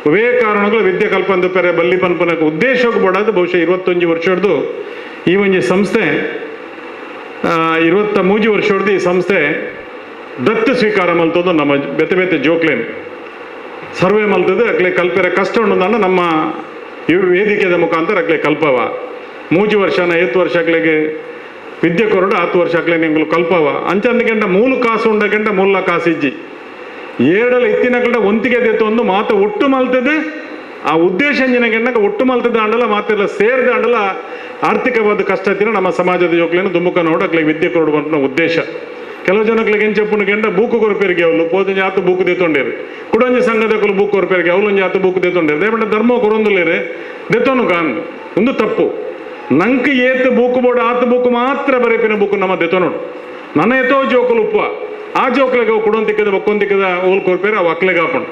ಅವೇ ಕಾರಣಗಳು ವಿದ್ಯೆ ಕಲ್ಪಂದು ಪೆರೆ ಬಲ್ಲಿ ಪನ್ಪನ ಉದ್ದೇಶಕ್ಕೆ ಬಡದು ಬಹುಶಃ 21 ವರ್ಷದ್ದು ಈ ಒಂಜಿ ಸಂಸ್ಥೆ 23 ವರ್ಷದ್ದು ಈ ಸಂಸ್ಥೆ ದತ್ತು ಸ್ವೀಕಾರ ಮಲ್ತದ್ದು ನಮ್ಮ ಬೇತೆ ಬೇತೆ ಜೋಕ್ಲೇನ್ ಸರ್ವೆ ಮಲ್ತದ್ದು ಅಕ್ಲೆ ಕಲ್ಪೆರೆ ಕಷ್ಟ ಉಂಡು ನಮ್ಮ ಇವು ವೇದಿಕೆದ ಮುಖಾಂತರ ಅಕ್ಲೆ ಕಲ್ಪವ 3 ವರ್ಷನ 8 ವರ್ಷ ಅಕ್ಲೆಗೆ ವಿದ್ಯೆ ಕೊರಡು 10 ವರ್ಷ ಅಕ್ಲೆ ನಿಂಗಳು ಕಲ್ಪವ ಅಂಚಂದ ಮೂಲು ಕಾಸು ಉಂಡ ಮೂಲ ಕಾಸು ಇಜ್ಜಿ ಏಡಲ ಇತ್ತಿನಕಲ್ಡ ಒಂತಿಗೆ ದೇತು ಮಾತು ಒಟ್ಟು ಮಲ್ತದೆ ಆ ಉದ್ದೇಶ ಎಂಜಿನಗೆನ್ನಕ ಒಟ್ಟು ಮಲ್ತದ ಅಂಡಲ ಮಾತೆಲ್ಲ ಸೇರಿದ ಅಂಡಲ ಆರ್ಥಿಕವಾದ ಕಷ್ಟ ತಿನ್ನ ನಮ್ಮ ಸಮಾಜದ ಜೋಕ್ಲೇನು ದುಮ್ಮುಖ ನೋಡು ಅಕ್ಲೆಗೆ ವಿದ್ಯೆ ಕೊರಡು ಅಂತ ಉದ್ದೇಶ. ಕೆಲವು ಜನಕ್ಲೆಗೆ ಏನು చెప్పును ಗೆಂಡ ಬೂಕು ಕೊರಪೇರಿಗೆ ಅವಳು ಪೋದ ಜಾತು ಬೂಕು ದೇತೊಂಡೇರು ಕುಡೊಂಜಿ ಸಂಘದಕಲು ಬೂಕು ಕೊರಪೇರಿಗೆ ಅವಳೊಂದು ಜಾತು ಬೂಕು ದೇತೊಂಡೇರು ದೇಪಂಡ ಧರ್ಮ ಕೊರೊಂದುಲೇರೆ ದೆತ್ತೋನು ಕಾನ್ ಒಂದು ತಪ್ಪು. ನಂಗೆ ಏತು ಬೂಕು ಬೋರ್ಡ್ ಆತು ಬೂಕು ಮಾತ್ರ ಬರೆಪಿನ ಬೂಕು ನಮ್ಮ ದೆತ್ತೋನೋಡು ನನ್ನ ಏತೋ ಜೋಕುಲು ಉಪ್ಪ ಆ ಜೋಕ್ಲೆಗೆ ಅವು ಕುಡೊಂತಿಕ್ಕದ ಒಕ್ಕೊಂತಿಕ್ಕದ ಓಲ್ ಕೊರಪೇರು ಅವು ಅಕ್ಲೆಗೆ ಹಾಕೊಂಡು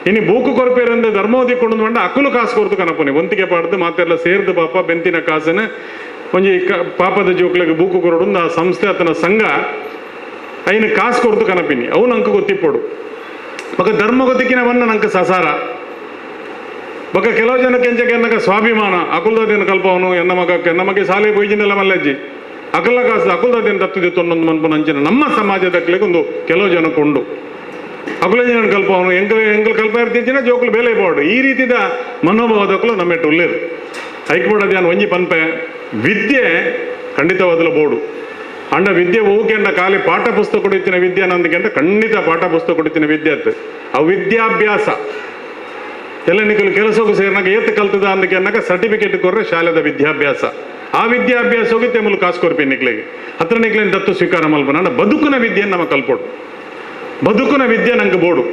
ಇನ್ನು ಬೂಕು ಕೊರಪೇರಂದ್ರೆ ಧರ್ಮೋದಿ ಕೊಂಡು ಬಂಡ ಅಕ್ಕಲು ಕಾಸು ಕೊರ್ತು ಕನಪುನಿ ಒಂತಿಗೆ ಪಾಡ್ದು ಮಾತೆಲ್ಲ ಸೇರ್ದು ಪಾಪ ಬೆಂತಿನ ಕಾಸನ್ನು ಒಂಜಿ ಪಾಪದ ಜೋಕ್ಲೆಗೆ ಬೂಕು ಕೊರಡು ಆ ಸಂಸ್ಥೆ ಆತನ ಸಂಘ ಐನು ಕಾಸು ಕೊರ್ತು ಕನಪಿನಿ ಅವು ನಂಗೆ ಗೊತ್ತಿಪ್ಪೋಡು ಬೊಕ ಧರ್ಮ ಗೊತ್ತಿಕ್ಕಿನ ಬನ್ನ ನಂಗೆ ಸಸಾರ ಬೊಕ ಕೆಲವು ಜನಕ್ಕೆ ಎಂಚಕ್ಕೆ ಎನ್ನಕ ಸ್ವಾಭಿಮಾನ ಅಕುಲ್ದೇನು ಕಲ್ಪವನು ಎನ್ನ ಮಗಕ್ಕೆ ನಮಗೆ ಶಾಲೆ ಪೊಯ್ಜಿನೆಲ್ಲ ಮಲ್ಲಜ್ಜಿ ಅಕಲ ಕಾಸು ಅಕುಲ್ದೇನು ತತ್ತಿದೆ ತೊನ್ನೊಂದು ಮನ್ಪು ನಂಚಿನ ನಮ್ಮ ಸಮಾಜದಕ್ಲಿಗೆ ಒಂದು ಕೆಲವು ಜನಕ್ಕೆ ಉಂಡು ಅಕುಲ ಜನ ಕಲ್ಪವನು ಎಂಕಲ್ ಎಂಕಲ್ ಕಲ್ಪ ಇರ್ತಿನ ಜೋಕುಲು ಬೇಲೆ ಬೋರ್ಡು ಈ ರೀತಿದ ಮನೋಭಾವದಕ್ಕಲು ನಮ್ಮೆಟ್ಟು ಉಳ್ಳೇರು ಐಕ್ಬೋಡದ ಒಂಜಿ ಪನ್ಪೆ ವಿದ್ಯೆ ಖಂಡಿತವಾದಲ ಬೋರ್ಡು ಅಂಡ ವಿದ್ಯೆ ಹೋಗ್ಯಂಡ ಖಾಲಿ ಪಾಠ ಪುಸ್ತಕ ಕೊಡುತ್ತಿನ ವಿದ್ಯೆ ನಂದಕ್ಕೆಂಡ ಖಂಡಿತ ಪಾಠ ಪುಸ್ತಕ ಕೊಡುತ್ತಿನ ವಿದ್ಯೆ ಅತ್ತು ಅವು ವಿದ್ಯಾಭ್ಯಾಸ ಎಲ್ಲ ನಿಕಲು ಕೆಲಸಕ್ಕೂ ಸೇರಿನಾಗ ಏತ್ ಕಲ್ತದ ಅಂದಕ್ಕೆ ಸರ್ಟಿಫಿಕೇಟ್ ಕೊರ್ರೆ ಶಾಲೆದ ವಿದ್ಯಾಭ್ಯಾಸ ಆ ವಿದ್ಯಾಭ್ಯಾಸ ಹೋಗಿ ತೆಮ್ಮಲು ಕಾಸು ಕೊರ್ಪಿ ನಿಕ್ಲಿಗೆ ಹತ್ರ ನಿಕ್ಲೇನು ದತ್ತು ಸ್ವೀಕಾರ ಮಲ್ಪನ ಬದುಕುನ ವಿದ್ಯೆಯನ್ನು ನಮ್ಮ ಕಲ್ಪೋಡು ಬದುಕುನ ವಿದ್ಯೆ ನಂಗೆ ಬೋಡು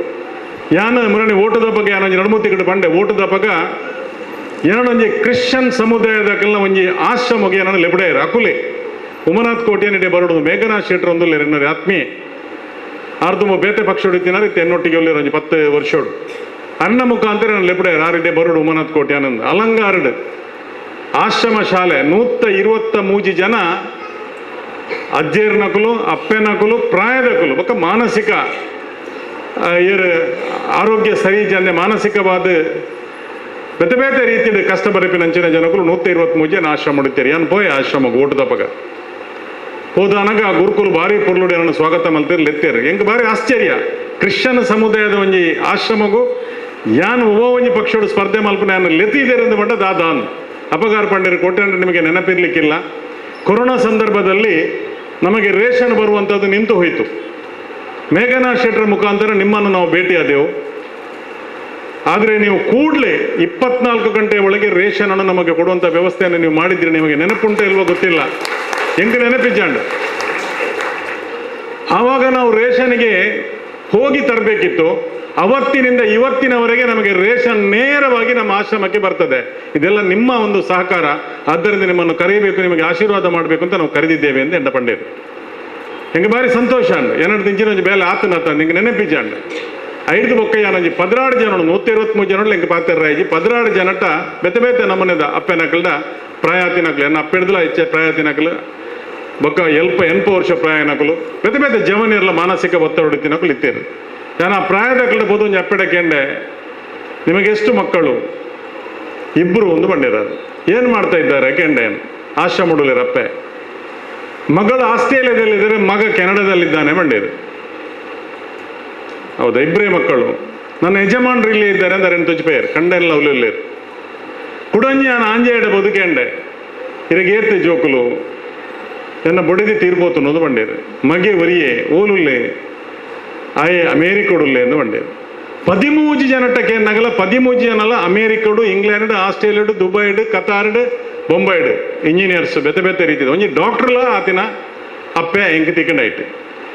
ಯಾನ ಮುರಣಿ ಓಟದ ಬಗ್ಗೆ ಯಾನೊಂಜಿ ನಡುಮೂತಿ ಬಂಡೆ ಓಟದ ಪಗ ಏನೊಂಜಿ ಕ್ರಿಶ್ಚಿಯನ್ ಸಮುದಾಯದ ಕಲ್ನ ಒಂಜಿ ಆಶ್ರಮಗೆ ಏನೋ ಲೆಬಡೇರು ಅಕುಲೆ ಉಮನಾಥ್ ಕೋಟೆಯನ್ನಿಡೆ ಬರೋಡು ಮೇಘನಾಥ್ ಶೆಟ್ಟರ್ ಒಂದು ಎನ್ನರು ಆತ್ಮೀಯ ಆರ್ದುಂಬ ಬೇತೆ ಪಕ್ಷ ಹೊಡಿತಿನಾರು ಎನ್ನೊಟ್ಟಿಗೆ ಒಳ್ಳೆ ಒಂಜಿ 10 ವರ್ಷೋಡು ಅನ್ನ ಮುಖಾಂತರ ನಾನು ಲೆಬಡೇರು ಆರಿದೆ ಬರೋಡು ಉಮನಾಥ್ ಕೋಟೆ ಆನಂದ್ ಅಲಂಗಾರಡು ಆಶ್ರಮ ಶಾಲೆ 123 ಜನ ಅಜ್ಜೇರ್ನಕುಲು ಅಪ್ಪೆನಕುಲು ಪ್ರಾಯದಕುಲು ಬೊಕ್ಕ ಮಾನಸಿಕ ಆರೋಗ್ಯ ಸರಿ ಜನ ಮಾನಸಿಕವಾದ ಬೇತೆ ಬೇತೆ ರೀತಿಯ ಕಷ್ಟ ಬರಪಿನ ಅಂಚಿನ ಜನಕುಲು 123 ಜನ ಆಶ್ರಮ ಹೊಡಿತಾರೆ ಏನು ಪೋಯ್ ಆಶ್ರಮ ಓಟದ ಪಗ ಹೋದಾನಾಗ ಆ ಗುರುಕುಲು ಭಾರಿ ಪೊರ್ಲುಡು ಏನನ್ನು ಸ್ವಾಗತ ಮಲ್ತಿರ್ ಲೆತ್ತೇರು ಎಂಕ್ ಭಾರಿ ಆಶ್ಚರ್ಯ ಕ್ರಿಶ್ಚಿಯನ್ ಸಮುದಾಯದ ಒಂಜಿ ಆಶ್ರಮಗೂ ಯಾನ್ ಒವ್ವ ಒಂಜಿ ಪಕ್ಷೋಡು ಸ್ಪರ್ಧೆ ಮಲ್ಪನ ಯಾನು ಲೆತ್ತಿದ್ದೇರೆಂದು ಮಟ್ಟ ದಾದಾನ್ ಅಪಗಾರ ಪಂಡಿರು ಕೋಟೆ ನಿಮಗೆ ನೆನಪಿರ್ಲಿಕ್ಕಿಲ್ಲ. ಕೊರೋನಾ ಸಂದರ್ಭದಲ್ಲಿ ನಮಗೆ ರೇಷನ್ ಬರುವಂಥದ್ದು ನಿಂತು ಹೋಯಿತು. ಮೇಘನಾಥ್ ಶೆಟ್ಟರ ಮುಖಾಂತರ ನಿಮ್ಮನ್ನು ನಾವು ಭೇಟಿಯಾದೆವು. ಆದರೆ ನೀವು ಕೂಡಲೇ 24 ಗಂಟೆಯ ಒಳಗೆ ರೇಷನ್ ಅನ್ನು ನಮಗೆ ಕೊಡುವಂಥ ವ್ಯವಸ್ಥೆಯನ್ನು ನೀವು ಮಾಡಿದ್ರಿ. ನಿಮಗೆ ನೆನಪುಂಟ ಇಲ್ವೋ ಗೊತ್ತಿಲ್ಲ, ಹೆಂಗೆ ನೆನಪಿಜ್ಜಾಂಡ. ಆವಾಗ ನಾವು ರೇಷನ್ಗೆ ಹೋಗಿ ತರಬೇಕಿತ್ತು. ಅವತ್ತಿನಿಂದ ಇವತ್ತಿನವರೆಗೆ ನಮಗೆ ರೇಷನ್ ನೇರವಾಗಿ ನಮ್ಮ ಆಶ್ರಮಕ್ಕೆ ಬರ್ತದೆ. ಇದೆಲ್ಲ ನಿಮ್ಮ ಒಂದು ಸಹಕಾರ, ಆದ್ದರಿಂದ ನಿಮ್ಮನ್ನು ಕರೆಯಬೇಕು, ನಿಮಗೆ ಆಶೀರ್ವಾದ ಮಾಡಬೇಕು ಅಂತ ನಾವು ಕರೆದಿದ್ದೇವೆ ಎಂದು ಎಂಡ ಪಂಡೇರು. ಹೆಂಗೆ ಭಾರಿ ಸಂತೋಷ ಅಂಡ್ ಎರಡು ತಿಂಚಿನ ಒಂಜಿ ಬೇಲೆ ಆತನ ನಿಂಗೆ ನೆನಪಿಜಾಂಡ. ಐದು ಬೊಕ್ಕಯ್ಯ 16 ಜನ 123 ಜನ ಎಂಗೆ ಪಾತ್ರ 16 ಜನಟ ಬೆತೆ ಬೇತೆ ನಮ್ಮನೆದ ಅಪ್ಪೆನಕಲ್ಡ ಪ್ರಾಯಾತಿನಕಲು ಎನ್ನ ಅಪ್ಪೆಡ್ದಲ ಇಚ್ಛೆ ಪ್ರಾಯಾತಿನಕಲು ಬೊಕ್ಕ ಎಲ್ಪ 80 ವರ್ಷ ಪ್ರಾಯನಕಲು ಬೆತೆ ಬೇತೆ ಜವನಿರ್ಲ ಮಾನಸಿಕ ಒತ್ತಡ ತಿನ್ನಕಲು ಇತ್ತೇರು. ನಾನು ಆ ಪ್ರಾಯದ ಕಡೆ ಬೋದು ಒಂಜಿ ಅಪ್ಪೆಡ ಕೇಂಡೆ, ನಿಮಗೆಷ್ಟು ಮಕ್ಕಳು? 2 ಒಂದು ಬಂಡಿರೋದು. ಏನು ಮಾಡ್ತಾ ಇದ್ದಾರೆ ಕೇಂಡೆ? ಆಶ್ರಮ ಅಪ್ಪೆ. ಮಗಳು ಆಸ್ಟ್ರೇಲಿಯಾದಲ್ಲಿದ್ದರೆ ಮಗ ಕೆನಡಾದಲ್ಲಿದ್ದಾನೆ ಬಂಡೇರು. ಹೌದಾ, 2 ಮಕ್ಕಳು. ನನ್ನ ಯಜಮಾನರು ಇಲ್ಲೇ ಇದ್ದಾರೆ ಅಂದರೆ ತುಜ್ಪೇರ್ ಕಂಡೆಲ್ಲ ಅವಲಿಲ್ಲೇರು. ಕುಡಂಜಿ ನಾನು ಆಂಜೆ ಇಡಬಹುದು ಕೇಂಡೆ, ಇರಗೆ ಏರ್ತೆ ಜೋಕುಲು ಎನ್ನ ಬೊಡೆದಿ ತೀರ್ಬೋತು ಅನ್ನೋದು ಬಂಡೇರು. ಮಗೆ ಒರಿಯೇ ಓಲುಲ್ಲೆ ಆಯೆ ಅಮೇರಿಕೋಡುಲ್ಲೆ ಎಂದು ಬಂಡೇರು. 13 ಜನಟಕ್ಕೆ ನಗಲ 13 ಜನಲ್ಲ ಅಮೇರಿಕೋಡು, ಇಂಗ್ಲೆಂಡ್, ಆಸ್ಟ್ರೇಲಿಯಾಡು, ದುಬೈಡು, ಕತಾರ್ಡು, ಬೊಂಬೈಡು ಇಂಜಿನಿಯರ್ಸ್ ಬೇತೆ ಬೇತೆ ರೀತಿ ಒಂಜಿ ಡಾಕ್ಟರ್ಲ ಆತಿನ ಅಪ್ಪೆ ಎಂಕ್ ತಿಕ್ಕಂಡಾಯ್ತು.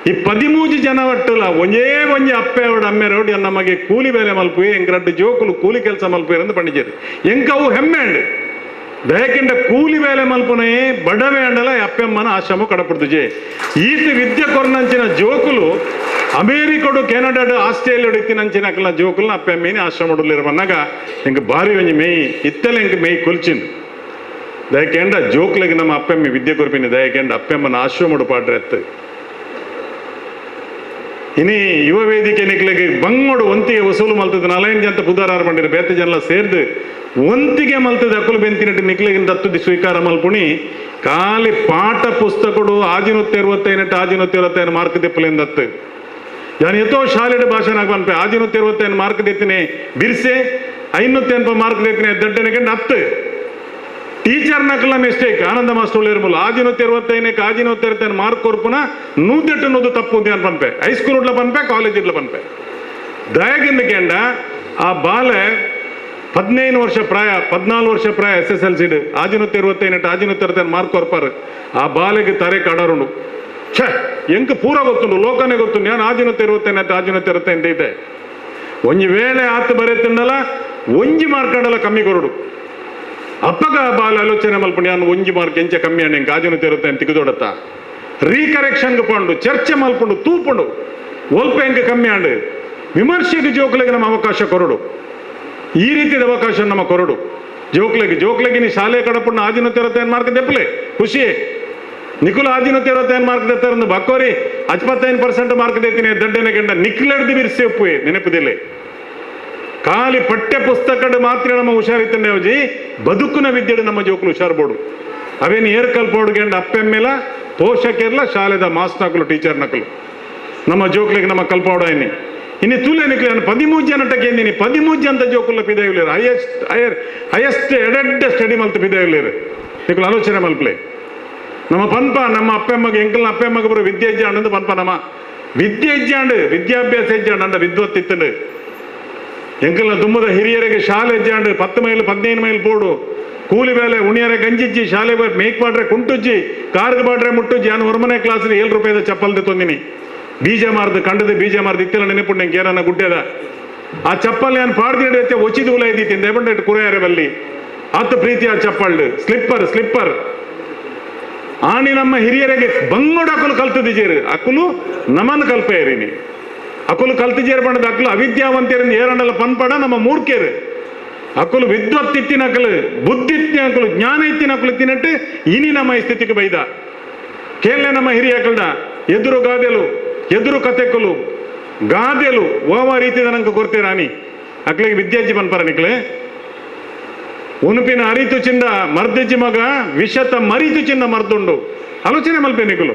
ಈ 13 ಜನ ಒಟ್ಟುಲ ಒಂಜೇ ಒಂಜಿ ಅಪ್ಪೆ ಅವಡ ಅಮ್ಮೆರೋಡು ನಮಗೆ ಕೂಲಿ ಬೇಲೆ ಮಲ್ಪುವೆ, ಎಂಕ್ ರಡ್ಡು ಜೋಕುಲು ಕೂಲಿ ಕೆಲಸ ಮಲ್ಪುವೆ ಅಂತ ಪಂಡಿಜೇರು. ಎಂಕ್ ಅವು ಹೆಮ್ಮೆ ಅಂಡ್ ದಯಕಿಂಡ ಕೂಲಿ ಬೇಲೆ ಮಲ್ಪುನೇ ಬಡವೆ ಅಂಡಲ ಅಪ್ಪೆಮ್ಮನ ಆಶ್ರಮ ಕಡಪಡ್ತುಜೆ. ಈತ ವಿದ್ಯೆ ಕೊರ್ನಂಚಿನ ಜೋಕುಲು ಅಮೇರಿಕಡು, ಕೆನಡಾಡು, ಆಸ್ಟ್ರೇಲಿಯಾಡು ಇತ್ತಿನಂಚಿನ ಅಕಲ್ನ ಜೋಕುಲ್ನ ಅಪ್ಪೆಮ್ಮೇನಿ ಆಶ್ರಮಡುಲ್ಲಿರವನ್ನಾಗ ಎಂಕ್ ಭಾರಿ ಒಂಜಿ ಮೇಯಿ ಇತ್ತಲೆ ಎಂಕ್ ಮೇಯಿ ಕೊಲ್ಚಿಂದು. ದಯಕೇಂಡ ಜೋಕ್ಲೆಗೆ ನಮ್ಮ ಅಪ್ಪೆಮ್ಮಿ ವಿದ್ಯೆ ಕೊರ್ಪಿನಿ, ದಯಕೇಂಡ ಅಪ್ಪೆಮ್ಮನ ಆಶ್ರಮಡು ಪಾಡ್ರೆ ಎತ್ತು. ಇನಿ ಯುವ ವೇದಿಕೆ ನಿಕ್ಲೆಗೆ ಬಂಗೋಡು ಒಂತಿಗೆ ವಸೂಲು ಮಲ್ತದ 4-5 ಜನ ಪುದಾರಾರು ಬಂಡಿರ ಬೇತೆ ಜನಲ ಸೇರ್ದು ಒಂತಿಗೆ ಮಲ್ತದ ಅಕ್ಕಲು ಬೆಂತಿನಟ್ಟು ನಿಕ್ಲೆಗಿಂತ ಹತ್ತು ಸ್ವೀಕಾರ ಮಲ್ಪುಣಿ ಖಾಲಿ ಪಾಠ ಪುಸ್ತಕಡು 665 625 ಮಾರ್ಕ್ ದೆಪ್ಪಲೆಂದತ್ತು. ಯಾನು ಎತ್ತೋ ಶಾಲೆಡು ಭಾಷಣ ಪನ್ಪೆ 665 ಮಾರ್ಕ್ ದೆತ್ತಿನಿ ಬಿರ್ಸೆ 580 mark ದೇತಿನ ದಡ್ಡನೆ ಕಂಡು 10 ಟೀಚರ್ ನಕಲ ಮಿಸ್ಟೇಕ್ ಆನಂದ ಮಾಸ್ಟರ್ ಇರ್ಬೋದು 665 665 ಮಾರ್ಕ್ ಕೊರ್ಪುನ 108 ತಪ್ಪು ಅಂತ ಪನ್ಪೆ ಹೈಸ್ಕೂಲ್ ಉಡ್ಲ ಪನ್ಪೆ ಕಾಲೇಜ್ ಇಡ್ಲ ಪನ್ಪೆ ದಯಗಿಂದ ಕೆಂಡ ಆ ಬಾಲೆ 15 ವರ್ಷ ಪ್ರಾಯ 14 ವರ್ಷ ಪ್ರಾಯ SSLC 665 665 mark ಕೊರ್ಪಾರು ಆ ಬಾಲೆಗೆ ತರೆ ಕಡರುಂಡು ಛೇ ಎಂಕ್ ಪೂರ ಗೊತ್ತುಂಡು ಲೋಕನೇ ಗೊತ್ತುಂಡು ನಾನು 665 665 ಇದೆ ಒಂಜಿ ವೇಳೆ ಆತು ಬರೆತುಂಡಲ ಒಂಜಿ ಮಾರ್ಕ್ ಅಂಡಲ ಕಮ್ಮಿ ಕೊರಡು ಅಪ್ಪಗ ಬಾಲ ಆಲೋಚನೆ ಮಲ್ಪಂಡು ನಾನು ಒಂಜಿ ಮಾರ್ಕ್ ಎಂಚ ಕಮ್ಮಿ ಅಣ್ಣ ಎಂಕ್ 665 ತಿಕ್ಕದೊಡತ್ತ ರೀಕರೆಕ್ಷನ್ಗೆ ಪಂಡು ಚರ್ಚೆ ಮಲ್ಪಂಡು ತೂಪಂಡು ಒಲ್ಪ ಎಂಕ್ ಕಮ್ಮಿ ಆಂಡು ವಿಮರ್ಶೆಗೆ ಜೋಕ್ಲೆಗೆ ನಮ್ಮ ಅವಕಾಶ ಕೊರಡು ಈ ರೀತಿಯ ಅವಕಾಶ ನಮ್ಮ ಕೊರಡು ಜೋಕ್ಲೆಗೆ ಜೋಕ್ಲೆಗೆ ನೀ ಶಾಲೆ ಕಡಪುಣ್ಣ 665 ಮಾರ್ಕ್ ದೆಪ್ಪಲೆ ಖುಷಿಯೇ ನಿಕುಲ 665 ಮಾರ್ಕ್ ದೆತ್ತರಂದು ಬಕ್ಕೋರಿ 55% ಮಾರ್ಕ್ ದೆತ್ತೀನಿ ದಡ್ಡನೆ ಗಂಡ ನಿಕ್ಲೆಡ್ದು ಬಿರ್ಸೆಪ್ಪು ನೆನಪುದಿಲ್ಲ ಖಾಲಿ ಪಠ್ಯ ಪುಸ್ತಕಡು ಮಾತ್ರ ನಮ್ಮ ಹುಷಾರಿತ್ತಂಡೆ ಬದುಕುನ ವಿದ್ಯೆಡು ನಮ್ಮ ಜೋಕುಲು ಹುಷಾರ್ಬೋಡು ಅವೇನು ಏರ್ ಕಲ್ಪೋಡು ಗಂಡ ಅಪ್ಪೆಮ್ಮೆಲ ಪೋಷಕರ್ಲ ಶಾಲೆದ ಮಾಸ್ ನಕಲು ಟೀಚರ್ ನಕಲು ನಮ್ಮ ಜೋಕ್ಲಿಗೆ ನಮ್ಮ ಕಲ್ಪೋಡ ಇನ್ನಿ ಇನ್ನು ತೂಲೆ ನಿಕ್ಲೆ 13 ಜನಟಕ್ಕೆ ಎಂದಿನಿ 13 ಜನ ಜೋಕುಲ ಪಿದಾಯುಲೇರು ಹೈಯೆಸ್ಟ್ ಹೈಯೆಸ್ಟ್ ಎಡೆಡ್ಡ ಸ್ಟಡಿ ಮಲ್ತು ಪಿದಾಯುಲೇರು ನಿಕುಲು ಆಲೋಚನೆ ಮಲ್ಪಲೆ ನಮ್ಮ ಪನ್ಪ ನಮ್ಮ ಅಪ್ಪೆಮ್ಮಗೆ ಎಂಕಲ್ನ ಅಪ್ಪೆಮ್ಮಗೆ ಬರೋ ವಿದ್ಯೆ ಇಜ್ಜಾಂಡು ಪನ್ಪ ನಮ್ಮ ವಿದ್ಯೆ ಇಜ್ಜಾಂಡು ವಿದ್ಯಾಭ್ಯಾಸ ಇಜ್ಜಾಂಡು ಅಂಡ ವಿದ್ವತ್ತಿತ್ತಂಡು ಎಂಕಲ್ನ ದುಮ್ಮದ ಹಿರಿಯರಿಗೆ ಶಾಲೆ ಇಜ್ಜಾಂಡು 10 ಮೈಲ್ 15 ಮೈಲ್ ಬೋಡು ಕೂಲಿ ಬೇಲೆ ಉಣಿಯರೆ ಗಂಜಿಜ್ಜಿ ಶಾಲೆ ಮೇಕ್ ಪಾಡ್ರೆ ಕುಂಟುಜ್ಜಿ ಕಾರ್ಗೆ ಬಾಡ್ರೆ ಮುಟ್ಟುಜ್ಜಿ ನಾನು 1ನೇ ಕ್ಲಾಸ್ 7 ರೂಪಾಯಿದ ಚಪ್ಪಲ್ದೆ ತೊಂದಿನಿ ಬೀಜ ಮಾರ್ದು ಕಂಡದ ಬೀಜ ಮಾರ್ದು ಇತ್ತೆಲ್ಲ ನೆನಪುಂಡು ಎಂಕೆ ಏನನ್ನ ಗುಡ್ಡೆದ ಆ ಚಪ್ಪಲ್ ನಾನು ಪಾಡ್ದಿಡ ಒಚ್ಚಿದ ಉಲ ಇದ್ದಿತ್ತು ದೇಬಂಡ ಕುರೆಯಾರೆ ಬಲ್ಲಿ ಆತ ಪ್ರೀತಿ ಆ ಚಪ್ಪಲ್ಡು ಸ್ಲಿಪ್ಪರ್ ಸ್ಲಿಪ್ಪರ್ ಆಣಿ ನಮ್ಮ ಹಿರಿಯರಿಗೆ ಬಂಗೋಡು ಅಕುಲು ಕಲ್ತದಿಜೇರು ಅಕುಲು ನಮನ್ ಕಲ್ಪೇರಿನಿ ಅಕುಲು ಕಲ್ತಿಜೇರು ಬಣ್ಣದ ಅಕುಲು ಅವಿದ್ಯಾವಂತರಿಂದ ಏರಂಡಲ ಪನ್ಪಡ ನಮ್ಮ ಮೂರ್ಖೇರು ಅಕುಲು ವಿದ್ವತ್ತಿತ್ತಿನ ಅಕಲು ಬುದ್ಧಿತ್ತಿನ ಅಕುಲು ಜ್ಞಾನ ಇತ್ತಿನ ಅಕುಲು ತಿನ್ನಟ್ಟು ಇನಿ ನಮ್ಮ ಈ ಸ್ಥಿತಿಗೆ ಬೈದ ಕೇಳಲೆ ನಮ್ಮ ಹಿರಿಯ ಅಕಲ್ಡ ಎದುರು ಗಾದೆಲು ಎದುರು ಕತೆಕುಲು ಗಾದೆಲು ಓವ ರೀತಿದ ನಂಗೆ ಕೊರ್ತೆ ರಾಣಿ ಅಕ್ಲಿಗೆ ವಿದ್ಯಾಜಿ ಪನ್ಪರ ನಿಕ್ಲೆ ಉನುಪಿನ ಅರಿತು ಚಿಂದ ಮರ್ದಿಜ್ಜಿ ಮಗ ವಿಷತ ಮರಿತು ಚಿನ್ನ ಮರ್ದುಂಡು ಆಲೋಚನೆ ಮಲ್ಪೆ ನಿಕುಲು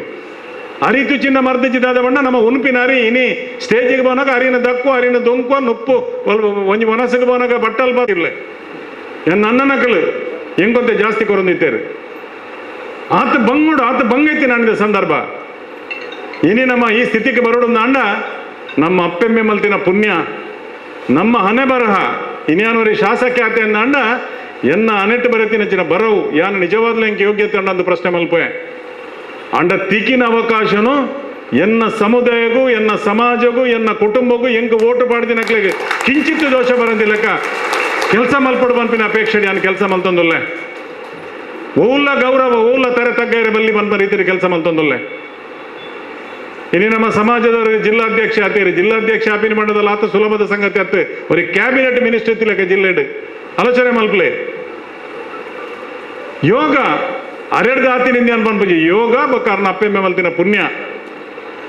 ಅರಿತು ಚಿನ್ನ ಮರ್ದಿಜ್ಜಿ ದಾದ ಬಣ್ಣ ನಮ್ಮ ಉನುಪಿನ ಅರಿ ಇನಿ ಸ್ಟೇಜಿಗೆ ಬೋನಾಗ ಅರಿನ ದಕ್ಕು ಅರಿನ ದೊಂಕು ನುಪ್ಪು ಒಂಜಿ ಮನಸ್ಸಿಗೆ ಬೋನಾಗ ಬಟ್ಟಲ್ ಬಾತಿರ್ಲೆ ನನ್ನ ನನ್ನನಕಲು ಹೆಂಗೊಂತೆ ಜಾಸ್ತಿ ಕೊರೊಂದಿತ್ತೇರು ಆತ ಬಂಗುಡು ಆತ ಬಂಗೈತಿ ನಾನಿದ ಸಂದರ್ಭ ಇನಿ ನಮ್ಮ ಈ ಸ್ಥಿತಿಗೆ ಬರೋಡು ಅಂಡ ನಮ್ಮ ಅಪ್ಪೆಮ್ಮೆ ಮಲ್ತಿನ ಪುಣ್ಯ ನಮ್ಮ ಹಣೆ ಬರಹ ಇನ್ಯಾನೋರಿ ಶಾಸಕ ಆತೆ ಅಂಡ ಎನ್ನ ಅನೆಟ್ಟು ಬರತಿನ ಚಿನ್ನ ಬರವು ಯಾನು ನಿಜವಾಗ್ಲೂ ಎಂಕೆ ಯೋಗ್ಯತೆ ಅಂಡ ಪ್ರಶ್ನೆ ಮಲ್ಪೆ ಅಂಡ ತಿಕ್ಕಿನ ಅವಕಾಶನು ಎನ್ನ ಸಮುದಾಯಗೂ ಎನ್ನ ಸಮಾಜಗೂ ಎನ್ನ ಕುಟುಂಬಗೂ ಎಂಕ್ ಓಟು ಪಾಡ್ದಿನ ಅಕ್ಲೆಗ್ ಕಿಂಚಿತ್ತು ದೋಷ ಬರಂದಿಲ್ಲಕ್ಕ ಕೆಲಸ ಮಲ್ಪಡು ಪನ್ಪಿನ ಅಪೇಕ್ಷೆ ಯಾನು ಕೆಲಸ ಮಲ್ತೊಂದುಲ್ಲೆ ಓಲ್ಲ ಗೌರವ ಓಲ್ಲ ತರೆ ತಗ್ಗೈರೆ ಬಲ್ಲಿ ಬಂದ ರೀತಿಯ ಕೆಲಸ ಮಲ್ತೊಂದುಲ್ಲೆ ಇನ್ನು ನಮ್ಮ ಸಮಾಜದವರು ಜಿಲ್ಲಾಧ್ಯಕ್ಷ ಆತೀರಿ ಜಿಲ್ಲಾಧ್ಯಕ್ಷ ಆಪಿನ ಮಂಡದಲ್ಲಿ ಆತ ಸುಲಭದ ಸಂಗತಿ ಆತ ஒரு ಕ್ಯಾಬಿನೆಟ್ ಮಿನಿಸ್ಟರ್ ತಿಲಕ ಜಿಲ್ಲೆಡ್ ಆಲೋಚನೆ ಮಲ್ಪಲೆ ಯೋಗ ಅರೆಡ್ದ ಆತಿನಿಂದ ಅನ್ಪನ್ಪುಜಿ ಯೋಗ ಬಕ್ಕಾರನ ಅಪ್ಪೆಮ್ಮೆ ಮಲ್ತಿನ ಪುಣ್ಯ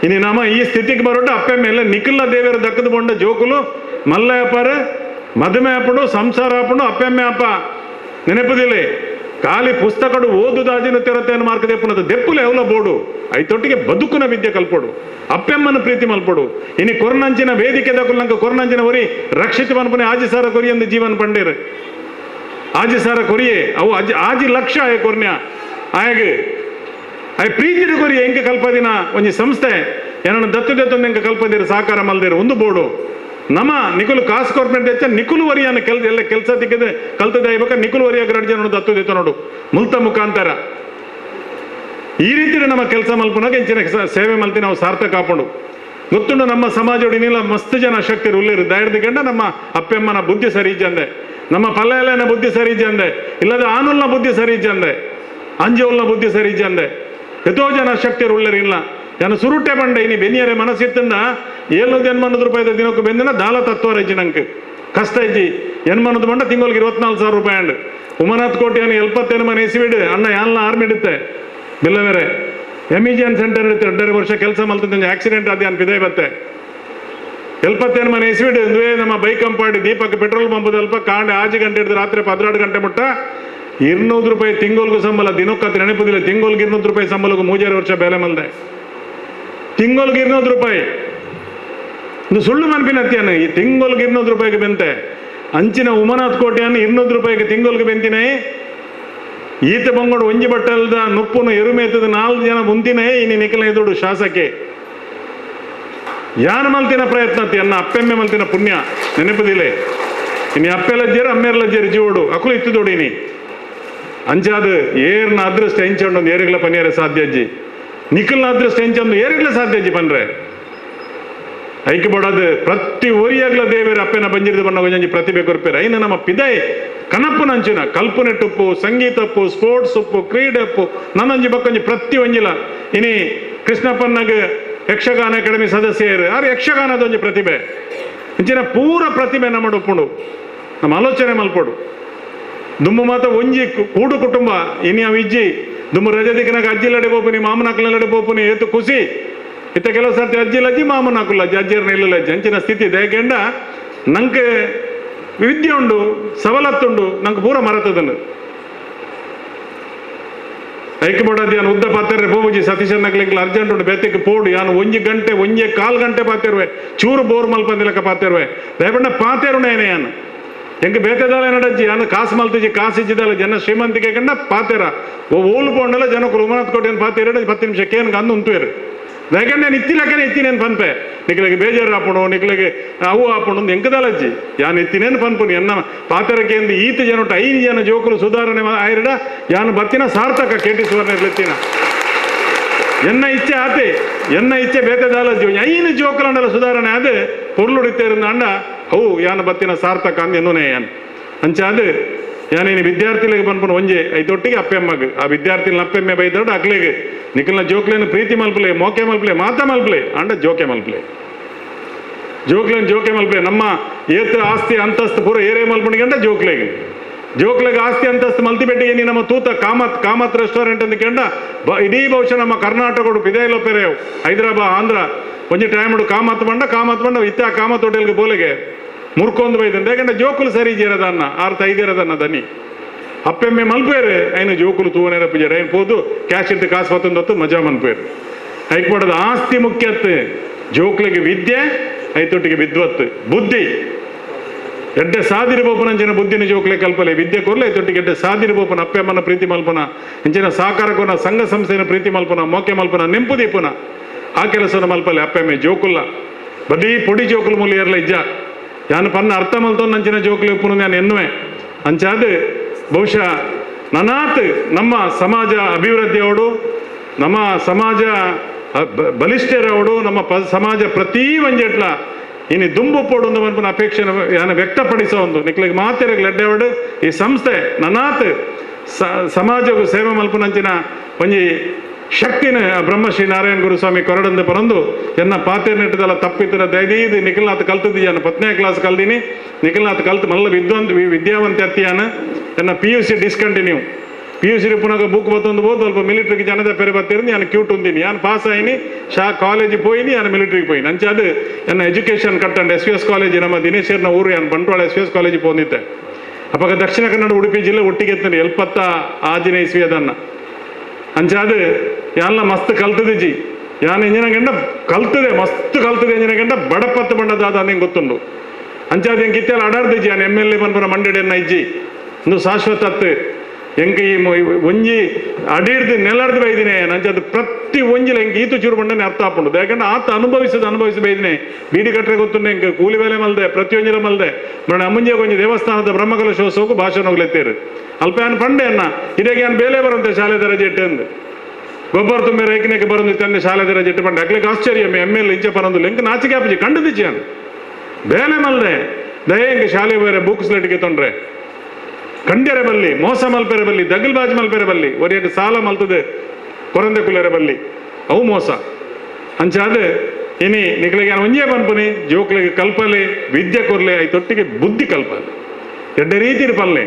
ಇನ್ನು ನಮ್ಮ ಈ ಸ್ಥಿತಿಗೆ ಬರೋಟ ಅಪ್ಪೆಮ್ಮೆ ನಿಖಿಲ ದೇವರು ದಕ್ಕದ ಬೊಂಡ ಜೋಕುಲು ಮಲ್ಲಯಪ್ಪರ ಮದುವೆ ಆಪುಂಡು ಸಂಸಾರ ಆಪುಂಡು ಅಪ್ಪೆಮ್ಮೆ ಅಪ್ಪ ನೆನಪುದಿಲ್ಲ ಖಾಲಿ ಪುಸ್ತಕಡು ಓದುದಾಜಿನ ತೆರತೆಯನ್ನು ಮಾರ್ಕ ದೆಪ್ಪುನದು ದೆಪ್ಪುಲೆ ಅವಲ ಬೋಡು ಐತೊಟ್ಟಿಗೆ ಬದುಕುನ ವಿದ್ಯೆ ಕಲ್ಪೊಡು ಅಪ್ಪೆಮ್ಮನ ಪ್ರೀತಿ ಮಲ್ಪೊಡು ಇನಿ ಕೊರ್ನಂಚಿನ ವೇದಿಕೆ ದಕ್ಕುಲಂಕ ಕೊರ್ನಂಚಿನ ಒರಿ ರಕ್ಷಿತ ಮನ್ಪುನೆ ಆಜಿ ಸಾರ ಕೊರಿಯಂದು ಜೀವನ ಪಂಡೇರು ಆಜಿ ಸಾರ ಕೊರಿಯೆ ಅವು ಅಜಿ ಆಜಿ ಲಕ್ಷ ಆಯ ಕೊರ್ನ್ಯ ಆಯಗ್ ಆಯ್ ಪ್ರೀತಿಡು ಕೊರಿ ಎಂಕ ಕಲ್ಪದಿನ ಒಂಜಿ ಸಂಸ್ಥೆ ಏನನ್ನು ದತ್ತು ದತ್ತೊಂದು ಎಂಕ ಕಲ್ಪದಿರು ಸಹಕಾರ ಮಲ್ದಿರು ಒಂದು ಬೋಡು ನಮ್ಮ ನಿಕುಲು ಕಾಸು ಕಾರ್ಪೊರೇಟ್ ಹೆಚ್ಚ ನಿಕುಲು ವರಿಯಾನ ಕೆಲ್ ಎಲ್ಲ ಕೆಲಸ ತಿಕ್ಕದೆ ಕಲ್ತದೆ ಇವಾಗ ನಿಕುಲು ವರಿಯ ಗ್ರಡ್ ಜನ ದತ್ತು ದಿತ್ತ ನೋಡು ಮುಲ್ತ ಮುಖಾಂತರ ಈ ರೀತಿ ನಮ್ಮ ಕೆಲಸ ಮಲ್ಪುನಾಗ ಇಂಚಿನ ಸೇವೆ ಮಲ್ತಿ ನಾವು ಸಾರ್ಥಕ ಹಾಕೊಂಡು ಗೊತ್ತುಂಡು ನಮ್ಮ ಸಮಾಜ ಇನ್ನಿಲ್ಲ ಮಸ್ತ್ ಜನ ಶಕ್ತಿ ಉಳ್ಳೇರು ದಾಯರ್ದ ಗಂಡ ನಮ್ಮ ಅಪ್ಪೆಮ್ಮನ ಬುದ್ಧಿ ಸರಿ ಇಜ್ಜಂದೆ ನಮ್ಮ ಪಲ್ಲೆನ ಬುದ್ಧಿ ಸರಿ ಇಜ್ಜಂದೆ ಇಲ್ಲದ ಆನುಲ್ನ ಬುದ್ಧಿ ಸರಿ ಇಜ್ಜಂದೆ ಅಂಜೋಲ್ನ ಬುದ್ಧಿ ಸರಿ ಇಜ್ಜಂದೆ ಎತೋ ಜನ ಶಕ್ತಿಯರು ಉಳ್ಳೇರು ಇಲ್ಲ ನಾನು ಸುರುಟೆ ಬಂಡೆ ಇನಿ ಬೆನಿಯರೆ ಮನಸ್ಸಿತ್ತಂದ 780 ರೂಪಾಯಿದ ದಿನಕ್ಕೂ ಬೆಂದಿನ ದಾಲ ತತ್ವ ರಜ್ಜಿ ನಂಗೆ ಕಷ್ಟ ಇಜ್ಜಿ ಎನ್ಮನದು ಬಂಡ ತಿಂಗಳಿಗೆ 24,000 ರೂಪಾಯಿ ಅಂಡ್ ಉಮನಾಥ್ ಕೋಟಿ 70 ಮನೆ ಇಸಿಬಿಡು ಅಣ್ಣ ಯಾಲ್ನ ಆರ್ಮಿ ಇಡುತ್ತೆ ಬಿಲ್ಲವೇರೆ ಎಮಿಜಿಯನ್ ಸೆಂಟರ್ ಇಡುತ್ತೆ 2.5 ವರ್ಷ ಕೆಲಸ ಮಲ್ತಂದು ಆಕ್ಸಿಡೆಂಟ್ ಆದ ಅನ್ಪಿದೆ ಬತ್ತೆ 70 ಮನೆ ಇಸಿಬಿಡು ಇಂದುವೇ ನಮ್ಮ ಬೈಕ್ ಕಂಪಾಡಿ ದೀಪಕ್ ಪೆಟ್ರೋಲ್ ಪಂಪದ ಅಲ್ಪ ಕಾಂಡೆ 5 ಗಂಟೆ ಹಿಡಿದು ರಾತ್ರಿ 12 ಗಂಟೆ ಮುಟ್ಟ 200 ರೂಪಾಯಿ ತಿಂಗಳಿಗೆ ಸಂಬಳ ದಿನಕ್ಕೆ ನೆನಪುದಿಲ್ಲ ತಿಂಗಳಿಗೆ 200 ರೂಪಾಯಿ ಸಂಬಳಕ್ಕೂ 3.5 ವರ್ಷ ಬೇಲೆ ಮಲ್ದೆ ತಿಂಗಳಿಗೆ 200 ರೂಪಾಯಿ ಇದು ಸುಳ್ಳು ಮನ್ಪಿನ ಅತ್ಯಾನ ಈ ತಿಂಗಳಿಗೆ 200 ರೂಪಾಯಿಗೆ ಬೆಂತೆ ಅಂಚಿನ ಉಮನಾಥ್ ಕೋಟ್ಯಾನ್ 200 ರೂಪಾಯಿಗೆ ತಿಂಗಳಿಗೆ ಬೆಂತಿನೇ ಈತ ಬಂಗೋಡು ಒಂಜಿ ಬಟ್ಟಲ್ದ ನುಪ್ಪುನು ಎರುಮೇತದ 4 ಜನ ಮುಂತಿನೇ ಇನಿ ನಿಖಲ ಎದುಡು ಶಾಸಕೆ ಯಾನ್ ಮಲ್ತಿನ ಪ್ರಯತ್ನ ಅನ್ನ ಅಪ್ಪೆಮ್ಮೆ ಮಲ್ತಿನ ಪುಣ್ಯ ನೆನಪದಿಲೆ ಇನಿ ಅಪ್ಪೆಲಜ್ಜೇರು ಅಮ್ಮೇರ್ಲಜ್ಜೇರು ಜೀವೋಡು ಅಕುಲು ಇತ್ತುದೋಡು ಇನಿ ಅಂಚಾದ ಏರ್ನ ಅದೃಷ್ಟ ಎಂಚಂಡು ಏರಿಗಳ ಪನಿಯರೆ ಸಾಧ್ಯ ಅಜ್ಜಿ ನಿಖಲ್ನ ಅದೃಷ್ಟ ಎಂಚಂದು ಏರಿಗಳ ಸಾಧ್ಯ ಅಜ್ಜಿ ಪನ್ರೆ ಐಕೆ ಬಡದು ಪ್ರತಿ ಒರಿಯಾಗ್ಲ ದೇವೇರು ಅಪ್ಪೆನ ಬಂಜಿರದ ಬಣ್ಣ ಒಂಜಿ ಪ್ರತಿಭೆ ಕೊರ್ಪೇರು ಐನ ನಮ್ಮ ಪಿದೈ ಕನಪ್ಪುನಂಚಿನ ಕಲ್ಪನೆಟುಪ್ಪು ಸಂಗೀತಪ್ಪು ಸ್ಪೋರ್ಟ್ಸ್ ಉಪ್ಪು ಕ್ರೀಡೆಪ್ಪು ನನ್ನಂಜಿ ಬಕ್ಕೊಂಜಿ ಪ್ರತಿ ಒಂಜಿಲ ಇನಿ ಕೃಷ್ಣಪ್ಪನಾಗ ಯಕ್ಷಗಾನ ಅಕಾಡೆಮಿ ಸದಸ್ಯರು ಆರು ಯಕ್ಷಗಾನದ ಒಂಜಿ ಪ್ರತಿಭೆ ಇಂಚಿನ ಪೂರ ಪ್ರತಿಭೆ ನಮ್ಮ ಉಪ್ಪುಂಡು ನಮ್ಮ ಆಲೋಚನೆ ಮಲ್ಪೋಡು ದುಮ್ಮು ಮಾತ ಒಂಜಿ ಕೂಡು ಕುಟುಂಬ ಇನಿ ಅವು ಇಜ್ಜಿ ದುಮ್ಮು ರಜೆ ದಿಕ್ಕನಾಗ ಅಜ್ಜಿಲಡೆ ಪೋಪುನಿ ಮಾಮನಕ್ಕಲಡೆ ಪೋಪುನಿ ಏತು ಖುಷಿ ಇತ್ತ ಕೆಲವು ಸರ್ತಿ ಅಜ್ಜಿಲಜ್ಜಿ ಮಾಮನ ಹಾಕುಲ್ಲ ಅಜ್ಜಿ ಅಜ್ಜಿಯರ್ನ ಇಲ್ಲಜ್ಜಿ ಅಂಚಿನ ಸ್ಥಿತಿ ದಯಕೆಂಡ ನಂಗೆ ವಿದ್ಯೆ ಉಂಡು ಸವಲತ್ತುಂಡು ನಂಗೆ ಪೂರ ಮರತದನ್ನು ಐಕೆ ಬೋಡಾದಿ ಯಾನು ಉದ್ದ ಪಾತ್ರೆ ಪೋಬುಜಿ ಸತೀಶನ್ ನಗ್ಲಿಕ್ಕೆ ಅರ್ಜೆಂಟ್ ಉಂಡು ಬೆತ್ತಕ್ಕೆ ಪೋಡು ಯಾನು ಒಂಜಿ ಗಂಟೆ ಒಂಜೆ ಕಾಲು ಗಂಟೆ ಪಾತಿರುವೆ ಚೂರು ಬೋರ್ ಮಲ್ಪಂದಿಲಕ್ಕ ಪಾತಿರುವೆ ದಯಪಂಡ ಪಾತೇರುಣೇನೆ ಯಾನು ಎಂಗೆ ಬೇತೆದಾಳೆ ನಡಜ್ಜಿ ಯಾನು ಕಾಸು ಮಲ್ತಿಜಿ ಕಾಸು ಇಜ್ಜಿದಾಳೆ ಜನ ಶ್ರೀಮಂತಿಕೆ ಕಂಡ ಪಾತೇರ ಓಲು ಪೋಂಡಲ್ಲ ಜನಕ್ಕರು ಉಮನಾಥ್ ಕೋಟೆಯನ್ನು ಪಾತೇರ 10 ನಿಮಿಷ ಕೇನ್ಗೆ ಅಂದು ಉಂತುವೇರು ಯಾಕಂದ್ರೆ ನಾನು ಇತ್ತಿಲಕ್ಕನೆ ಇತ್ತೀನೇನು ಪನ್ಪೆ ನಿಕ್ಲಿಗೆ ಬೇಜಾರು ಆಪುಣು ನಿಕ್ಲಿಗೆ ಅವು ಆಪುಣು ಎಂಕದಾಲಜ್ಜಿ ಯಾನು ಇತ್ತಿನೇನು ಪನ್ಪುನಿ ಎನ್ನ ಪಾತರಕ್ಕೆ ಎಂದು ಈತ ಜನ 5 ಜನ ಜೋಕುಲು ಸುಧಾರಣೆ ಆಯಿರಡ ಯಾನು ಬತ್ತಿನ ಸಾರ್ಥಕ ಕೆಟಿ ಸುವರ್ಣ ಇರ್ಲಿತ್ತಿನ ಎನ್ನ ಇಚ್ಛೆ ಆತೆ ಎನ್ನ ಇಚ್ಛೆ ಬೇತೆದಾಲಜ್ಜಿ 5 ಜೋಕುಲಂಡಲ ಸುಧಾರಣೆ ಆದ ಪೊರ್ಲುಡಿತೇರಿಂದ ಅಂಡ ಅವು ಯಾನು ಬತ್ತಿನ ಸಾರ್ಥಕ ಅಂದ ಎನ್ನುನೇ ಯಾನು ಅಂಚಾದ ಯಾನೇನು ವಿದ್ಯಾರ್ಥಿಗಳಿಗೆ ಪನ್ಪುನ ಒಂಜೆ ಐತೊಟ್ಟಿಗೆ ಅಪ್ಪೆಮ್ಮಗ್ ಆ ವಿದ್ಯಾರ್ಥಿನ ಅಪ್ಪೆಮ್ಮೆ ಬೈದೋಡು ಅಕ್ಲೆಗೆ ನಿಖಲ್ನ ಜೋಕ್ಲೇನು ಪ್ರೀತಿ ಮಲ್ಪಲೆ ಮೋಕೆ ಮಲ್ಪಲೆ ಮಾತಾ ಮಲ್ಪಲೆ ಅಂಡ ಜೋಕೆ ಮಲ್ಪಲೆ ಜೋಕ್ಲೇನು ಜೋಕೆ ಮಲ್ಪಲೆ ನಮ್ಮ ಏತ ಆಸ್ತಿ ಅಂತಸ್ತು ಪೂರ ಏರೇ ಮಲ್ಪಣಿಗೆ ಅಂಡ ಜೋಕ್ಲೆಗೆ ಜೋಕ್ಲೆಗೆ ಆಸ್ತಿ ಅಂತಸ್ತು ಮಲ್ತಿಪೆಟ್ಟಿಗೆ ನೀ ನಮ್ಮ ತೂತ ಕಾಮತ್ ಕಾಮತ್ ರೆಸ್ಟೋರೆಂಟ್ ಅಂತ ಕೆಂಡ ಇಡೀ ಬಹುಶಃ ನಮ್ಮ ಕರ್ನಾಟಕಡು ಪಿದೈಲೋ ಪೆರೆಯವು ಹೈದರಾಬಾದ್ ಆಂಧ್ರ ಒಂಜಿ ಟೈಮ್ ಕಾಮತ್ ಬಂಡ ಕಾಮತ್ ಬಂಡ ಇತ್ತ ಕಾಮತ್ ಹೋಟೆಲ್ಗೆ ಬೋಲೆಗೆ ಮುರ್ಕೊಂದು ಬೈದಂತ ಯಾಕಂದ್ರೆ ಜೋಕುಲು ಸರಿ ಇರದನ್ನ ಆರ್ಥ ಐದಿರದನ್ನ ದನಿ ಅಪ್ಪೆಮ್ಮೆ ಮಲ್ಪೇರು ಐನು ಜೋಕುಲು ತೂವನೇರ ಪೂಜಾರ ಐನು ಪೋದು ಕ್ಯಾಶ್ ಇಟ್ಟು ಕಾಸು ಪತ್ತೊಂದತ್ತು ಮಜಾ ಮನ್ಪೇರು ಐಕ್ಪಡೋದು ಆಸ್ತಿ ಮುಖ್ಯತ್ತು ಜೋಕ್ಲಿಗೆ ವಿದ್ಯೆ ಐತೊಟ್ಟಿಗೆ ವಿದ್ವತ್ತು ಬುದ್ಧಿ ಎಡ್ಡೆ ಸಾದಿರಬೋಪನ ಬುದ್ಧಿನ ಜೋಕ್ಲೆ ಕಲ್ಪಲೆ ವಿದ್ಯೆ ಕೊರ್ಲೆ ಐತೊಟ್ಟಿಗೆ ಎಡ್ಡೆ ಸಾದಿರಬೋಪನ ಅಪ್ಪೆಮ್ಮನ ಪ್ರೀತಿ ಮಲ್ಪನ ಇಂಚಿನ ಸಹಕಾರಕೋನ ಸಂಘ ಸಂಸ್ಥೆನ ಪ್ರೀತಿ ಮಲ್ಪನ ಮೋಕೆ ಮಲ್ಪನ ನೆಂಪು ದೀಪನ ಆ ಕೆಲಸನ ಮಲ್ಪಲೆ ಅಪ್ಪೆಮ್ಮೆ ಜೋಕುಲ್ಲ ಬರೀ ಪೊಡಿ ಜೋಕುಲು ಮೂಲ ಏರ್ಲ ಇಜ್ಜ ಯಾನು ಪನ್ನ ಅರ್ಥ ಮಲ್ತೊಂದು ನಂಚಿನ ಜೋಕ್ಲಿ ಉಪ್ಪುನು ನಾನು ಎನ್ನುವೆ ಅಂಚಾದ ಬಹುಶಃ ನನಾತ್ ನಮ್ಮ ಸಮಾಜ ಅಭಿವೃದ್ಧಿಯವಡು ನಮ್ಮ ಸಮಾಜ ಬಲಿಷ್ಠರವಡು ನಮ್ಮ ಸಮಾಜ ಪ್ರತಿ ಒಂಜೆಟ್ಲ ಇನ್ನು ದುಂಬು ಪೋಡು ಒಂದು ಮನ್ಪುನ ಅಪೇಕ್ಷೆ ಯಾನು ವ್ಯಕ್ತಪಡಿಸೋ ಒಂದು ನಿಕ್ಲಿಗೆ ಮಾತೆರಗ್ ಲಡ್ಡೆವಡು ಈ ಸಂಸ್ಥೆ ನನಾತ್ ಸಮಾಜಕ್ಕೂ ಸೇವೆ ಮಲ್ಪುನಂಚಿನ ಒಂಜಿ ಶಕ್ತಿನ ಬ್ರಹ್ಮಶ್ರೀ ನಾರಾಯಣ ಗುರುಸ್ವಾಮಿ ಕೊರಡಂದು ಪರಂದು ಎನ್ನ ಪಾತೆ ನೆಟ್ಟದಲ್ಲ ತಪ್ಪಿತರ ದಯದೀದು ನಿಖಿಲ್ನಾಥ್ ಕಲ್ತದ್ದು 10ನೇ ಕ್ಲಾಸ್ ಕಲ್ದಿನಿ ನಿಖಿಲ್ನಾಥ್ ಕಲ್ತು ಮಲ್ಲ ವಿದ್ವಂತ ವಿದ್ಯಾವಂತ ಅತ್ತಿಯಾನ ಎನ್ನ PUC discontinue PUC ಪುನಃ ಬುಕ್ ಬತ್ತೊಂದು ಬೋದು ಅಲ್ಪ ಮಿಲಿಟ್ರಿಗೆ ಜನದ ಪೆರೆ ಬತ್ತಿರಂದು ಯಾನು ಕ್ಯೂಟ್ ಉಂದಿನಿ ಯಾನು ಪಾಸ್ ಆಯಿನಿ ಶಾ ಕಾಲೇಜ್ ಪೋಯಿನಿ ಯಾನು ಮಿಲಿಟ್ರಿಗೆ ಪೋಯಿನಿ ಅಂಚಾದ ಎನ್ನ ಎಜುಕೇಷನ್ ಕಟ್ಟಂಡು SVS college ನಮ್ಮ ದಿನೇಶರ್ನ ಊರು ಯಾನು ಬಂಟ್ವಾಳ SVS college ಪೋಂದಿತ್ತೆ ಅಪ್ಪಾಗ ದಕ್ಷಿಣ ಕನ್ನಡ ಉಡುಪಿ ಜಿಲ್ಲೆ ಒಟ್ಟಿಗೆ ಎತ್ತಂಡು 76ನೇ ಇಸ್ವಿ ಅದನ್ನು ಅಂಚಾದ ಯಾನ್ಲ ಮಸ್ತ್ ಕಲ್ತದಿಜಿ ಯಾನ್ ಇಂಜಿನ ಗಂಡ ಕಲ್ತದೆ ಮಸ್ತ್ ಕಲ್ತದೆ ಇಂಜಿನ ಗಂಡ ಬಡಪತ್ತು ಬಂಡದಾದ ಅಂದಂಗೆ ಗೊತ್ತುಂಡು ಅಂಚಾದ ಎಂಕ್ ಇತ್ತೆಲ್ಲ ಅಡಾರ್ದಿಜಿ ಯಾನ್ MLA ಪನ್ಪುನ ಮಂಡೆಡೆನ್ನ ಇಜ್ಜಿ ಇಂದು ಶಾಶ್ವತ ಅತ್ತು ಎಂಕ್ ಈ ಒಂಜಿ ಅಡಿರ್ದು ನೆಲರ್ದು ಬೈದಿನಿ ಅಂಚಾದ ಪ್ರತಿ ಒಂಜಿಲ ಎಂಕ್ ಈತು ಚೂರು ಬಂಡನೆ ಅರ್ಥ ಆಪುಂಡು ಯಾಕಂದ್ರೆ ಆತ ಅನುಭವಿಸಿ ಬೈದಿನಿ ಬೀಡಿ ಕಟ್ಟರೆ ಗೊತ್ತುಂಡು ಎಂಕ್ ಕೂಲಿ ಬೇಲೆ ಮಲ್ದೆ ಪ್ರತಿಯೊಂಜಿಲ ಮಲ್ದೆ ಮರಣ ಅಮ್ಮಂಜೆ ಒಂಜಿ ದೇವಸ್ಥಾನದ ಬ್ರಹ್ಮಕಲಶೋತ್ಸವಕ್ಕೂ ಭಾಷಣ ಹೋಗ್ಲೆತ್ತೇರು ಅಲ್ಪ ಯಾನ್ ಪಂಡೆ ಅನ್ನ ಇದಕ್ಕೆ ಯಾನ್ ಬೇಲೆ ಬರಂತೆ ಶಾಲೆ ದರಜೆ ಇಟ್ಟಂದು ಗೊಬ್ಬರ ತುಂಬ ರೇಖನೆಗೆ ಬರಂದು ತಂದೆ ಶಾಲೆ ದರಜೆ ಇಟ್ಟು ಪಂಡೆ ಅಗ್ಲಿಕ್ಕೆ ಆಶ್ಚರ್ಯ MLA ಇಂಚೆ ಪರಂದು ಎಂಕ್ ನಾಚಿಕೆ ಆಪುಜಿ ಕಂಡುದಿಚ್ಚಿ ಯಾನ್ ಬೇಲೆ ಮಲ್ದೆ ದಯ ಎಂಕ್ ಶಾಲೆ ಬೇರೆ ಬುಕ್ಸ್ ಲೆಟ್ಗೆ ತೊಂದ್ರೆ ಕಂಡ್ಯರೆ ಬಲ್ಲಿ ಮೋಸ ಮಲ್ಪೆರೆ ಬಲ್ಲಿ ದಗಲ್ಬಾಜ್ ಮಲ್ಪೆರೆ ಬಲ್ಲಿ ಒರಿಯಕ್ಕೆ ಸಾಲ ಮಲ್ತದೆ ಕೊರಂದೆ ಕುಲೆರೆ ಬಲ್ಲಿ ಅವು ಮೋಸ ಅಂಚಾದ ಇನಿ ನಿಕ್ಲಿಗೆ ಒಂಜೇ ಪನ್ಪುನಿ ಜೋಕ್ಲಿಗೆ ಕಲ್ಪಲೆ ವಿದ್ಯೆ ಕೊರ್ಲೆ ಐತೊಟ್ಟಿಗೆ ಬುದ್ಧಿ ಕಲ್ಪಲೆ ಎಡ್ಡೆ ರೀತಿ ಪಲ್ಲೆ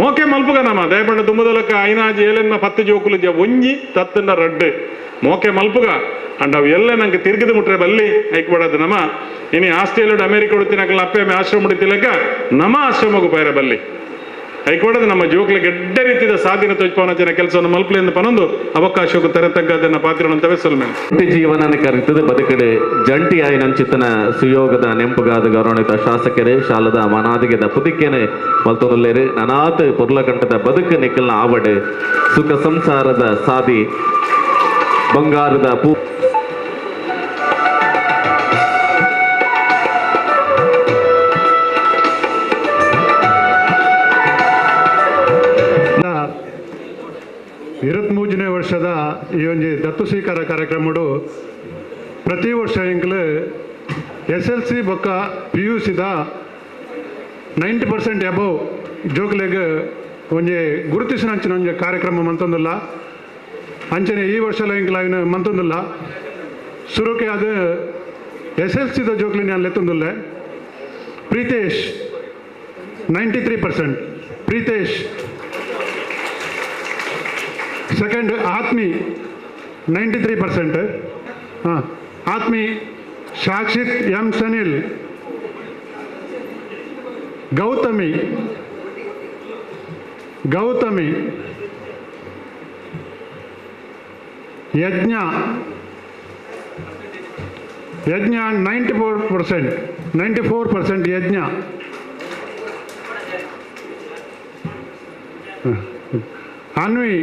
ಮೋಕೆ ಮಲ್ಪುಗ ನಮ್ಮ ದಯಪಂಡ ದುಮ್ಮದಲಕ್ಕ ಐನಾಜಿ ಏಳೆನ್ನ 10 ಜೋಕುಲು ಜ ಒಂಜಿ ತತ್ತನ್ನ ರಡ್ಡು ಮೋಕೆ ಮಲ್ಪುಗ ಅಂಡ್ ಅವು ಎಲ್ಲ ನಂಗೆ ತಿರುಗಿದ ಮುಟ್ರೆ ಬಲ್ಲಿ ಐಕ್ಬಾಡದು ನಮ್ಮ ಇನಿ ಆಸ್ಟ್ರೇಲಿಯಾ ಅಮೆರಿಕ ಉಡುತ್ತಿನಕಲ್ಲ ಅಪ್ಪೆ ಆಶ್ರಮ ಉಡುತ್ತಿಲಕ್ಕ ನಮ್ಮ ಆಶ್ರಮಗೂ ಪೈರ ಬಲ್ಲಿ ಐಕೋಡದ ನಮ್ಮ ಜೋಕ್ಲಿಗೆ ಎಡ್ಡ ರೀತಿಯ ಸಾಧನೆ ತೋಜ್ಪವನ ಕೆಲಸವನ್ನು ಮಲ್ಪಲೆಂದು ಪನೊಂದು ಅವಕಾಶಕ್ಕೂ ತರತಕ್ಕದನ್ನ ಪಾತ್ರವಂತವೇ ಸೊಲ್ಮೆ. ಜೀವನನ ಕರಿತದೆ ಬದುಕಡೆ ಜಂಟಿ ಆಯಿನಂಚಿತನ ಸುಯೋಗದ ನೆಂಪುಗಾದ ಗೌರವಾನ್ವಿತ ಶಾಸಕರೇ ಶಾಲದ ಮನಾದಿಗೆದ ಪುದಿಕೆನೆ ಮಲ್ತೊಂದುಲ್ಲೇರು ನನಾತ್ ಪೊರ್ಲಕಂಠದ ಬದುಕು ನಿಕ್ಕಲ್ನ ಆವಡೆ ಸುಖ ಸಂಸಾರದ ಸಾದಿ ಬಂಗಾರದ ಪೂ ಇರುವತ್ಮೂಜನೇ ವರ್ಷದ ಈ ಒಂದು ದತ್ತು ಸ್ವೀಕಾರ ಕಾರ್ಯಕ್ರಮಡು ಪ್ರತಿ ವರ್ಷ ಎಂಕ್ಲು ಎಸ್ ಎಲ್ ಸಿ ಬೊಕ್ಕ ಪಿ ಯು ಸಿದ 90% ಅಬೌವ್ ಜೋಕ್ಲೆಗ್ ಒಂಜಿ ಗುರುತಿಸಿನಂಚಿನ ಒಂಜಿ ಕಾರ್ಯಕ್ರಮ ಮಂತೊಂದುಲ್ಲ. ಅಂಚನೆ ಈ ವರ್ಷಲ ಎಂಕ್ಲ ಐನ ಮಂತೊಂದುಲ್ಲ. ಸುರುಕೆ ಅದು ಎಸ್ ಎಲ್ ಸಿದ ಜೋಕ್ಲೆ ನಾನು ಲೆತ್ತೊಂದುಲ್ಲೆ. ಪ್ರೀತೇಶ್ 93%, ಪ್ರೀತೇಶ್ ಸೆಕೆಂಡ್ ಆತ್ಮಿ 93%, ಹಾಂ Aatmi Sakshith M Sanil, Gautami Gautami Yajna Yajna 94%, 94% Yajna, Anvi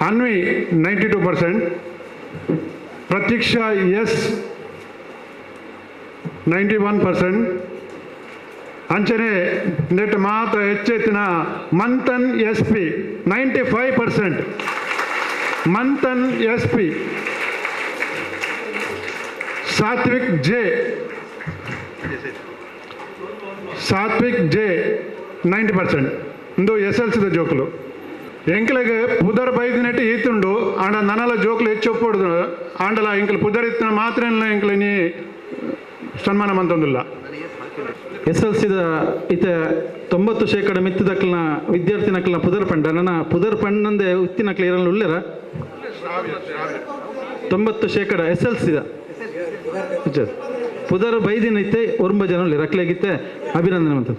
Anvi 92%, Pratiksha S 91%, ಅಂಚನೆ ನೆಟ್ ಮಾತ್ರ ಹೆಚ್ಚೆತ್ತಿನ Manthan S P 95%, Manthan S P, Satvik J, Satvik J 90%. ಇಂದು ಎಸ್ ಎಲ್ ಸಿದ ಜೋಕುಲು ಎಂಕ್ಲೆಗ್ ಪುದರ್ ಬೈದಿನೆಟ್ ಈತುಂಡು ಆಂಡ ನನಲ ಜೋಕ್ಲು ಹೆಚ್ಚು ಒಪ್ಪೊಡ್ದು ಆಂಡಲ ಎಂಕ್ಲು ಪುದರ್ ಇತ್ತಿನ ಮಾತ್ರ ಎಂಕ್ಲೆ ನೀ ಸನ್ಮಾನ ಮಂತೊಂದುಲ್ಲ. ಎಸ್ ಎಲ್ ಸಿದ ಇತ 90% ಮಿತ್ತದಕ್ಲನ ವಿದ್ಯಾರ್ಥಿ ನಕ್ಲನ ಪುದರ್ ಪಂಡ ನನ್ನ ಪುದರ್ ಪಂಡಂದೆ ಉತ್ತಿನಕ್ಲ ಇರಲ್ಲ ಉಲ್ಲೆರ 90% ಎಸ್ ಎಲ್ ಸಿದ ಪುದರ್ ಬೈದಿನ ಇತ್ತೆ ಒರ್ಂಬ ಜನ ಉಲ್ಲೆರ್ ಅಕ್ಲೆಗಿತ್ತೆ ಅಭಿನಂದನೆ ಮಂತ.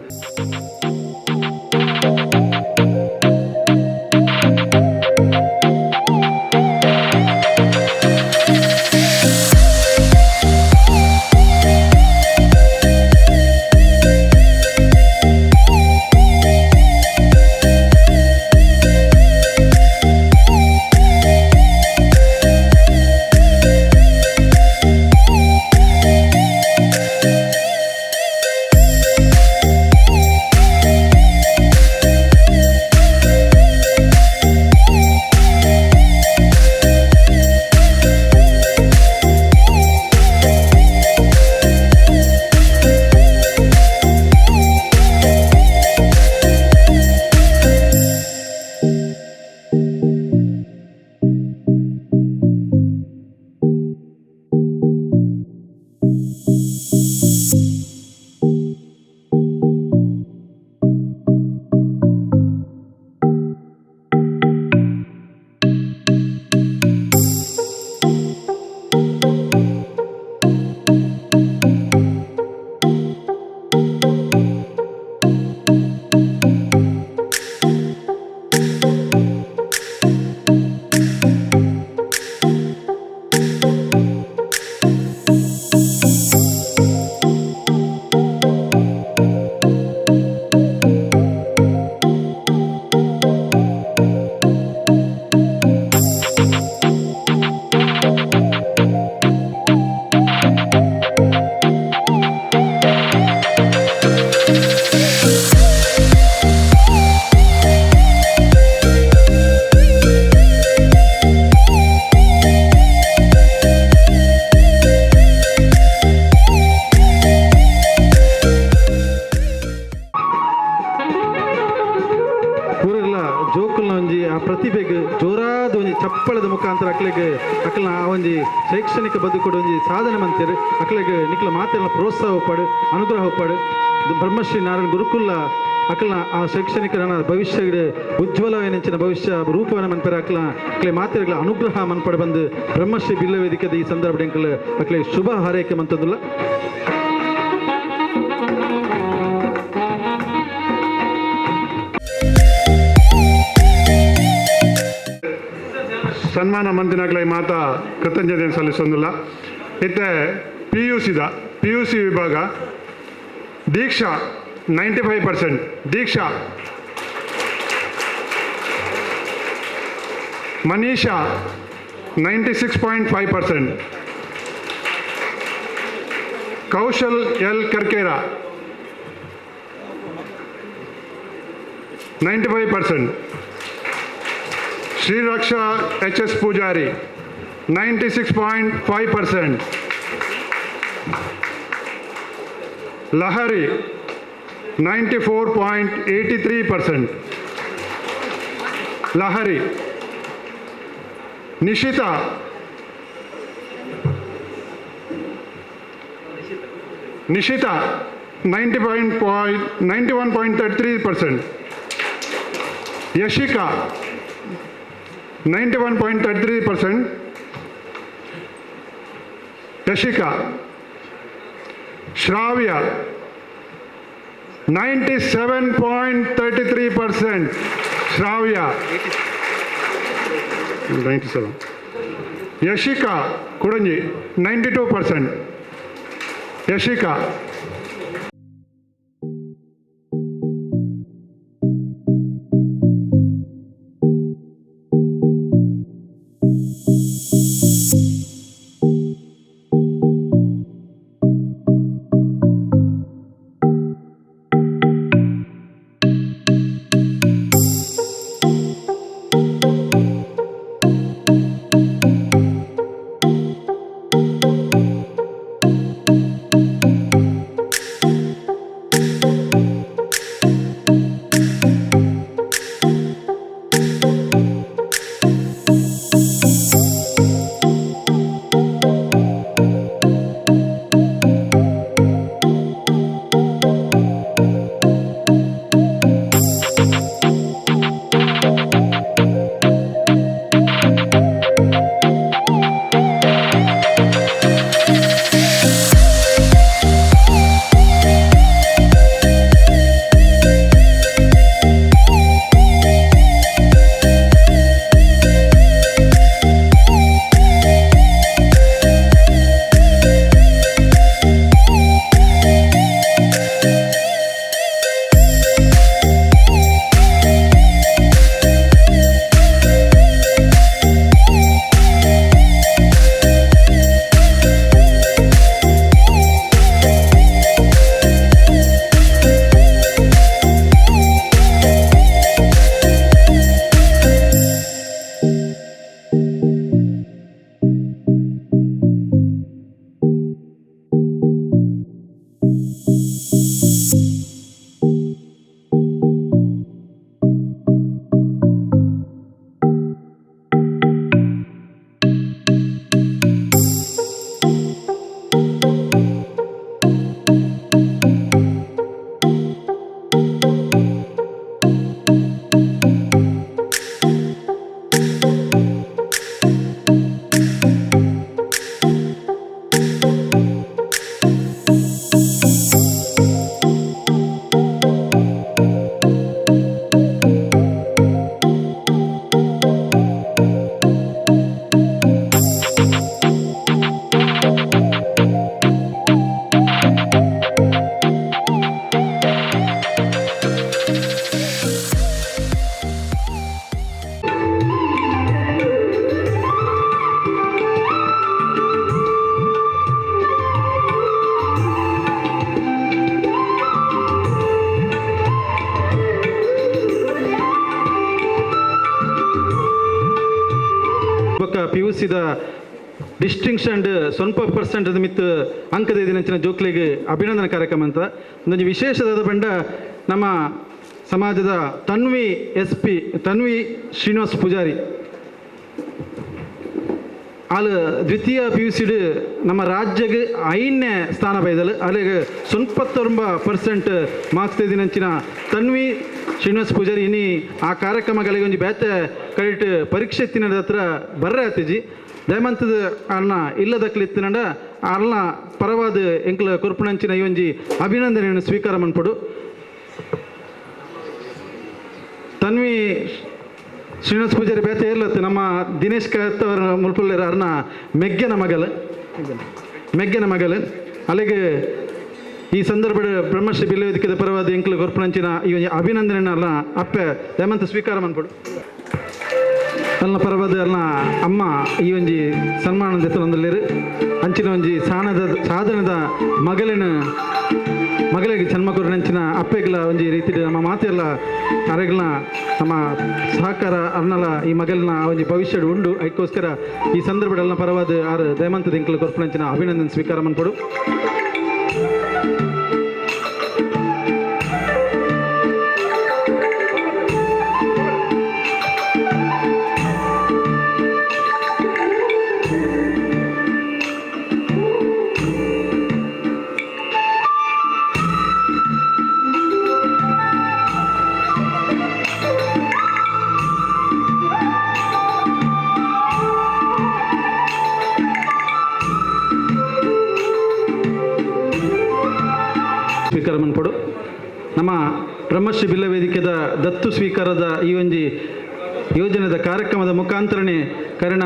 ಶೈಕ್ಷಣಿಕ ಬದುಕುಡು ಒಂಜಿ ಸಾಧನೆ ಮಂತೇರು ಅಕ್ಲೆಗ್ ನಿಕ್ಲ ಮಾತೆಲ್ಲ ಪ್ರೋತ್ಸಾಹ ಉಪ್ಪಡು ಅನುಗ್ರಹ ಉಪ್ಪಡು ಬ್ರಹ್ಮಶ್ರೀ ನಾರಾಯಣ ಗುರುಕುಲ ಅಕ್ಲನ ಆ ಶೈಕ್ಷಣಿಕ ನನ್ನ ಭವಿಷ್ಯ ಉಜ್ವಲವೇನೆಂಚಿನ ಭವಿಷ್ಯ ರೂಪವನ್ನು ಮನ್ಪೆರ ಅಕ್ಲ ಅಕ್ಲೆ ಮಾತೆರ್ಗಳ ಅನುಗ್ರಹ ಮನ್ಪಡೆ ಬಂದು ಬ್ರಹ್ಮಶ್ರೀ ಬಿಲ್ಲ ವೇದಿಕೆದ ಈ ಸಂದರ್ಭ ಎಂಕಲ್ ಅಕ್ಲೆ ಶುಭ ಹಾರೈಕೆ ಮಂತಂದುಲ್ಲ. ಸನ್ಮಾನ ಮಂತಿನಕ್ಲೆ ಮಾತಾ ಕೃತಜ್ಞತೆ ಸಲ್ಲಿಸೊಂದಿಲ್ಲ. ಇತ್ತೆ ಪಿ ಯು ಸಿದ ಪಿ ಯು ಸಿ ವಿಭಾಗ Deeksha 95%, Deeksha, Manisha 96.5%, Kaushal L Karkera 95%, Shriraksha H S Pujari 96.5%, Lahari 94.83%, Lahari, Nishita Nishita 91.33%, Yashika 91.33%, Yashika, Shravya 97.33%, Shravya 97, Yashika Kudanji 92%, Yashika. ಪಿಯುಸಿದ distinction ಸ್ವಲ್ಪ ಪರ್ಸೆಂಟ್ ಮಿತ್ ಅಂಕದ ದಿನಂಚಿನ ಜೋಕ್ಲಿಗೆ ಅಭಿನಂದನಾ ಕಾರ್ಯಕ್ರಮ ಅಂತ ಒಂದೊಂದು ವಿಶೇಷವಾದ ಬಂಡ ನಮ್ಮ ಸಮಾಜದ ತನ್ವಿ ಎಸ್ ಪಿ ತನ್ವಿ ಶ್ರೀನಿವಾಸ್ ಪೂಜಾರಿ ಆಲ್ ದ್ವಿತೀಯ ಪಿ ಯು ಸಿಡ್ ನಮ್ಮ ರಾಜ್ಯಕ್ಕೆ 5ನೇ ಸ್ಥಾನ ಬೈದಲು ಅಲ್ಲಿಗೆ 99% ಮಾರ್ಕ್ಸ್ ದಿನಂಚಿನ ತನ್ವಿ ಶ್ರೀನಿವಾಸ್ ಪೂಜಾರಿ ಇನಿ ಆ ಕಾರ್ಯಕ್ರಮಗಳಿಗೆ ಒಂದು ಬೇತೆ ಕರೆಕ್ಟ್ ಪರೀಕ್ಷೆ ತಿನ್ನದ ಹತ್ರ ಬರ್ರೆ ಆತಿಜಿ ದಯಮಂತದ ಅಣ್ಣ ಇಲ್ಲದಕ್ಲಿತ್ತಿನಂಡ ಅಲ್ಲ ಪರವಾದ ಎಂಕ್ಲ ಕೊರ್ಪುಣಂಚಿನ ಈ ಒಂಜಿ ಅಭಿನಂದನೆಯನ್ನು ಸ್ವೀಕಾರ ಮನ್ಪಡು. ತನ್ವಿ ಶ್ರೀನಿವಾಸ ಪೂಜಾರಿ ಬೇತೆ ಇರ್ಲತ್ತೆ ನಮ್ಮ ದಿನೇಶ್ ಕಾಯತ್ ಅವರ ಮುಲ್ಪುಲ್ಲೇರ ಅರ್ನ ಮೆಗ್ಗೆನ ಮಗಲು ಮೆಗ್ಗೆನ ಮಗಲು. ಅಲ್ಲಿಗೆ ಈ ಸಂದರ್ಭದ ಬ್ರಹ್ಮಶ್ರೀ ಬಿಲ್ಲವೇದಿಕೆದ ಪರವಾದ ಎಂಕ್ಲು ಕೊರ್ಪುನಂಚಿನ ಈ ಅಭಿನಂದನೆ ಅಲ್ಲ ಅಪ್ಪೆ ದಯಮಂತ ಸ್ವೀಕಾರ ಮನ್ಪಡು. ಅಲ್ಲ ಪರವಾದ ಅಲ್ಲ ಅಮ್ಮ ಈ ಒಂಜಿ ಸನ್ಮಾನ ದೆತ್ತೊಂದುಲ್ಲೆರ್. ಅಂಚಿನ ಒಂಜಿ ಸಾಣದ ಸಾಧನದ ಮಗಲಿನ ಮಗಳಿಗೆ ಜನ್ಮ ಕೊರ್ನಂಚಿನ ಅಪ್ಪೆಗ್ಲ ಒಂಜಿ ರೀತಿ ನಮ್ಮ ಮಾತೆಲ್ಲ ಅರೆಗ್ಲ ನಮ್ಮ ಸಹಕಾರ ಅರ್ನಲ ಈ ಮಗಲಿನ ಒಂಜಿ ಭವಿಷ್ಯಡ್ ಉಂಡು. ಅದಕ್ಕೋಸ್ಕರ ಈ ಸಂದರ್ಭದಲ್ಲ ಪರವಾದ ಆರು ದಯಮಂತ ದಿಂಕಲು ಕೊರ್ಪುನಂಚಿನ ಅಭಿನಂದನೆ ಸ್ವೀಕಾರ ಮನ್ಪಡು. ಸ್ವೀಕಾರ ಮನ್ಪಡು. ನಮ್ಮ ಬ್ರಹ್ಮಶ್ರೀ ಬಿಲ್ಲ ವೇದಿಕೆದ ದತ್ತು ಸ್ವೀಕಾರದ ಈ ಒಂಜಿ ಯೋಜನೆದ ಕಾರ್ಯಕ್ರಮದ ಮುಖಾಂತರನೇ ಕರ್ಣ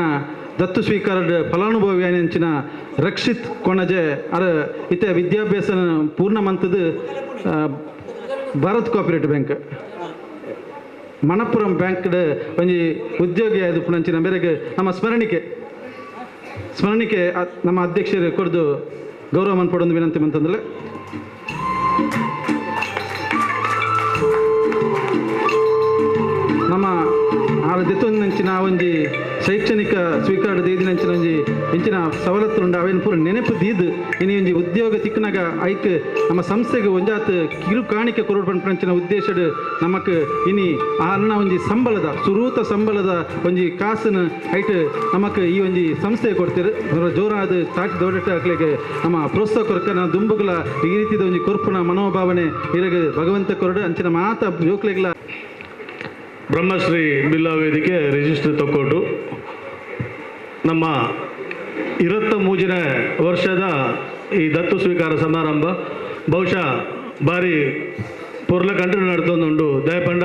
ದತ್ತು ಸ್ವೀಕಾರದ ಫಲಾನುಭವಿ ಅಂಚಿನ ರಕ್ಷಿತ್ ಕೊಣಜೆ ಅರ ಇತ್ತೆ ವಿದ್ಯಾಭ್ಯಾಸ ಪೂರ್ಣ ಮಂತದ Bharat cooperative bank Manappuram bank ಒಂಜಿ ಉದ್ಯೋಗಿ ಆಯ್ದು ಮೇರೆಗೆ ನಮ್ಮ ಸ್ಮರಣಿಕೆ ಸ್ಮರಣಿಕೆ ನಮ್ಮ ಅಧ್ಯಕ್ಷರು ಕೊಡ್ದು ಗೌರವ ಮನ್ಪಡೊಂದು ವಿನಂತಿ ಮಂತಂದ್ರೆ. ನಮ್ಮ ಆರು ದೆತ್ತೊಂದಂಚಿನ ಒಂಜಿ ಶೈಕ್ಷಣಿಕ ಸ್ವೀಕಾರ ದೇದಿನಂಚಿನ ಒಂಜಿ ಇಂಚಿನ ಸವಲತ್ತು ಉಂಡು ಅವೇನು ಪೂರ ನೆನಪು ದೀದ್ ಇನಿ ಒಂಜಿ ಉದ್ಯೋಗ ತಿಕ್ಕನಾಗ ಐಕ್ ನಮ್ಮ ಸಂಸ್ಥೆಗೆ ಒಂಜಾತ್ ಕಿರು ಕಾಣಿಕೆ ಕೊರಡು ಪಂಚಿನ ಉದ್ದೇಶಡ್ ನಮಕ್ ಇನಿ ಅನ್ನ ಒಂಜಿ ಸಂಬಳದ ಸುರೂತ ಸಂಬಳದ ಒಂಜಿ ಕಾಸನ್ನು ಐಟ್ ನಮಕ್ ಈ ಒಂಜಿ ಸಂಸ್ಥೆ ಕೊಡ್ತೀರು. ಜೋರಾದ ತಾಟಿ ದೊಡ್ಡ ಹಾಕ್ಲಿಕ್ಕೆ ನಮ್ಮ ಪ್ರೋತ್ಸಾಹ ಕೊರಕ ದುಂಬುಗಳ ಈ ರೀತಿದ ಒಂಜಿ ಕೊರ್ಪುನ ಮನೋಭಾವನೆ ಇರಗ ಭಗವಂತ ಕೊರಡು ಅಂಚಿನ ಮಾತ ಜೋಕ್ಲೆಗ್ಲ. ಬ್ರಹ್ಮಶ್ರೀ ಬಿಲ್ಲ ವೇದಿಕೆ ರಿಜಿಸ್ಟರ್ ತೊಕ್ಕೊಟ್ಟು ನಮ್ಮ 23ನೇ ವರ್ಷದ ಈ ದತ್ತು ಸ್ವೀಕಾರ ಸಮಾರಂಭ ಬಹುಶಃ ಭಾರಿ ಪೊರ್ಲ ಕಂಟಿನ್ಯೂ ನಡ್ತೊಂದುಂಡು. ದಯಪಂಡ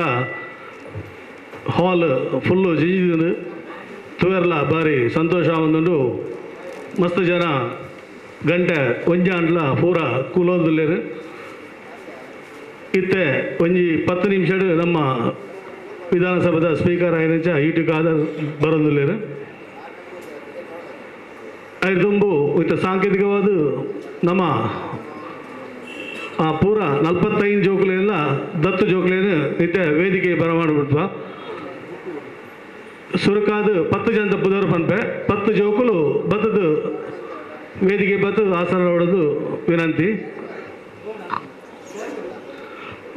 ಹಾಲ್ ಫುಲ್ಲು ಜಿಂಜಿದು ತುವೆರ್ಲ ಭಾರಿ ಸಂತೋಷ ಒಂದುಂಡು. ಮಸ್ತ್ ಜನ ಗಂಟೆ ಒಂಜಿ ಅಂಡ್ಲ ಪೂರ ಕೂಲೊಂದುಲ್ಲೆರ್. ಇತ್ತೆ ಒಂಜಿ 10 ನಿಮಿಷಡ್ ನಮ್ಮ ವಿಧಾನಸಭೆದ ಸ್ಪೀಕರ್ ಆಯಿನಂಚ ಯೂಟ್ಯೂಬ್ ಖಾದರ್ ಬರೊಂದುಲ್ಲೆರ್. ದುಂಬು ಇತ್ತ ಸಾಂಕೇತಿಕವಾದ ನಮ್ಮ ಆ ಪೂರ 45 ಜೋಕುಲೆಲ್ಲ ದತ್ತು ಜೋಕುಲೇನು ಇತ್ತೆ ವೇದಿಕೆ ಬರಮಾಡ್ಬಿಡ್ವ. ಸುರುಕಾದ 10 ಜನದ ಪುದರ್ ಪನ್ಪೆ 10 ಜೋಕುಲು ಬತ್ತದು ವೇದಿಕೆ ಬತ್ತದು ಆಸನ ಹೊಡೆದು ವಿನಂತಿ.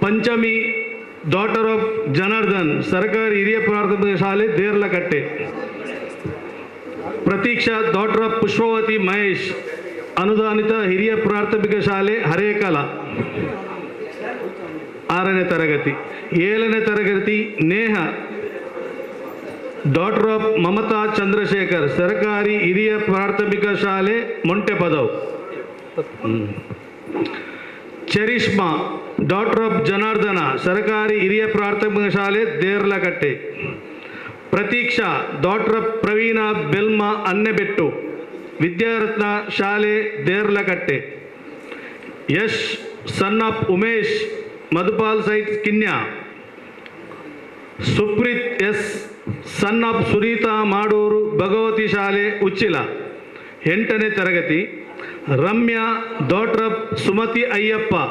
ಪಂಚಮಿ ಡಾಟರ್ ಆಫ್ ಜನಾರ್ದನ್ ಸರ್ಕಾರಿ ಹಿರಿಯ ಪ್ರಾಥಮಿಕ ಶಾಲೆ ದೇರ್ಲಕಟ್ಟೆ. ಪ್ರತೀಕ್ಷಾ ಡಾಟರ್ ಆಫ್ ಪುಷ್ಪವತಿ ಮಹೇಶ್ ಅನುದಾನಿತ ಹಿರಿಯ ಪ್ರಾಥಮಿಕ ಶಾಲೆ ಹರೇಕಲ 6ನೇ ತರಗತಿ. 7ನೇ ತರಗತಿ ನೇಹ ಡಾಟರ್ ಆಫ್ ಮಮತಾ ಚಂದ್ರಶೇಖರ್ ಸರ್ಕಾರಿ ಹಿರಿಯ ಪ್ರಾಥಮಿಕ ಶಾಲೆ ಮೊಂಟೆಪದವ್. ಚರಿಷ್ಮಾ ಡಾಟರ್ ಆಫ್ ಜನಾರ್ದನ ಸರ್ಕಾರಿ ಹಿರಿಯ ಪ್ರಾಥಮಿಕ ಶಾಲೆ ದೇರ್ಲಕಟ್ಟೆ. ಪ್ರತೀಕ್ಷಾ ಡಾಟರ್ ಆಫ್ ಪ್ರವೀಣ ಬೆಲ್ಮಾ ಅನ್ನೆಬೆಟ್ಟು ವಿದ್ಯಾರತ್ನ ಶಾಲೆ Derlakatte. Yash son of Umesh Madhupal site Kinya. Supreeth S son of Sunitha Madur Bhagavathi ಶಾಲೆ ಉಚ್ಚಿಲ 8ನೇ ತರಗತಿ. Ramya daughter of Sumathi Ayyappa.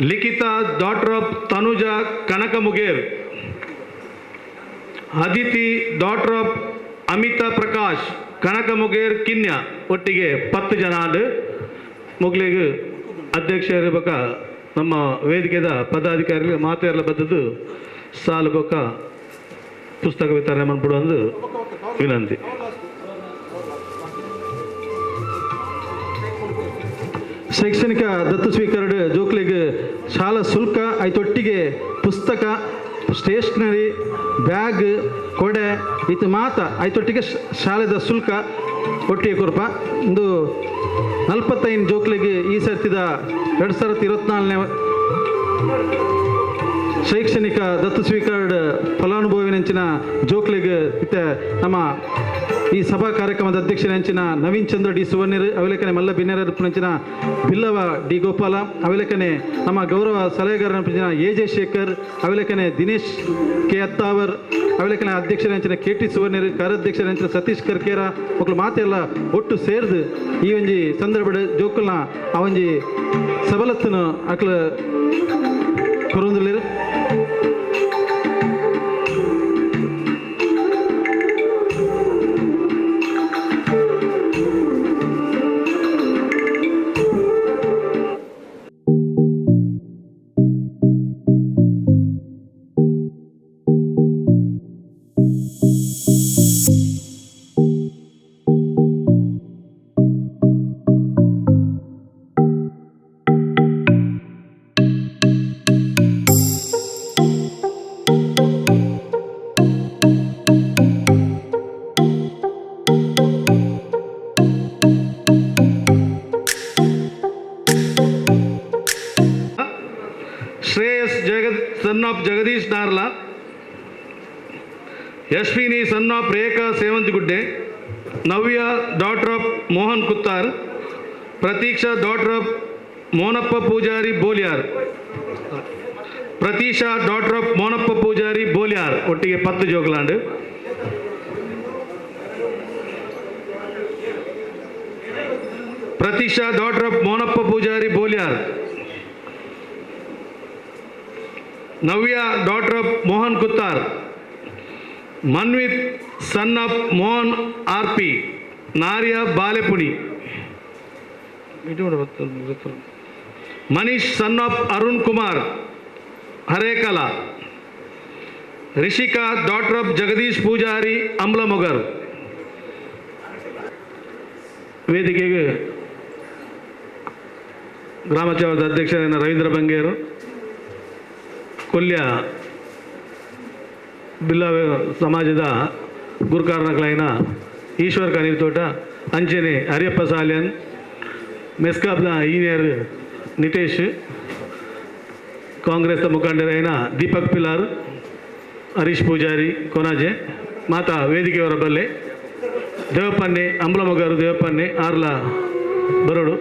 Likhitha daughter of Tanuja Kanakamuger. Aditi daughter of Amitha Prakash Kanakamuger Kinya. ಒಟ್ಟಿಗೆ 10 ಜನ ಮುಗ್ಲಿಗೆ ಅಧ್ಯಕ್ಷರ ಬಕ ನಮ್ಮ ವೇದಿಕೆದ ಪದಾಧಿಕಾರಿಗಳು ಮಾತೆಲ್ಲ ಬದ್ದದ್ದು ಸಾಲು ಬೊಕ್ಕ ಪುಸ್ತಕ ವಿತರಣೆ ಮಾಡ್ಬಿಡು ಒಂದು ವಿನಂತಿ. ಶೈಕ್ಷಣಿಕ ದತ್ತು ಸ್ವೀಕರಣ ಜೋಕ್ಲಿಗೆ ಶಾಲಾ ಶುಲ್ಕ ಐತೊಟ್ಟಿಗೆ ಪುಸ್ತಕ ಸ್ಟೇಷನರಿ ಬ್ಯಾಗ್ ಕೊಡೆ ಇತ್ತು ಮಾತ ಐತೊಟ್ಟಿಗೆ ಶಾಲೆದ ಶುಲ್ಕ ಒಟ್ಟಿಗೆ ಕೊರಪ. ಇಂದು 45 ಜೋಕ್ಲಿಗೆ ಈ ಸರ್ತಿದ 2024ನೇ ಶೈಕ್ಷಣಿಕ ದತ್ತು ಸ್ವೀಕರಣ ಫಲಾನುಭವಿ ಪಡೆವಿನಂಚಿನ ಜೋಕ್ಲೆಗ್ ಇತ್ತೆ ನಮ್ಮ ಈ ಸಭಾ ಕಾರ್ಯಕ್ರಮದ ಅಧ್ಯಕ್ಷರಂಚಿನ ನವೀನ್ ಚಂದ್ರ ಡಿ ಸುವರ್ಣಿರು ಅವಿಲೇಖನೆ ಮಲ್ಲ ಬಿನ್ನೆರಪ್ಪನಂಚಿನ ಬಿಲ್ಲವ ಡಿ ಗೋಪಾಲ ಅವಿಲೇಖನೆ ನಮ್ಮ ಗೌರವ ಸಲಹೆಗಾರನಂಚಿನ ಎ ಜೆ ಶೇಖರ್ ಅವಿಲೇಖನೆ ದಿನೇಶ್ ಕೆ ಅತ್ತಾವರ್ ಅವಿಲೇಖನ ಅಧ್ಯಕ್ಷರಂಚಿನ ಕೆ ಟಿ ಸುವರ್ಣಿರು ಕಾರ್ಯಾಧ್ಯಕ್ಷರಂಚಿನ ಸತೀಶ್ ಕರ್ಕೇರ ಮಕ್ಕಳು ಮಾತೆಲ್ಲ ಒಟ್ಟು ಸೇರ್ದು ಈ ಒಂಜಿ ಸಂದರ್ಭದ ಜೋಕುಲ್ನ ಆ ಒಂಜಿ ಸಬಲತ್ತನ್ನು ಅಕ್ಲ ಕೊರೊಂದುಲ್ಲೆರ್. Shreyas Jagad son of Jagadish Narla, Yashwini son of Rekha Sevanthigudde, Navya daughter of Mohan Kuttar, Pratiksha daughter of Monappa Poojary Boliyar, Pratisha daughter of Monappa Poojary Boliyar ಒಟ್ಟಿಗೆ 10 ಜೋಕ್ಲಾಂಡ್. Pratisha daughter of Monappa Poojary Boliyar, Navya daughter of Mohan Kuttar, Manvith son of Mohan R P, Narya Balepuni, Manish son of Arun Kumar Harekala, Rishika daughter of Jagadish Poojary Ambalamogar. ವೇದಿಕೆಗೆ ಗ್ರಾಮ ಪಂಚಾಯತ್ ಅಧ್ಯಕ್ಷರಾದ ರವೀಂದ್ರ ಬಂಗೇರು, ಕೊಲ್ಯ ಬಿಲ್ಲ ಸಮಾಜದ ಗುರುಕಾರನಗಳೈನ ಈಶ್ವರ್ ಕನೀರ್ತೋಟ, ಅಂಚನೆ Hariyappa Salian, ಮೆಸ್ಕಾಬ್ನ engineer Nitesh, Congress ಮುಖಂಡರೈನ Deepak ಪಿಲಾರ್, Harish Poojary Konaje, ಮಾತಾ ವೇದಿಕೆಯವರ ಬಲ್ಲೆ ದೇವಪ್ಪನ್ನೆ ಅಂಬಲಮೊಗರು ದೇವಪ್ಪನ್ನೆ ಆರ್ಲ ಬರೋಡು.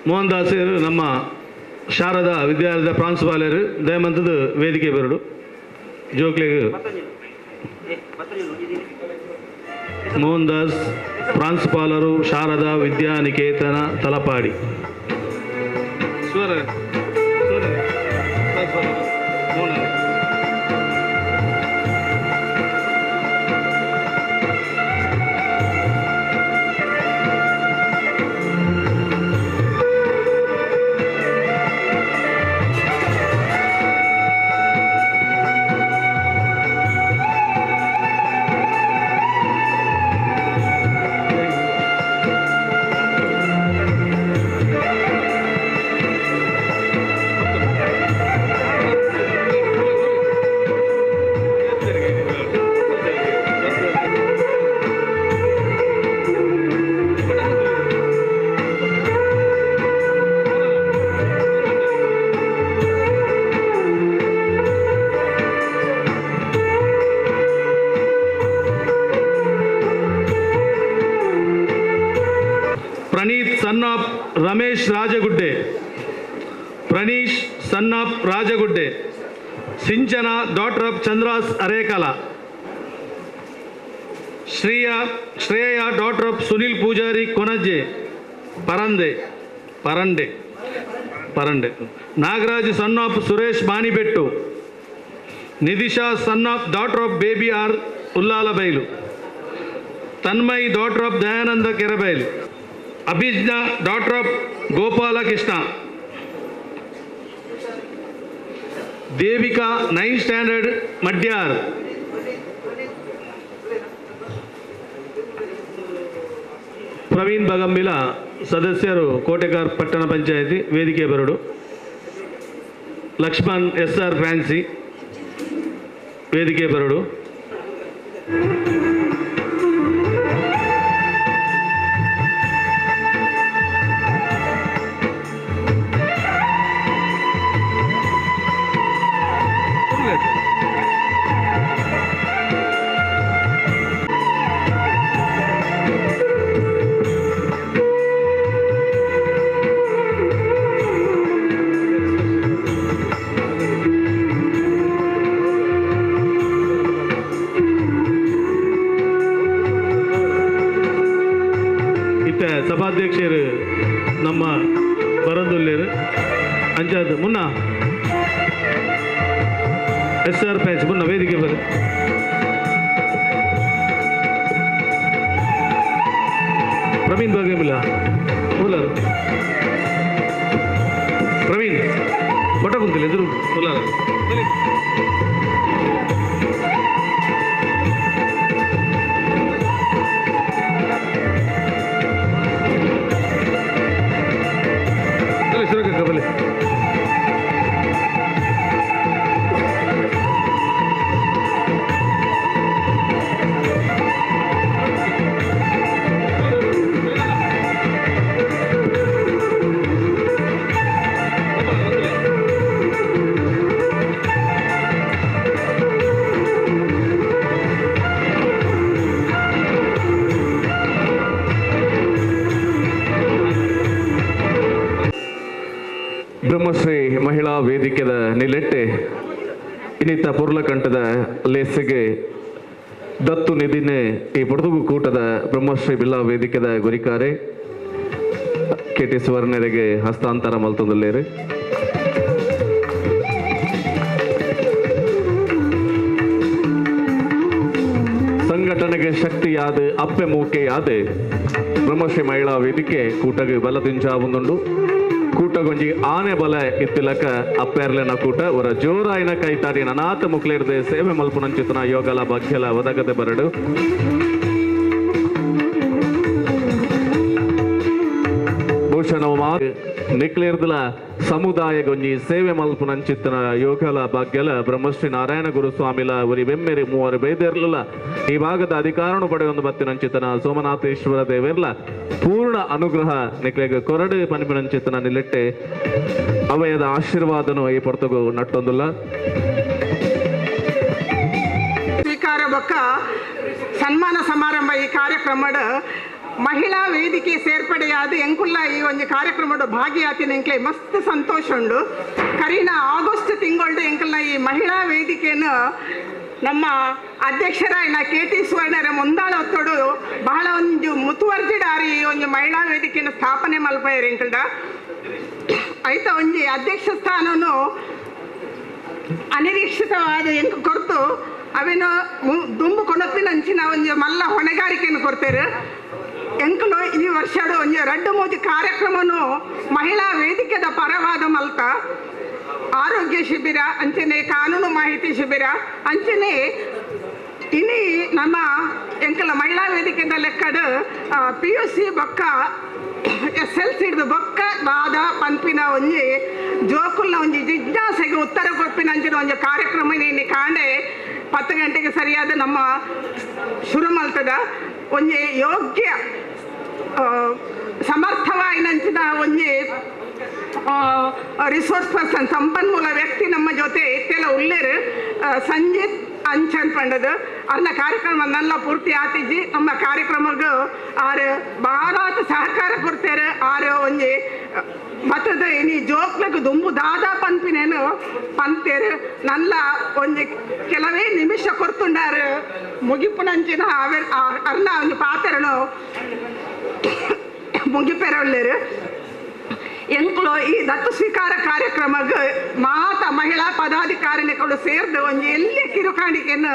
ಮೋಹನ್ ದಾಸರು ನಮ್ಮ ಶಾರದಾ ವಿದ್ಯಾಲಯದ ಪ್ರಾಂಶುಪಾಲರು ದಯಮಂತದ ವೇದಿಕೆ ಬರಡು ಜೋಕ್ಲೆಗ್ ಮೋಹನ್ ದಾಸ್ ಪ್ರಾಂಶುಪಾಲರು Sharada Vidyaniketan Talapady. Ramesh Rajagudde, Praneesh son of Rajagudde, Sinchana daughter of Chandras Arekala, Shreya daughter of Sunil Pujari Konaje Parande Parande Parande, Nagaraj son of Suresh Banibettu, Nidhisha son of daughter of Baby R Ullalabailu, Tanmay daughter of Dayananda Kerabailu, Abhijna daughter of Gopalakrishna, Devika 9th standard Madyar, Praveen Bagambila ಸದಸ್ಯರು ಕೋಟೆಕಾರ್ ಪಟ್ಟಣ ಪಂಚಾಯತಿ ವೇದಿಕೆ ಬರಡು, Lakshman S ಆರ್ fancy ವೇದಿಕೆ ಬರಡು. ಸಭಾಧ್ಯಕ್ಷರು ನಮ್ಮ ಬರಂದುಲ್ಲೇರು ಅಂಚಾದ ಮುನ್ನ S ಆರ್ patch ಮುನ್ನ ವೇದಿಕೆ ಬರ ಪ್ರವೀಣ್ ಬಾಗೇಮಿಲ್ಲ ಉಲಾರು ಪ್ರವೀಣ್ ಫೋಟೋ ಕುಂತಿಲ್ಲ ಎದುರು ಉಲಾರು. ಬ್ರಹ್ಮಶ್ರೀ ಮಹಿಳಾ ವೇದಿಕೆದ ನಿಲೆಟ್ಟೆ ಇನ್ನಿತ ಪುರ್ಲಕಂಠದ ಲೇಸಿಗೆ ದತ್ತು ನಿಧಿನೇ ಈ ಪೊಡದುಗು ಕೂಟದ ಬ್ರಹ್ಮಶ್ರೀ ಬಿಲ್ಲಾ ವೇದಿಕೆದ ಗುರಿಕಾರೆ ಕೆ ಟಿ ಸುವರ್ಣರಿಗೆ ಹಸ್ತಾಂತರ ಮಲ್ತೊಂದುಲ್ಲೇರು. ಸಂಘಟನೆಗೆ ಶಕ್ತಿಯಾದ ಅಪ್ಪೆ ಮೂಕೆಯಾದ ಬ್ರಹ್ಮಶ್ರೀ ಮಹಿಳಾ ವೇದಿಕೆ ಕೂಟಗೆ ಬಲದಿಂಜಾವುಂದುಂಡು. ಕೂಟಗೊಂಜಿ ಆನೆ ಬಲ ಇತ್ತಿಲಕ ಅಪ್ಪೆರ್ಲೆನ ಕೂಟ ಅವರ ಜೋರಾಯಿನ ಕೈತಾಡಿ ಅನಾಥ ಮುಕ್ಲೇರ್ದೆ ಸೇವೆ ಮಲ್ಪುನಂಚಿತನ ಯೋಗಲ ಭಾಗ್ಯಲ ಒದಗದೆ ಬರಡು. ಬಹುಶಃ ನಿಕ್ಲೇರ್ದಲ ಸಮುದಾಯ ಗೊಂಜಿ ಸೇವೆ ಮಲ್ಪುನಂಚಿತನ ಯೋಗಲ ಭಾಗ್ಯಲ ಬ್ರಹ್ಮಶ್ರೀ ನಾರಾಯಣ ಗುರುಸ್ವಾಮಿಲ ಒರಿ ಬೆಮ್ಮೆರಿ ಮೂವರು ಬೇದೆರ್ಲಲ ಈ ಭಾಗದ ಅಧಿಕಾರನು ಪಡೆಯೊಂದು ಬತ್ತಿನಂಚಿತನ ಸೋಮನಾಥೇಶ್ವರ ದೇವೆರ್ಲ ಪೂರ್ಣ ಅನುಗ್ರಹ ನಿಕ್ಲೆಗ್ ಕೊರಡು ಪನಿಪಿನಂಚಿತನ ನಿಲೆಟ್ಟೆ ಅವಯದ ಆಶೀರ್ವಾದನು ಈ ಪೊರ್ತಗು ನಟ್ಟೊಂದುಲ್ಲ. ಸ್ವೀಕಾರ ಬೊಕ್ಕ ಸನ್ಮಾನ ಸಮಾರಂಭ ಈ ಕಾರ್ಯಕ್ರಮದ ಮಹಿಳಾ ವೇದಿಕೆ ಸೇರ್ಪಡೆಯಾದ ಎಂಕುಲ್ಲ ಈ ಒಂದು ಕಾರ್ಯಕ್ರಮದ ಭಾಗಿಯಾತಿನ ಎಂಕ್ಲೆ ಮಸ್ತ್ ಸಂತೋಷ ಉಂಡು. ಕರೀನ ಆಗಸ್ಟ್ ತಿಂಗಳು ಎಂಕಲ್ನ ಈ ಮಹಿಳಾ ವೇದಿಕೆಯನ್ನು ನಮ್ಮ ಅಧ್ಯಕ್ಷರಾಯನ ಕೆ ಟಿ ಸುವರ್ಣರ ಮುಂದಾಳ ಒತ್ತಡು ಬಹಳ ಒಂದು ಮುತುವರ್ಜಿಡಾರಿ ಈ ಒಂದು ಮಹಿಳಾ ವೇದಿಕೆಯನ್ನು ಸ್ಥಾಪನೆ ಮಲ್ಪಯರ್ ಎಂಕಲ್ಡ. ಆಯ್ತ ಒಂಜಿ ಅಧ್ಯಕ್ಷ ಸ್ಥಾನನು ಅನಿರೀಕ್ಷಿತವಾದ ಎಂಕ್ ಕೊರ್ತು ಅವೇನು ದುಂಬು ಕೊನಪಿನಂಚಿನ ಒಂಜಿ ಮಲ್ಲ ಹೊಣೆಗಾರಿಕೆಯನ್ನು ಕೊಡ್ತಾರೆ. ಎಂಕಲು ಈ ವರ್ಷ ಒಂಜಿ ರಡ್ಡು ಮೂಜಿ ಕಾರ್ಯಕ್ರಮನು ಮಹಿಳಾ ವೇದಿಕೆದ ಪರವಾದ ಮಲ್ಕ ಆರೋಗ್ಯ ಶಿಬಿರ ಅಂಚನೆ ಕಾನೂನು ಮಾಹಿತಿ ಶಿಬಿರ ಅಂಚನೆ ಇನಿ ನಮ್ಮ ಎಂಕಲ ಮಹಿಳಾ ವೇದಿಕೆದ ಲೆಕ್ಕಡು ಪಿ ಯು ಸಿ ಬೊಕ್ಕ ಎಸ್ ಎಲ್ ಸಿ ಬೊಕ್ಕ ಬಾದ ಪನ್ಪಿನ ಒಂಜಿ ಜೋಕುಲ್ನ ಒಂಜಿ ಜಿಜ್ಞಾಸೆಗೆ ಉತ್ತರ ಕೊಪ್ಪಿನ ಅಂಚಿನ ಒಂಜಿ ಕಾರ್ಯಕ್ರಮ ಇನಿ ಕಾಂಡೆ 10 ಗಂಟೆಗೆ ಸರಿಯಾದ ನಮ್ಮ ಶುರು ಮಲ್ತದ ಒಂಜಿ ಯೋಗ್ಯ ಸಮರ್ಥವಾಯಿನಂಚಿನ ಒಂಜಿ ರಿಸೋರ್ಸ್ ಪರ್ಸನ್ ಸಂಪನ್ಮೂಲ ವ್ಯಕ್ತಿ ನಮ್ಮ ಜೊತೆ ಇತ್ತೆಲ್ಲ ಉಲ್ಲೇರು ಸಂಜಿತ್ ಅಂಚನ್ ಪಂಡದು ಅರ್ನ ಕಾರ್ಯಕ್ರಮ ನಲ್ಲ ಪೂರ್ತಿ ಆತಿಜಿ. ನಮ್ಮ ಕಾರ್ಯಕ್ರಮಕ್ಕೆ ಆರು ಭಾರತ ಸಹಕಾರ ಕೊಡ್ತಾರೆ. ಆರು ಒಂಜಿ ಮತ್ತದ ಇನಿ ಜೋಕ್ಲಗ್ ದುಂಬು ದಾದಾ ಪನ್ಪಿನೇನು ಪಂತೇರು ನಲ್ಲ ಒಂಜಿ ಕೆಲವೇ ನಿಮಿಷ ಕೊರ್ತುಂಡಾರು ಮುಗಿಪುನಂಚಿನ ಅವೆ ಅರ್ನ ಒಂಜಿ ಪಾತೆರನು ಮುಗಿಪೆರೊಲ್ಲೇರು. ಎಂಕ್ಲು ಈ ದತ್ತು ಸ್ವೀಕಾರ ಕಾರ್ಯಕ್ರಮಕ್ಕೆ ಮಾತ ಮಹಿಳಾ ಪದಾಧಿಕಾರಿಗಳು ಸೇರ್ದು ಒಂಜಿ ಎಲ್ಲಿ ಕಿರುಕಾಣಿಕೆಯನ್ನು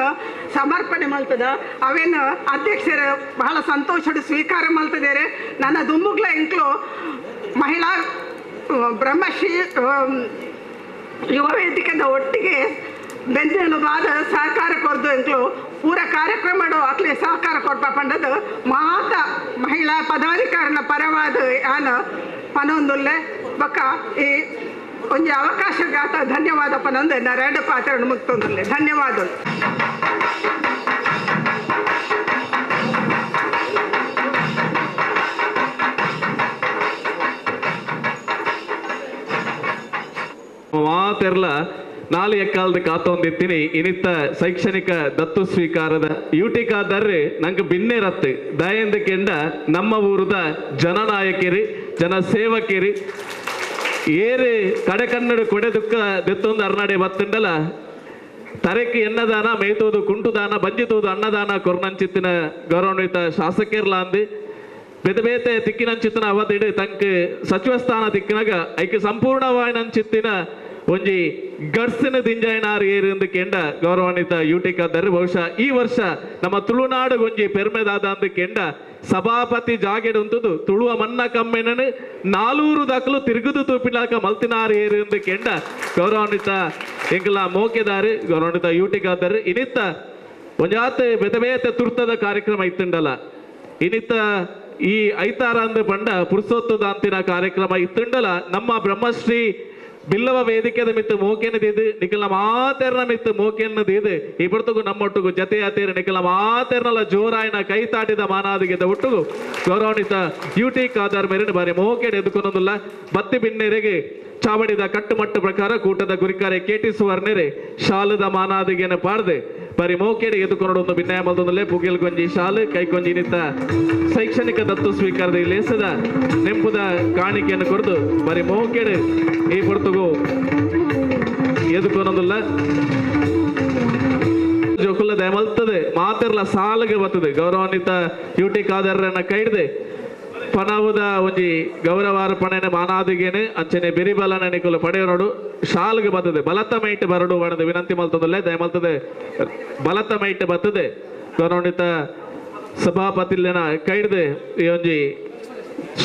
ಸಮರ್ಪಣೆ ಮಾಡ್ತದ. ಅವೇನು ಅಧ್ಯಕ್ಷರು ಬಹಳ ಸಂತೋಷದ ಸ್ವೀಕಾರ ಮಾಡ್ತಿದ್ದಾರೆ. ನನ್ನ ದುಂಬುಗ್ಲ ಎಂಕ್ಲು ಮಹಿಳಾ ಬ್ರಹ್ಮಶ್ರೀ ಯುವ ವೇದಿಕೆದ ಒಟ್ಟಿಗೆ ಬೆನ್ನೆಲುಬಾದ ಸಹಕಾರ ಕೊರ್ದು ಎಂಕ್ಲು ಪೂರ ಕಾರ್ಯಕ್ರಮ ಅಕ್ಲೆ ಸಹಕಾರ ಕೊಡ್ಪ ಪಂಡದು ಮಾತ ಮಹಿಳಾ ಪದಾಧಿಕಾರಿನ ಪರವಾದ ಆನ ಪನೊಂದುಲ್ಲೆ ಬಕ್ಕ ಈ ಒಂಜಿ ಅವಕಾಶಗಾತ ಧನ್ಯವಾದ ಪನೊಂದು ಎರಡು ಪಾತ್ರ ಮುಕ್ತೊಂದುಲ್ಲೆ ಧನ್ಯವಾದಗಳು. ಮಾತೆರ್ಲ ನಾಲು ಎಕ್ಕಾಲದ ಕಾತೊಂದಿತ್ತೀನಿ ಇನಿತ್ತ ಶೈಕ್ಷಣಿಕ ದತ್ತು ಸ್ವೀಕಾರದ ಯೂಟಿಕಾದರ್ರೆ ನಂಗೆ ಬಿನ್ನೆ ರತ್ತು ದಯಂದ ಕೆಂಡ ನಮ್ಮ ಊರದ ಜನನಾಯಕಿರಿ ಜನ ಸೇವಕಿರಿ ಏರು ಕಡೆಕನ್ನಡ ಕೊಡೆ ದುಃಖ ದೆತ್ತೊಂದು ಅರ್ನಾಡೆ ಬತ್ತುಂಡಲ ತರೆಕ್ ಎನ್ನದಾನ ಮೇತೋದು ಕುಂಟುದಾನ ಬಂಜಿತೋದು ಅನ್ನದಾನ ಕೊರ್ನಂಚಿತ್ತಿನ ಗೌರವಾನ್ವಿತ ಶಾಸಕಿರ್ಲ ಅಂದು ಬೇತೆ ಬೇತೆ ತಿಕ್ಕಿನಂಚಿತ್ತಿನ ಅವಧಿಡು ತಂಕ್ ಸಚಿವ ಸ್ಥಾನ ತಿಕ್ಕಿನಾಗ ಐಕೆ ಸಂಪೂರ್ಣವಾಯಿನಂಚಿತ್ತಿನ ಒಂಜಿ ಗಡ್ಸಿನ ದಿಂಜಾಯನಾರ್ ಏರು ಕೆಂಡ ಗೌರವಾನ್ವಿತ ಯೂಟಿ ಖಾದರ್ ಬಹುಶಃ ಈ ವರ್ಷ ನಮ್ಮ ತುಳುನಾಡು ಒಂಜಿ ಪೆರ್ಮೆದಾದ ಅಂದು ಕೆಂಡ ಸಭಾಪತಿ ಜಾಗೆಡ್ ಉಂಟುದು ತುಳುವ ಮನ್ನ ಕಮ್ಮೆನನು ನಾಲೂರು ದಾಖಲು ತಿರುಗುದು ತೂಪಿಲಾಕ ಮಲ್ತಿನಾರ್ ಏರು ಕೆಂಡ ಗೌರವಾನ್ವಿತ ಎಂಕಲ ಮೋಕೆದಾರು ಗೌರವಾನ್ವಿತ ಯೂಟಿ ಖಾದರ್ ಇನಿತ್ತ ಒಂಜಾತ್ ಬೇತೆ ಬೇತೆ ತುರ್ತದ ಕಾರ್ಯಕ್ರಮ ಇತ್ತುಂಡಲ ಇನಿತ್ತ ಈ ಐತಾರ ಅಂದು ಪಂಡ ಪುರುಷೋತ್ತದ ಅಂತಿನ ಕಾರ್ಯಕ್ರಮ ಇತ್ತುಂಡಲ ನಮ್ಮ ಬ್ರಹ್ಮಶ್ರೀ ಬಿಲ್ಲವ ವೇದಿಕೆದ ಮಿತ್ತು ಮೋಕೆನದಿದು ನಿಖಲ ಮಾತೆರ್ನ ಮಿತ್ತು ಮೋಕೆನ್ನದಿದು ಇಬ್ಬರ್ತಗೂ ನಮ್ಮೊಟ್ಟಿಗೂ ಜತೆ ಆತೇರು ನಿಖಲ ಮಾತೆರ್ನಲ ಜೋರಾಯನ ಕೈ ತಾಟಿದ ಮಾನಾದಿಗೆದ ಒಟ್ಟುಗು ಗೌರವಾನ್ವಿತ ಯೂಟಿ ಖಾದರ್ ಮೇರಿನ ಬಾರಿ ಮೋಕೆಡ್ ಎದುಕೊನೊಂದುಲ್ಲ ಬತ್ತಿ ಬಿನ್ನೆರೆಗೆ ಚಾವಡಿದ ಕಟ್ಟುಮಟ್ಟು ಪ್ರಕಾರ ಕೂಟದ ಗುರಿಕಾರೆ ಕೆಟಿ ಸುವರ್ಣರೆ ಶಾಲದ ಮಾನಾದಿಗೆನ ಪಾಡ್ದೆ ಬಾರಿ ಮೋಕೆಡ್ ಎದುಕೊನೊಂದು ಭಿನ್ನಯ ಮಲ್ದೊಂದಲ್ಲೇ ಪುಗೆಲ್ ಗೊಂಜಿ ಶಾಲು ಕೈಗೊಂಜಿ ನಿತ್ತ ಶೈಕ್ಷಣಿಕ ದತ್ತು ಸ್ವೀಕಾರದ ಲೇಸದ ನೆಂಪುದ ಕಾಣಿಕೆಯನ್ನು ಕೊರದು ಬಾರಿ ಮೋಕೆಡ್ ಈ ಪೊರ್ತುಗು ಎದುಕೊನೊಂದುಲ್ಲ ಜೋಕುಲ್ಲ ದಯಮಲ್ತದೆ ಮಾತೆರ್ಲ ಸಾಲಗೆ ಬರ್ತದೆ ಗೌರವಾನ್ವಿತ ಯೂಟಿ ಖಾದರ್ರನ್ನ ಕೈಡ್ದೆ ಪನವುದ ಒಂಜಿ ಗೌರವಾರ್ಪಣೆನ ಮಾನಾದಿಗೇನೆ ಅಂಚನೆ ಬಿರಿಬಲನ ನಿಕುಲು ಪಡೆಯೋಡು ಶಾಲ್ಗೆ ಬರ್ತದೆ ಬಲತ ಮೈಟ್ ಬರಡು ಬಣದ ವಿನಂತಿ ಮಲ್ತದಲ್ಲೇ ದಯಮಲ್ತದೆ ಬಲತ ಮೈಟ್ ಬರ್ತದೆ ಗೌರವಾನ್ವಿತ ಸಭಾಪತಿಲಿನ ಕೈಡ್ದೆ ಈ ಒಂಜಿ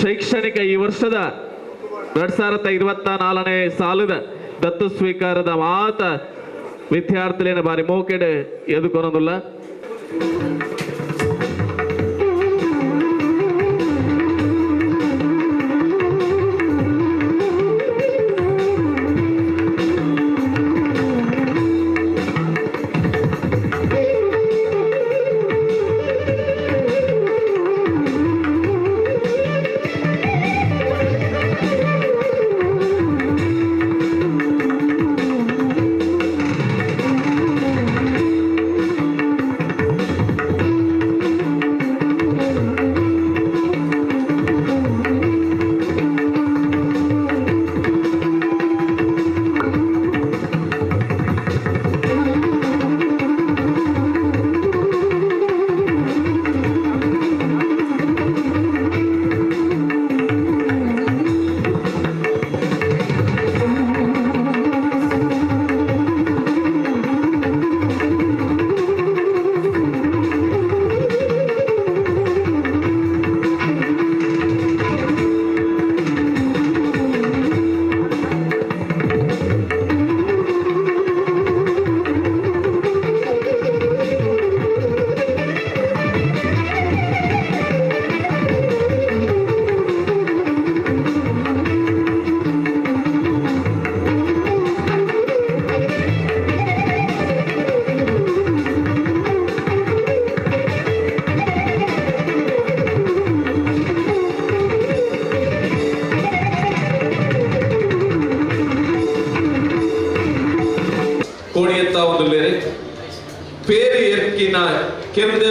ಶೈಕ್ಷಣಿಕ ಈ ವರ್ಷದ 2024ನೇ ಸಾಲದ ದತ್ತು ಸ್ವೀಕಾರದ ಮಾತ ವಿದ್ಯಾರ್ಥಿಲೇನ ಬಾರಿ ಮೋಕೆಡೆ ಎದುಕೊನೊಂದುಲ್ಲ.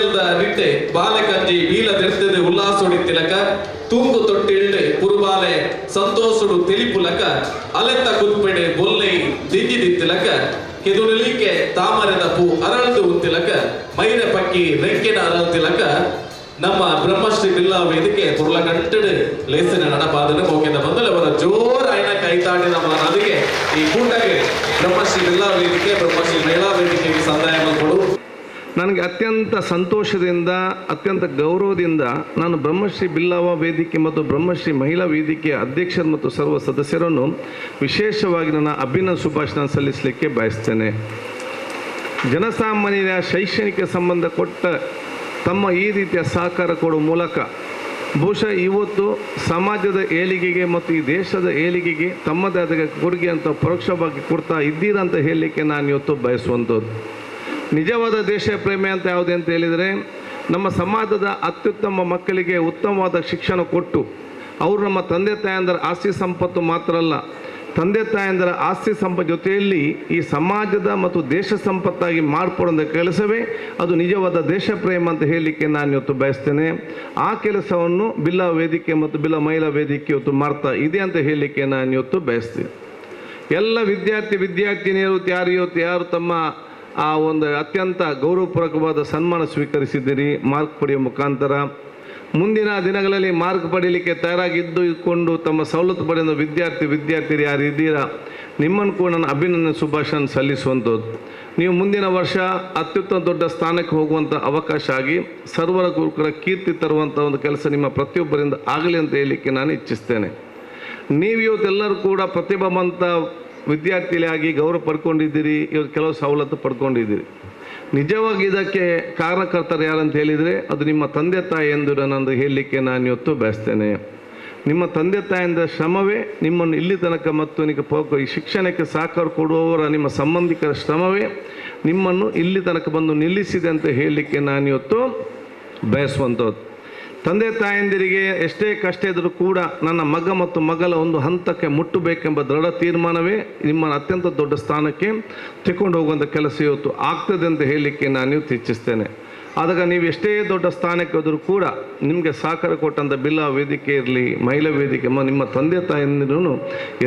ಕುಜಲ್ದ ನಿಟ್ಟೆ ಬಾಲೆಕಂಜಿ ಬೀಲ ದೆರ್ತದೆ ಉಲ್ಲಾಸೊಡಿ ತಿಲಕ ತೂಂಗು ತೊಟ್ಟಿಲ್ಡೆ ಪುರುಬಾಲೆ ಸಂತೋಷಡು ತಿಳಿಪುಲಕ ಅಲೆತ್ತ ಕುತ್ಪೆಡೆ ಬೊಲ್ಲೆ ದಿಂಜಿದಿತ್ತಿಲಕ ಕೆದುಳಿಲಿಕ್ಕೆ ತಾಮರೆದ ಪೂ ಅರಳ್ದು ಉಂತಿಲಕ ಮೈರ ಪಕ್ಕಿ ರೆಕ್ಕೆನ ಅರಳ್ತಿಲಕ ನಮ್ಮ ಬ್ರಹ್ಮಶ್ರೀ ಬಿಲ್ಲಾ ವೇದಿಕೆ ತುರ್ಲಗಂಟಡು ಲೇಸಿನ ನಡಪಾದನೆ ಮೋಕೆದ ಬಂದಲೆ ಅವರ ಜೋರಾಯಿನ ಕೈತಾಡಿ ನಮ್ಮ ನದಿಗೆ ಈ ಕೂಟಗೆ ಬ್ರಹ್ಮಶ್ರೀ ಬಿಲ್ಲಾ ವೇದಿಕೆ ಬ್ರಹ್ಮಶ್ರೀ ಮಹಿಳಾ ವೇದಿಕೆಗೆ ಸಂದಾಯ ಕೊಡು. ನನಗೆ ಅತ್ಯಂತ ಸಂತೋಷದಿಂದ ಅತ್ಯಂತ ಗೌರವದಿಂದ ನಾನು ಬ್ರಹ್ಮಶ್ರೀ ಬಿಲ್ಲವ ವೇದಿಕೆ ಮತ್ತು ಬ್ರಹ್ಮಶ್ರೀ ಮಹಿಳಾ ವೇದಿಕೆಯ ಅಧ್ಯಕ್ಷರು ಮತ್ತು ಸರ್ವ ಸದಸ್ಯರನ್ನು ವಿಶೇಷವಾಗಿ ನನ್ನ ಅಭಿನಂದನೆ ಶುಭಾಶಯ ಸಲ್ಲಿಸಲಿಕ್ಕೆ ಬಯಸ್ತೇನೆ. ಜನಸಾಮಾನ್ಯರ ಶೈಕ್ಷಣಿಕ ಸಂಬಂಧ ಕೊಟ್ಟ ತಮ್ಮ ಈ ರೀತಿಯ ಸಹಕಾರ ಕೊಡುವ ಮೂಲಕ ಬಹುಶಃ ಇವತ್ತು ಸಮಾಜದ ಏಳಿಗೆಗೆ ಮತ್ತು ಈ ದೇಶದ ಏಳಿಗೆಗೆ ತಮ್ಮದೇ ಆದ ಕೊಡುಗೆ ಅಂತ ಪರೋಕ್ಷವಾಗಿ ಕೊಡ್ತಾ ಇದ್ದೀರಾ ಅಂತ ಹೇಳಲಿಕ್ಕೆ ನಾನು ಇವತ್ತು ಬಯಸುವಂಥದ್ದು. ನಿಜವಾದ ದೇಶ ಪ್ರೇಮಿ ಅಂತ ಯಾವುದೇ ಅಂತ ಹೇಳಿದರೆ, ನಮ್ಮ ಸಮಾಜದ ಅತ್ಯುತ್ತಮ ಮಕ್ಕಳಿಗೆ ಉತ್ತಮವಾದ ಶಿಕ್ಷಣ ಕೊಟ್ಟು ಅವರು ನಮ್ಮ ತಂದೆ ತಾಯಂದರ ಆಸ್ತಿ ಸಂಪತ್ತು ಮಾತ್ರ ಅಲ್ಲ, ತಂದೆ ತಾಯಂದರ ಆಸ್ತಿ ಸಂಪತ್ತು ಜೊತೆಯಲ್ಲಿ ಈ ಸಮಾಜದ ಮತ್ತು ದೇಶ ಸಂಪತ್ತಾಗಿ ಮಾರ್ಪಡುವಂಥ ಕೆಲಸವೇ ಅದು ನಿಜವಾದ ದೇಶ ಪ್ರೇಮ ಅಂತ ಹೇಳಲಿಕ್ಕೆ ನಾನು ಇವತ್ತು ಬಯಸ್ತೇನೆ. ಆ ಕೆಲಸವನ್ನು ಬಿಲ್ಲಾ ವೇದಿಕೆ ಮತ್ತು ಬಿಲ್ಲಾ ಮಹಿಳಾ ವೇದಿಕೆ ಇವತ್ತು ಮಾಡ್ತಾ ಇದೆ ಅಂತ ಹೇಳಲಿಕ್ಕೆ ನಾನು ಇವತ್ತು ಬಯಸ್ತೀನಿ. ಎಲ್ಲ ವಿದ್ಯಾರ್ಥಿ ವಿದ್ಯಾರ್ಥಿನಿಯರು ಯಾರು ಇವತ್ತು ಯಾರು ತಮ್ಮ ಆ ಒಂದು ಅತ್ಯಂತ ಗೌರವಪೂರ್ವಕವಾದ ಸನ್ಮಾನ ಸ್ವೀಕರಿಸಿದ್ದೀರಿ ಮಾರ್ಕ್ ಪಡೆಯುವ ಮುಖಾಂತರ, ಮುಂದಿನ ದಿನಗಳಲ್ಲಿ ಮಾರ್ಕ್ ಪಡೀಲಿಕ್ಕೆ ತಯಾರಾಗಿದ್ದು ಇದ್ಕೊಂಡು ತಮ್ಮ ಸವಲತ್ತು ಪಡೆಯುವ ವಿದ್ಯಾರ್ಥಿ ವಿದ್ಯಾರ್ಥಿಯರು ಯಾರು ಇದ್ದೀರಾ ನಿಮ್ಮನ್ನು ಕೂಡ ನಾನು ಅಭಿನಂದನೆ ಶುಭಾಶಯ ಸಲ್ಲಿಸುವಂಥದ್ದು. ನೀವು ಮುಂದಿನ ವರ್ಷ ಅತ್ಯುತ್ತಮ ದೊಡ್ಡ ಸ್ಥಾನಕ್ಕೆ ಹೋಗುವಂಥ ಅವಕಾಶ ಆಗಿ ಸರ್ವರ ಗುರುಕುಲ ಕೀರ್ತಿ ತರುವಂಥ ಒಂದು ಕೆಲಸ ನಿಮ್ಮ ಪ್ರತಿಯೊಬ್ಬರಿಂದ ಆಗಲಿ ಅಂತ ಹೇಳಲಿಕ್ಕೆ ನಾನು ಇಚ್ಛಿಸ್ತೇನೆ. ನೀವು ಇವತ್ತೆಲ್ಲರೂ ಕೂಡ ಪ್ರತಿಭಾವಂತ ವಿದ್ಯಾರ್ಥಿಗಳಾಗಿ ಗೌರವ ಪಡ್ಕೊಂಡಿದ್ದೀರಿ, ಇವತ್ತು ಕೆಲವು ಸವಲತ್ತು ಪಡ್ಕೊಂಡಿದ್ದೀರಿ. ನಿಜವಾಗಿ ಇದಕ್ಕೆ ಕಾರಣಕರ್ತರು ಯಾರಂತ ಹೇಳಿದರೆ ಅದು ನಿಮ್ಮ ತಂದೆ ತಾಯಿ ಎಂದು ನಾನು ಹೇಳಲಿಕ್ಕೆ ನಾನು ಇವತ್ತು ಬಯಸ್ತೇನೆ. ನಿಮ್ಮ ತಂದೆ ತಾಯಿಯಿಂದ ಶ್ರಮವೇ ನಿಮ್ಮನ್ನು ಇಲ್ಲಿ ತನಕ ಮತ್ತು ನಿಮಗೆ ಈ ಶಿಕ್ಷಣಕ್ಕೆ ಸಹಕಾರ ಕೊಡುವವರ ನಿಮ್ಮ ಸಂಬಂಧಿಕರ ಶ್ರಮವೇ ನಿಮ್ಮನ್ನು ಇಲ್ಲಿ ತನಕ ಬಂದು ನಿಲ್ಲಿಸಿದೆ ಅಂತ ಹೇಳಲಿಕ್ಕೆ ನಾನು ಇವತ್ತು ಬಯಸುವಂಥದ್ದು. ತಂದೆ ತಾಯಂದಿರಿಗೆ ಎಷ್ಟೇ ಕಷ್ಟ ಇದ್ದರೂ ಕೂಡ ನನ್ನ ಮಗ ಮತ್ತು ಮಗಳ ಒಂದು ಹಂತಕ್ಕೆ ಮುಟ್ಟಬೇಕೆಂಬ ದೃಢ ತೀರ್ಮಾನವೇ ನಿಮ್ಮನ್ನು ಅತ್ಯಂತ ದೊಡ್ಡ ಸ್ಥಾನಕ್ಕೆ ತೆಕ್ಕೊಂಡು ಹೋಗುವಂಥ ಕೆಲಸ ಇವತ್ತು ಆಗ್ತದೆ ಅಂತ ಹೇಳಲಿಕ್ಕೆ ನಾನು ಇವತ್ತು ಇಚ್ಛಿಸ್ತೇನೆ. ಆದಾಗ ನೀವು ಎಷ್ಟೇ ದೊಡ್ಡ ಸ್ಥಾನಕ್ಕೆ ಹೋದರೂ ಕೂಡ ನಿಮಗೆ ಸಹಕಾರ ಕೊಟ್ಟಂಥ ಬಿಲ್ಲಾ ವೇದಿಕೆ ಇರಲಿ, ಮಹಿಳಾ ವೇದಿಕೆ, ನಿಮ್ಮ ತಂದೆ ತಾಯಂದಿರೂ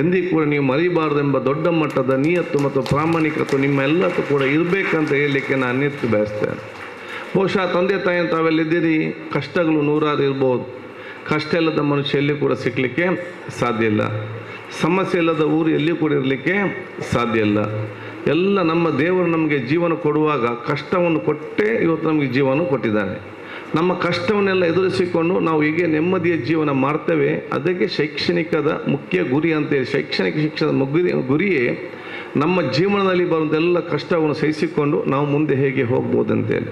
ಎಂದಿಗೂ ಕೂಡ ನೀವು ಮರಿಬಾರ್ದೆಂಬ ದೊಡ್ಡ ಮಟ್ಟದ ನಿಯತ್ತು ಮತ್ತು ಪ್ರಾಮಾಣಿಕತೆ ನಿಮ್ಮ ಎಲ್ಲಕ್ಕೂ ಕೂಡ ಇರಬೇಕಂತ ಹೇಳಲಿಕ್ಕೆ ನಾನು ನಿಂತು ಬಯಸ್ತೇನೆ. ಬಹುಶಃ ತಂದೆ ತಾಯಿ ತಾವೆಲ್ಲಿದ್ದೀರಿ, ಕಷ್ಟಗಳು ನೂರಾರು ಇರ್ಬೋದು. ಕಷ್ಟ ಇಲ್ಲದ ಮನುಷ್ಯ ಎಲ್ಲಿ ಕೂಡ ಸಿಕ್ಕಲಿಕ್ಕೆ ಸಾಧ್ಯ ಇಲ್ಲ, ಸಮಸ್ಯೆ ಇಲ್ಲದ ಊರು ಎಲ್ಲಿಯೂ ಕೂಡ ಇರಲಿಕ್ಕೆ ಸಾಧ್ಯ ಇಲ್ಲ. ಎಲ್ಲ ನಮ್ಮ ದೇವರು ನಮಗೆ ಜೀವನ ಕೊಡುವಾಗ ಕಷ್ಟವನ್ನು ಕೊಟ್ಟೇ ಇವತ್ತು ನಮಗೆ ಜೀವನ ಕೊಟ್ಟಿದ್ದಾನೆ. ನಮ್ಮ ಕಷ್ಟವನ್ನೆಲ್ಲ ಎದುರಿಸಿಕೊಂಡು ನಾವು ಹೀಗೆ ನೆಮ್ಮದಿಯ ಜೀವನ ಮಾಡ್ತೇವೆ. ಅದಕ್ಕೆ ಶೈಕ್ಷಣಿಕದ ಮುಖ್ಯ ಗುರಿ ಅಂತೇಳಿ ಶೈಕ್ಷಣಿಕ ಶಿಕ್ಷಣದ ಗುರಿಯೇ ನಮ್ಮ ಜೀವನದಲ್ಲಿ ಬರುವಂಥ ಎಲ್ಲ ಕಷ್ಟವನ್ನು ಸಹಿಸಿಕೊಂಡು ನಾವು ಮುಂದೆ ಹೇಗೆ ಹೋಗ್ಬೋದು ಅಂತೇಳಿ.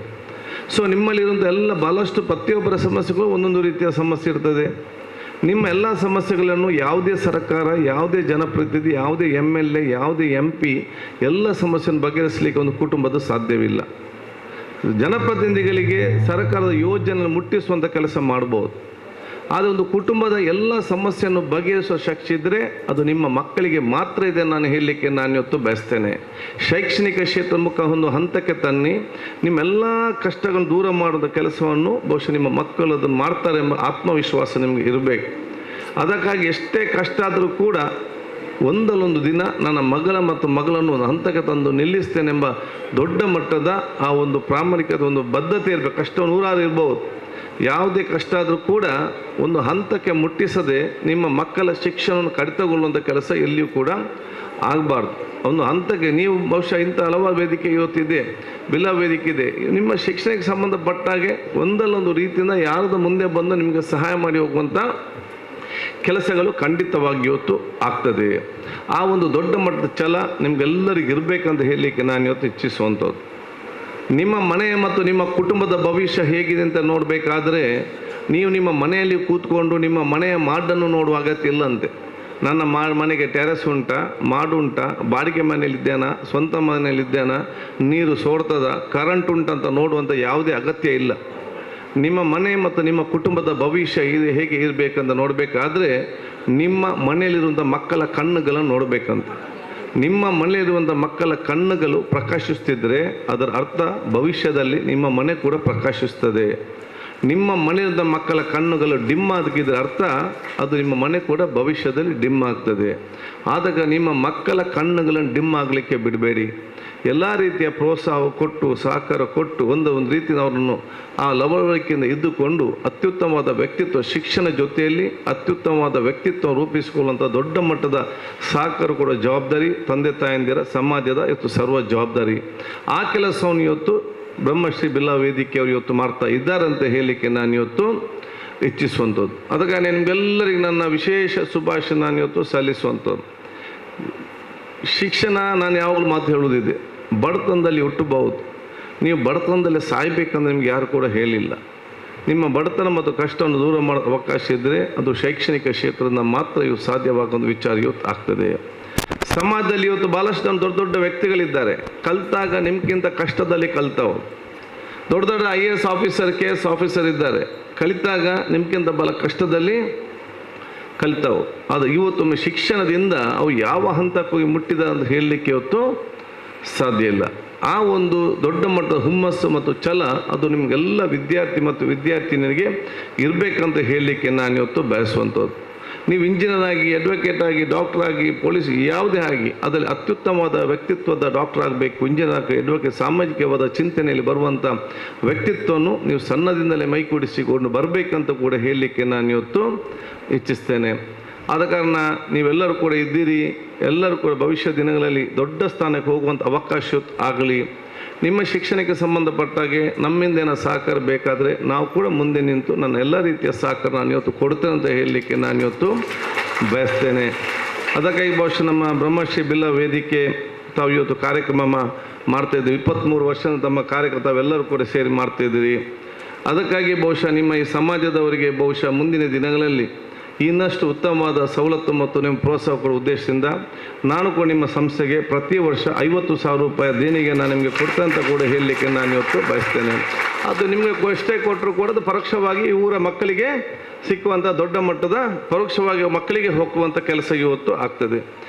ಸೊ ನಿಮ್ಮಲ್ಲಿರುವಂಥ ಎಲ್ಲ ಭಾಳಷ್ಟು ಪ್ರತಿಯೊಬ್ಬರ ಸಮಸ್ಯೆಗಳು ಒಂದೊಂದು ರೀತಿಯ ಸಮಸ್ಯೆ ಇರ್ತದೆ. ನಿಮ್ಮ ಎಲ್ಲ ಸಮಸ್ಯೆಗಳನ್ನು ಯಾವುದೇ ಸರ್ಕಾರ, ಯಾವುದೇ ಜನಪ್ರತಿನಿಧಿ, ಯಾವುದೇ MLA, ಯಾವುದೇ MP ಎಲ್ಲ ಸಮಸ್ಯೆಯನ್ನು ಬಗೆಹರಿಸಲಿಕ್ಕೆ ಒಂದು ಕುಟುಂಬದ ಸಾಧ್ಯವಿಲ್ಲ. ಜನಪ್ರತಿನಿಧಿಗಳಿಗೆ ಸರ್ಕಾರದ ಯೋಜನೆ ಮುಟ್ಟಿಸುವಂಥ ಕೆಲಸ ಮಾಡ್ಬೋದು. ಆದರೆ ಒಂದು ಕುಟುಂಬದ ಎಲ್ಲ ಸಮಸ್ಯೆಯನ್ನು ಬಗೆಹರಿಸುವ ಶಕ್ತಿ ಇದ್ದರೆ ಅದು ನಿಮ್ಮ ಮಕ್ಕಳಿಗೆ ಮಾತ್ರ ಇದೆ ನಾನು ಹೇಳಲಿಕ್ಕೆ ನಾನು ಇವತ್ತು ಬಯಸ್ತೇನೆ. ಶೈಕ್ಷಣಿಕ ಕ್ಷೇತ್ರ ಮುಖ ಒಂದು ಹಂತಕ್ಕೆ ತನ್ನಿ, ನಿಮ್ಮೆಲ್ಲ ಕಷ್ಟಗಳನ್ನು ದೂರ ಮಾಡುವ ಕೆಲಸವನ್ನು ಬಹುಶಃ ನಿಮ್ಮ ಮಕ್ಕಳು ಅದನ್ನು ಮಾಡ್ತಾರೆ ಎಂಬ ಆತ್ಮವಿಶ್ವಾಸ ನಿಮಗೆ ಇರಬೇಕು. ಅದಕ್ಕಾಗಿ ಎಷ್ಟೇ ಕಷ್ಟ ಆದರೂ ಕೂಡ ಒಂದಲ್ಲೊಂದು ದಿನ ನನ್ನ ಮಗಳ ಮತ್ತು ಮಗಳನ್ನು ಒಂದು ಹಂತಕ್ಕೆ ತಂದು ನಿಲ್ಲಿಸ್ತೇನೆಂಬ ದೊಡ್ಡ ಮಟ್ಟದ ಆ ಒಂದು ಪ್ರಾಮಾಣಿಕದ ಒಂದು ಬದ್ಧತೆ ಇರಬೇಕು. ಕಷ್ಟ ನೂರಾರು ಇರ್ಬೋದು, ಯಾವುದೇ ಕಷ್ಟ ಆದರೂ ಕೂಡ ಒಂದು ಹಂತಕ್ಕೆ ಮುಟ್ಟಿಸದೆ ನಿಮ್ಮ ಮಕ್ಕಳ ಶಿಕ್ಷಣವನ್ನು ಕಡಿತಗೊಳ್ಳುವಂಥ ಕೆಲಸ ಎಲ್ಲಿಯೂ ಕೂಡ ಆಗಬಾರ್ದು. ಒಂದು ಹಂತಕ್ಕೆ ನೀವು ಬಹುಶಃ ಇಂಥ ಹಲವಾರು ವೇದಿಕೆ ಇವತ್ತಿದೆ, ಬಿಲ್ಲಾ ವೇದಿಕೆ ಇದೆ, ನಿಮ್ಮ ಶಿಕ್ಷಣಕ್ಕೆ ಸಂಬಂಧಪಟ್ಟಾಗೆ ಒಂದಲ್ಲೊಂದು ರೀತಿಯಿಂದ ಯಾರದ ಮುಂದೆ ಬಂದು ನಿಮಗೆ ಸಹಾಯ ಮಾಡಿ ಹೋಗುವಂಥ ಕೆಲಸಗಳು ಖಂಡಿತವಾಗಿ ಇವತ್ತು ಆಗ್ತದೆ. ಆ ಒಂದು ದೊಡ್ಡ ಮಟ್ಟದ ಛಲ ನಿಮಗೆಲ್ಲರಿಗೂ ಇರಬೇಕಂತ ಹೇಳಲಿಕ್ಕೆ ನಾನು ಇವತ್ತು ಇಚ್ಛಿಸುವಂಥದ್ದು. ನಿಮ್ಮ ಮನೆ ಮತ್ತು ನಿಮ್ಮ ಕುಟುಂಬದ ಭವಿಷ್ಯ ಹೇಗಿದೆ ಅಂತ ನೋಡಬೇಕಾದ್ರೆ ನೀವು ನಿಮ್ಮ ಮನೆಯಲ್ಲಿ ಕೂತ್ಕೊಂಡು ನಿಮ್ಮ ಮನೆಯ ಮಾಡನ್ನು ನೋಡುವ ಅಗತ್ಯ ಇಲ್ಲಂತೆ. ನನ್ನ ಮನೆಗೆ ಟೆರೆಸ್ ಉಂಟಾ, ಮಾಡುಂಟಾ, ಬಾಡಿಗೆ ಮನೆಯಲ್ಲಿದ್ದೇನಾ, ಸ್ವಂತ ಮನೆಯಲ್ಲಿದ್ದೇನಾ, ನೀರು ಸೋರ್ತದ, ಕರೆಂಟ್ ಉಂಟಂತ ನೋಡುವಂಥ ಯಾವುದೇ ಅಗತ್ಯ ಇಲ್ಲ. ನಿಮ್ಮ ಮನೆ ಮತ್ತು ನಿಮ್ಮ ಕುಟುಂಬದ ಭವಿಷ್ಯ ಇದು ಹೇಗೆ ಇರಬೇಕಂತ ನೋಡಬೇಕಾದ್ರೆ ನಿಮ್ಮ ಮನೆಯಲ್ಲಿರುವಂಥ ಮಕ್ಕಳ ಕಣ್ಣುಗಳನ್ನು ನೋಡಬೇಕಂತ. ನಿಮ್ಮ ಮನೆಯಲ್ಲಿರುವಂಥ ಮಕ್ಕಳ ಕಣ್ಣುಗಳು ಪ್ರಕಾಶಿಸ್ತಿದ್ದರೆ ಅದರ ಅರ್ಥ ಭವಿಷ್ಯದಲ್ಲಿ ನಿಮ್ಮ ಮನೆ ಕೂಡ ಪ್ರಕಾಶಿಸ್ತದೆ. ನಿಮ್ಮ ಮನೆಯಿಂದ ಮಕ್ಕಳ ಕಣ್ಣುಗಳು ಡಿಮ್ ಆಗಿದ್ರೆ ಅರ್ಥ ಅದು ನಿಮ್ಮ ಮನೆ ಕೂಡ ಭವಿಷ್ಯದಲ್ಲಿ ಡಿಮ್ ಆಗ್ತದೆ. ಆದಾಗ ನಿಮ್ಮ ಮಕ್ಕಳ ಕಣ್ಣುಗಳನ್ನು ಡಿಮ್ ಆಗಲಿಕ್ಕೆ ಬಿಡಬೇಡಿ. ಎಲ್ಲ ರೀತಿಯ ಪ್ರೋತ್ಸಾಹ ಕೊಟ್ಟು, ಸಹಕಾರ ಕೊಟ್ಟು, ಒಂದು ಒಂದು ರೀತಿ ಅವರನ್ನು ಆ ಲವಲವಿಕೆಯಿಂದ ಇದ್ದುಕೊಂಡು ಅತ್ಯುತ್ತಮವಾದ ವ್ಯಕ್ತಿತ್ವ, ಶಿಕ್ಷಣ ಜೊತೆಯಲ್ಲಿ ಅತ್ಯುತ್ತಮವಾದ ವ್ಯಕ್ತಿತ್ವ ರೂಪಿಸಿಕೊಳ್ಳುವಂಥ ದೊಡ್ಡ ಮಟ್ಟದ ಸಹಕಾರ ಕೊಡೋ ಜವಾಬ್ದಾರಿ ತಂದೆ ತಾಯಂದಿರ, ಸಮಾಜದ ಇವತ್ತು ಸರ್ವ ಜವಾಬ್ದಾರಿ. ಆ ಕೆಲಸವನ್ನು ಇವತ್ತು ಬ್ರಹ್ಮಶ್ರೀ ಬಿಲ್ಲವ ವೇದಿಕೆಯವರು ಇವತ್ತು ಮಾಡ್ತಾ ಇದ್ದಾರೆ ಅಂತ ಹೇಳಲಿಕ್ಕೆ ನಾನು ಇವತ್ತು ಇಚ್ಛಿಸುವಂಥದ್ದು. ಅದಕ್ಕಾಗಿ ನಿಮಗೆಲ್ಲರಿಗೂ ನನ್ನ ವಿಶೇಷ ಶುಭಾಶಯ ನಾನು ಇವತ್ತು ಸಲ್ಲಿಸುವಂಥದ್ದು. ಶಿಕ್ಷಣ ನಾನು ಯಾವಾಗಲೂ ಮಾತು ಹೇಳುವುದಿದೆ, ಬಡತನದಲ್ಲಿ ಹುಟ್ಟಬಹುದು, ನೀವು ಬಡತನದಲ್ಲಿ ಸಾಯಬೇಕಂದ್ರೆ ನಿಮ್ಗೆ ಯಾರು ಕೂಡ ಹೇಳಿಲ್ಲ. ನಿಮ್ಮ ಬಡತನ ಮತ್ತು ಕಷ್ಟವನ್ನು ದೂರ ಮಾಡೋ ಅವಕಾಶ ಇದ್ದರೆ ಅದು ಶೈಕ್ಷಣಿಕ ಕ್ಷೇತ್ರದಿಂದ ಮಾತ್ರ ಇವು ಸಾಧ್ಯವಾಗುವ ವಿಚಾರ ಇವತ್ತು ಆಗ್ತದೆ. ಸಮಾಜದಲ್ಲಿ ಇವತ್ತು ಭಾಳಷ್ಟು ಜನ ದೊಡ್ಡ ದೊಡ್ಡ ವ್ಯಕ್ತಿಗಳಿದ್ದಾರೆ, ಕಲ್ತಾಗ ನಿಮ್ಗಿಂತ ಕಷ್ಟದಲ್ಲಿ ಕಲ್ತವರು. ದೊಡ್ಡ ದೊಡ್ಡ IAS officer, KS officer ಇದ್ದಾರೆ, ಕಲಿತಾಗ ನಿಮ್ಗಿಂತ ಭಾಳ ಕಷ್ಟದಲ್ಲಿ ಕಲಿತಾವು. ಅದು ಇವತ್ತೊಮ್ಮೆ ಶಿಕ್ಷಣದಿಂದ ಅವು ಯಾವ ಹಂತಕ್ಕೆ ಹೋಗಿ ಮುಟ್ಟಿದ ಅಂತ ಹೇಳಲಿಕ್ಕೆ ಇವತ್ತು ಸಾಧ್ಯ ಇಲ್ಲ. ಆ ಒಂದು ದೊಡ್ಡ ಮಟ್ಟದ ಹುಮ್ಮಸ್ಸು ಮತ್ತು ಛಲ ಅದು ನಿಮಗೆಲ್ಲ ವಿದ್ಯಾರ್ಥಿ ಮತ್ತು ವಿದ್ಯಾರ್ಥಿನಿಯರಿಗೆ ಇರಬೇಕಂತ ಹೇಳಲಿಕ್ಕೆ ನಾನು ಇವತ್ತು ಬಯಸುವಂಥದ್ದು. ನೀವು ಇಂಜಿನಿಯರ್ ಆಗಿ, ಅಡ್ವೊಕೇಟ್ ಆಗಿ, ಡಾಕ್ಟರ್ ಆಗಿ, ಪೊಲೀಸ್ ಯಾವುದೇ ಆಗಿ ಅದರಲ್ಲಿ ಅತ್ಯುತ್ತಮವಾದ ವ್ಯಕ್ತಿತ್ವದ ಡಾಕ್ಟರ್ ಆಗಬೇಕು, ಇಂಜಿನಿಯರ್ ಆಗಿ, ಅಡ್ವೊಕೇಟ್, ಸಾಮಾಜಿಕವಾದ ಚಿಂತನೆಯಲ್ಲಿ ಬರುವಂಥ ವ್ಯಕ್ತಿತ್ವವನ್ನು ನೀವು ಸಣ್ಣದಿಂದಲೇ ಮೈಗೂಡಿಸಿಕೊಂಡು ಬರಬೇಕಂತ ಕೂಡ ಹೇಳಲಿಕ್ಕೆ ನಾನು ಇವತ್ತು ಇಚ್ಛಿಸ್ತೇನೆ. ಆದ ಕಾರಣ ನೀವೆಲ್ಲರೂ ಕೂಡ ಇದ್ದೀರಿ, ಎಲ್ಲರೂ ಕೂಡ ಭವಿಷ್ಯ ದಿನಗಳಲ್ಲಿ ದೊಡ್ಡ ಸ್ಥಾನಕ್ಕೆ ಹೋಗುವಂಥ ಅವಕಾಶ ಆಗಲಿ. ನಿಮ್ಮ ಶಿಕ್ಷಣಕ್ಕೆ ಸಂಬಂಧಪಟ್ಟಾಗೆ ನಮ್ಮಿಂದ ಏನೋ ಸಹಕಾರ ಬೇಕಾದರೆ ನಾವು ಕೂಡ ಮುಂದೆ ನಿಂತು ನನ್ನ ಎಲ್ಲ ರೀತಿಯ ಸಹಕಾರ ನಾನು ಇವತ್ತು ಕೊಡ್ತೇನೆ ಅಂತ ಹೇಳಲಿಕ್ಕೆ ನಾನು ಇವತ್ತು ಬಯಸ್ತೇನೆ. ಅದಕ್ಕಾಗಿ ಬಹುಶಃ ನಮ್ಮ ಬ್ರಹ್ಮಶ್ರೀ ಬಿಲ್ಲವ ವೇದಿಕೆ ತಾವು ಇವತ್ತು ಕಾರ್ಯಕ್ರಮ ಮಾಡ್ತಾಯಿದ್ದೀವಿ. 23 ವರ್ಷದ ತಮ್ಮ ಕಾರ್ಯಕ್ರಮ ತಾವೆಲ್ಲರೂ ಕೂಡ ಸೇರಿ ಮಾಡ್ತಾಯಿದ್ದೀರಿ. ಅದಕ್ಕಾಗಿ ಬಹುಶಃ ನಿಮ್ಮ ಈ ಸಮಾಜದವರಿಗೆ ಬಹುಶಃ ಮುಂದಿನ ದಿನಗಳಲ್ಲಿ ಇನ್ನಷ್ಟು ಉತ್ತಮವಾದ ಸವಲತ್ತು ಮತ್ತು ನಿಮ್ಮ ಪ್ರೋತ್ಸಾಹ ಕೊಡುವ ಉದ್ದೇಶದಿಂದ ನಾನು ಕೂಡ ನಿಮ್ಮ ಸಂಸ್ಥೆಗೆ ಪ್ರತಿ ವರ್ಷ 50,000 ರೂಪಾಯಿ ದೇಣಿಗೆ ನಾನು ನಿಮಗೆ ಕೊಡ್ತೇನೆ ಅಂತ ಕೂಡ ಹೇಳಲಿಕ್ಕೆ ನಾನು ಇವತ್ತು ಬಯಸ್ತೇನೆ. ಅದು ನಿಮಗೆ ಎಷ್ಟೇ ಕೊಟ್ಟರು ಕೂಡ ಅದು ಪರೋಕ್ಷವಾಗಿ ಈ ಊರ ಮಕ್ಕಳಿಗೆ ಸಿಕ್ಕುವಂಥ ದೊಡ್ಡ ಮಟ್ಟದ ಪರೋಕ್ಷವಾಗಿ ಮಕ್ಕಳಿಗೆ ಹೋಗುವಂಥ ಕೆಲಸ ಇವತ್ತು ಆಗ್ತದೆ.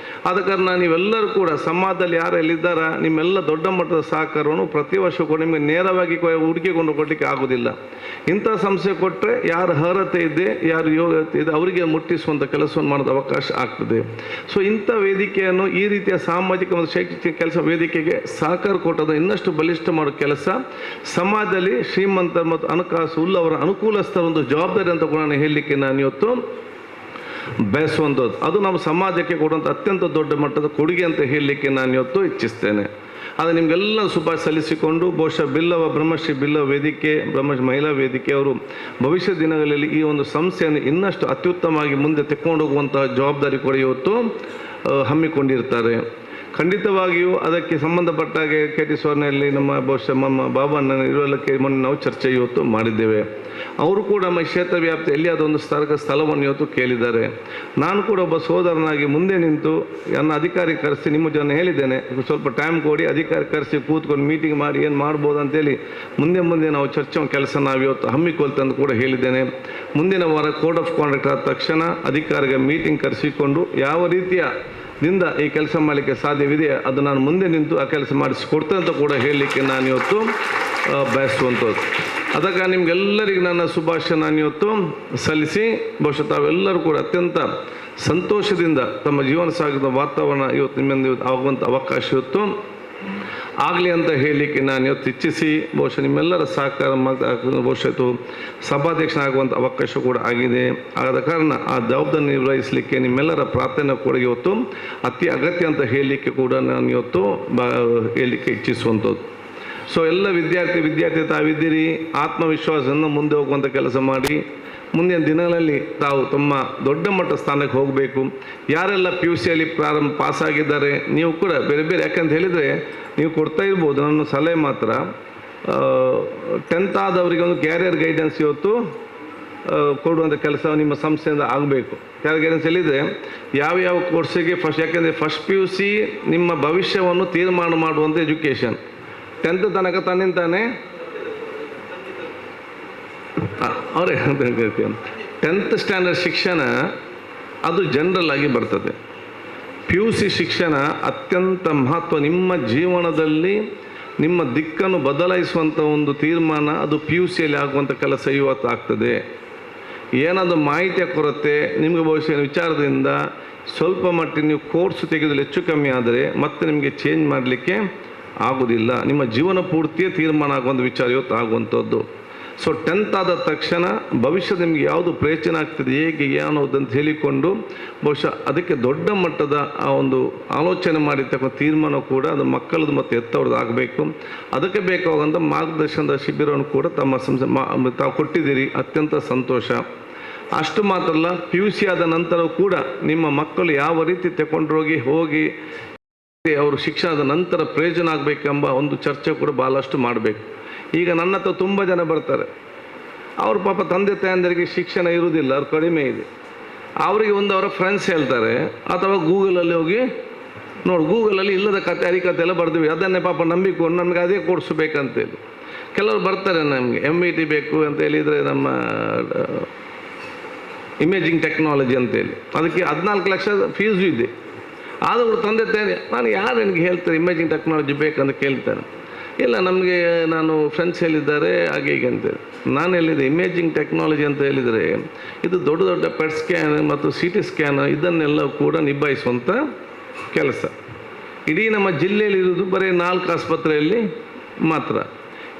ಆದ ಕಾರಣ ನೀವೆಲ್ಲರೂ ಕೂಡ ಸಮಾಜದಲ್ಲಿ ಯಾರು ಎಲ್ಲಿದ್ದಾರ ನಿಮ್ಮೆಲ್ಲ ದೊಡ್ಡ ಮಟ್ಟದ ಸಹಕಾರವನ್ನು ಪ್ರತಿ ವರ್ಷ ಕೂಡ ನಿಮಗೆ ನೇರವಾಗಿ ಹುಡುಕಿಕೊಂಡು ಕೊಡಲಿಕ್ಕೆ ಆಗೋದಿಲ್ಲ. ಇಂಥ ಸಂಸ್ಥೆ ಕೊಟ್ಟರೆ ಯಾರು ಅರ್ಹತೆ ಇದೆ, ಯಾರು ಯೋಗ್ಯತೆ ಇದೆ ಅವರಿಗೆ ಮುಟ್ಟಿಸುವಂಥ ಕೆಲಸವನ್ನು ಮಾಡೋದು ಅವಕಾಶ ಆಗ್ತದೆ. ಸೊ ಇಂಥ ವೇದಿಕೆಯನ್ನು ಈ ರೀತಿಯ ಸಾಮಾಜಿಕ ಮತ್ತು ಶೈಕ್ಷಣಿಕ ಕೆಲಸ ವೇದಿಕೆಗೆ ಸಹಕಾರ ಕೊಟ್ಟದ್ದು ಇನ್ನಷ್ಟು ಬಲಿಷ್ಠ ಮಾಡೋ ಕೆಲಸ ಸಮಾಜದಲ್ಲಿ ಶ್ರೀಮಂತ ಮತ್ತು ಹಣಕಾಸು ಉಳ್ಳವರ ಅನುಕೂಲಸ್ಥರ ಒಂದು ಜವಾಬ್ದಾರಿ ಅಂತ ಕೂಡ ನಾನು ಹೇಳಲಿಕ್ಕೆ ನಾನು ಇವತ್ತು ಬಯಸುವಂಥದ್ದು. ಅದು ನಮ್ಮ ಸಮಾಜಕ್ಕೆ ಕೊಡುವಂಥ ಅತ್ಯಂತ ದೊಡ್ಡ ಮಟ್ಟದ ಕೊಡುಗೆ ಅಂತ ಹೇಳಲಿಕ್ಕೆ ನಾನು ಇವತ್ತು ಇಚ್ಛಿಸ್ತೇನೆ. ಆದರೆ ನಿಮಗೆಲ್ಲ ಶುಭ ಸಲ್ಲಿಸಿಕೊಂಡು ಬಹುಶಃ ಬಿಲ್ಲವ ಬ್ರಹ್ಮಶ್ರೀ ಬಿಲ್ಲವ ವೇದಿಕೆ, ಬ್ರಹ್ಮಶ್ರೀ ಮಹಿಳಾ ವೇದಿಕೆ ಅವರು ಭವಿಷ್ಯ ದಿನಗಳಲ್ಲಿ ಈ ಒಂದು ಸಂಸ್ಥೆಯನ್ನು ಇನ್ನಷ್ಟು ಅತ್ಯುತ್ತಮವಾಗಿ ಮುಂದೆ ತೆಕ್ಕೊಂಡು ಹೋಗುವಂತಹ ಜವಾಬ್ದಾರಿ ಕೂಡ ಇವತ್ತು ಹಮ್ಮಿಕೊಂಡಿರ್ತಾರೆ. ಖಂಡಿತವಾಗಿಯೂ ಅದಕ್ಕೆ ಸಂಬಂಧಪಟ್ಟಾಗೆ ಕೆ ಟಿ ಸ್ವರ್ಣಲ್ಲಿ ನಮ್ಮ ಬಹುಶಃ ನಮ್ಮ ಬಾಬಾನ ಇರುವಲ್ಲಕ್ಕೆ ಮೊನ್ನೆ ನಾವು ಚರ್ಚೆ ಇವತ್ತು ಮಾಡಿದ್ದೇವೆ. ಅವರು ಕೂಡ ನಮ್ಮ ಕ್ಷೇತ್ರ ವ್ಯಾಪ್ತಿಯಲ್ಲಿ ಅದೊಂದು ಸ್ಥಳವನ್ನು ಇವತ್ತು ಕೇಳಿದ್ದಾರೆ. ನಾನು ಕೂಡ ಒಬ್ಬ ಸೋದರನಾಗಿ ಮುಂದೆ ನಿಂತು ನನ್ನ ಅಧಿಕಾರಿ ಕರೆಸಿ ನಿಮ್ಮ ಜನ ಹೇಳಿದ್ದೇನೆ, ಸ್ವಲ್ಪ ಟೈಮ್ ಕೊಡಿ, ಅಧಿಕಾರಿ ಕರೆಸಿ ಕೂತ್ಕೊಂಡು ಮೀಟಿಂಗ್ ಮಾಡಿ ಏನು ಮಾಡ್ಬೋದು ಅಂತೇಳಿ ಮುಂದೆ ಮುಂದೆ ನಾವು ಚರ್ಚೆ ಕೆಲಸ ನಾವು ಇವತ್ತು ಹಮ್ಮಿಕೊಳ್ತೇವೆ ಅಂತ ಕೂಡ ಹೇಳಿದ್ದೇನೆ. ಮುಂದಿನ ವಾರ ಕೋಡ್ ಆಫ್ ಕಾಂಡಕ್ಟ್ ಆದ ತಕ್ಷಣ ಅಧಿಕಾರಿಗಳ ಮೀಟಿಂಗ್ ಕರೆಸಿಕೊಂಡು ಯಾವ ರೀತಿಯ ದಿಂದ ಈ ಕೆಲಸ ಮಾಡಲಿಕ್ಕೆ ಸಾಧ್ಯವಿದೆ ಅದು ನಾನು ಮುಂದೆ ನಿಂತು ಆ ಕೆಲಸ ಮಾಡಿಸಿಕೊಡ್ತೇನೆ ಅಂತ ಕೂಡ ಹೇಳಲಿಕ್ಕೆ ನಾನು ಇವತ್ತು ಬಯಸುವಂಥದ್ದು. ಅದಕ್ಕೆ ನಿಮಗೆಲ್ಲರಿಗೂ ನನ್ನ ಶುಭಾಶಯ ನಾನು ಇವತ್ತು ಸಲ್ಲಿಸಿ ಬಹುಶಃ ತಾವೆಲ್ಲರೂ ಕೂಡ ಅತ್ಯಂತ ಸಂತೋಷದಿಂದ ತಮ್ಮ ಜೀವನ ಸಾಗಿದ ವಾತಾವರಣ ಇವತ್ತು ನಿಮ್ಮಿಂದ ಇವತ್ತು ಆಗುವಂಥ ಅವಕಾಶ ಇವತ್ತು ಆಗಲಿ ಅಂತ ಹೇಳಲಿಕ್ಕೆ ನಾನು ಇವತ್ತು ಇಚ್ಛಿಸಿ ಬಹುಶಃ ನಿಮ್ಮೆಲ್ಲರ ಸಹಕಾರ ಬಹುಶಃ ಇದು ಸಭಾಧ್ಯಕ್ಷನಾಗುವಂಥ ಅವಕಾಶ ಕೂಡ ಆಗಿದೆ. ಆದ ಕಾರಣ ಆ ಜವಾಬ್ದಾರಿ ನಿರ್ವಹಿಸಲಿಕ್ಕೆ ನಿಮ್ಮೆಲ್ಲರ ಪ್ರಾರ್ಥನೆ ಕೂಡ ಇವತ್ತು ಅತಿ ಅಗತ್ಯ ಅಂತ ಹೇಳಲಿಕ್ಕೆ ಕೂಡ ನಾನು ಇವತ್ತು ಹೇಳಲಿಕ್ಕೆ ಇಚ್ಛಿಸುವಂಥದ್ದು. ಸೊ ಎಲ್ಲ ವಿದ್ಯಾರ್ಥಿ ತಾವಿದ್ದೀರಿ, ಆತ್ಮವಿಶ್ವಾಸವನ್ನು ಮುಂದೆ ಹೋಗುವಂಥ ಕೆಲಸ ಮಾಡಿ ಮುಂದಿನ ದಿನಗಳಲ್ಲಿ ತಾವು ತಮ್ಮ ದೊಡ್ಡ ಮಟ್ಟ ಸ್ಥಾನಕ್ಕೆ ಹೋಗಬೇಕು. ಯಾರೆಲ್ಲ ಪಿ ಯು ಸಿಯಲ್ಲಿ ಪ್ರಾರಂಭ ಪಾಸಾಗಿದ್ದಾರೆ ನೀವು ಕೂಡ ಬೇರೆ ಬೇರೆ, ಯಾಕಂತ ಹೇಳಿದರೆ ನೀವು ಕೊಡ್ತಾ ಇರ್ಬೋದು, ನನ್ನ ಸಲಹೆ ಮಾತ್ರ 10th ಆದವರಿಗೆ ಒಂದು ಕ್ಯಾರಿಯರ್ ಗೈಡೆನ್ಸ್ ಇವತ್ತು ಕೊಡುವಂಥ ಕೆಲಸ ನಿಮ್ಮ ಸಂಸ್ಥೆಯಿಂದ ಆಗಬೇಕು. ಕ್ಯಾರಿಯರ್ ಗೈಡೆನ್ಸ್ ಎಲ್ಲಿದೆ, ಯಾವ್ಯಾವ ಕೋರ್ಸಿಗೆ ಫಸ್ಟ್, ಯಾಕೆಂದರೆ ಫಸ್ಟ್ ಪಿ ಯು ಸಿ ನಿಮ್ಮ ಭವಿಷ್ಯವನ್ನು ತೀರ್ಮಾನ ಮಾಡುವಂಥ ಎಜುಕೇಷನ್. 10th ತನಕ ತನ್ನಿಂತಾನೆ ಅವರೇ 10th standard ಶಿಕ್ಷಣ ಅದು ಜನರಲ್ ಆಗಿ ಬರ್ತದೆ. ಪಿ ಯು ಸಿ ಶಿಕ್ಷಣ ಅತ್ಯಂತ ಮಹತ್ವ. ನಿಮ್ಮ ಜೀವನದಲ್ಲಿ ನಿಮ್ಮ ದಿಕ್ಕನ್ನು ಬದಲಾಯಿಸುವಂಥ ಒಂದು ತೀರ್ಮಾನ ಅದು ಪಿ ಯು ಸಿಯಲ್ಲಿ ಆಗುವಂಥ ಕೆಲಸ ಇವತ್ತು ಆಗ್ತದೆ. ಏನಾದರೂ ಮಾಹಿತಿಯ ಕೊರತೆ ನಿಮಗೆ ಭವಿಷ್ಯ ವಿಚಾರದಿಂದ ಸ್ವಲ್ಪ ಮಟ್ಟಿಗೆ ನೀವು ಕೋರ್ಸ್ ತೆಗೆದಲು ಹೆಚ್ಚು ಕಮ್ಮಿ ಆದರೆ ಮತ್ತೆ ನಿಮಗೆ ಚೇಂಜ್ ಮಾಡಲಿಕ್ಕೆ ಆಗೋದಿಲ್ಲ. ನಿಮ್ಮ ಜೀವನ ಪೂರ್ತಿಯೇ ತೀರ್ಮಾನ ಆಗುವಂಥ ವಿಚಾರ ಇವತ್ತು ಆಗುವಂಥದ್ದು. ಸೊ 10th ಆದ ತಕ್ಷಣ ಭವಿಷ್ಯ ನಿಮಗೆ ಯಾವುದು ಪ್ರಯೋಜನ ಆಗ್ತದೆ, ಹೇಗೆ ಅಂತ ಹೇಳಿಕೊಂಡು ಬಹುಶಃ ಅದಕ್ಕೆ ದೊಡ್ಡ ಮಟ್ಟದ ಆ ಒಂದು ಆಲೋಚನೆ ಮಾಡಿರ್ತಕ್ಕಂಥ ತೀರ್ಮಾನ ಕೂಡ ಅದು ಮಕ್ಕಳದ್ದು ಮತ್ತು ಎತ್ತವ್ರದ್ದು ಆಗಬೇಕು. ಅದಕ್ಕೆ ಬೇಕಾಗುವಂಥ ಮಾರ್ಗದರ್ಶನದ ಶಿಬಿರವನ್ನು ಕೂಡ ತಮ್ಮ ಸಂಸ್ಥೆ ತಾವು ಕೊಟ್ಟಿದ್ದೀರಿ, ಅತ್ಯಂತ ಸಂತೋಷ. ಅಷ್ಟು ಮಾತ್ರ ಅಲ್ಲ, ಪಿ ಯು ಸಿ ಆದ ನಂತರವೂ ಕೂಡ ನಿಮ್ಮ ಮಕ್ಕಳು ಯಾವ ರೀತಿ ತಗೊಂಡ್ರೋಗಿ ಹೋಗಿ ಅವರು ಶಿಕ್ಷಣದ ನಂತರ ಪ್ರಯೋಜನ ಆಗಬೇಕೆಂಬ ಒಂದು ಚರ್ಚೆ ಕೂಡ ಭಾಳಷ್ಟು ಮಾಡಬೇಕು. ಈಗ ನನ್ನ ಹತ್ರ ತುಂಬ ಜನ ಬರ್ತಾರೆ, ಅವ್ರ ಪಾಪ ತಂದೆ ತಾಯಂದಿರಿಗೆ ಶಿಕ್ಷಣ ಇರುವುದಿಲ್ಲ, ಅವ್ರು ಕಡಿಮೆ ಇದೆ. ಅವರಿಗೆ ಒಂದು ಅವರ ಫ್ರೆಂಡ್ಸ್ ಹೇಳ್ತಾರೆ, ಅಥವಾ ಗೂಗಲಲ್ಲಿ ಹೋಗಿ ನೋಡಿ, ಗೂಗಲಲ್ಲಿ ಇಲ್ಲದ ಕತೆ ಹರಿಕತೆ ಎಲ್ಲ ಬರ್ತೀವಿ, ಅದನ್ನೇ ಪಾಪ ನಂಬಿಕೊಂಡು ನಮಗೆ ಅದೇ ಕೋರ್ಸ್ ಬೇಕಂತೇಳಿ ಕೆಲವರು ಬರ್ತಾರೆ. ನಮಗೆ MET ಬೇಕು ಅಂತ ಹೇಳಿದರೆ ನಮ್ಮ ಇಮೇಜಿಂಗ್ ಟೆಕ್ನಾಲಜಿ ಅಂತೇಳಿ ಅದಕ್ಕೆ 14 ಲಕ್ಷ ಫೀಸು ಇದೆ. ಆದರೂ ತಂದೆ ತಾಯಿ ನಾನು ಯಾರು ನನಗೆ ಹೇಳ್ತಾರೆ ಇಮೇಜಿಂಗ್ ಟೆಕ್ನಾಲಜಿ ಬೇಕಂತ ಕೇಳ್ತಾರೆ. ಇಲ್ಲ ನಮಗೆ ನಾನು ಫ್ರೆಂಡ್ಸ್ ಹೇಳಿದ್ದಾರೆ ಹಾಗೆ ಹೀಗೆ ಅಂತೇಳಿ. ನಾನು ಹೇಳಿದೆ ಇಮೇಜಿಂಗ್ ಟೆಕ್ನಾಲಜಿ ಅಂತ ಹೇಳಿದರೆ ಇದು ದೊಡ್ಡ ದೊಡ್ಡ ಪೆಟ್ ಸ್ಕ್ಯಾನ್ ಮತ್ತು CT scan ಇದನ್ನೆಲ್ಲ ಕೂಡ ನಿಭಾಯಿಸುವಂಥ ಕೆಲಸ. ಇಡೀ ನಮ್ಮ ಜಿಲ್ಲೆಯಲ್ಲಿರುವುದು ಬರೀ 4 ಆಸ್ಪತ್ರೆಯಲ್ಲಿ ಮಾತ್ರ,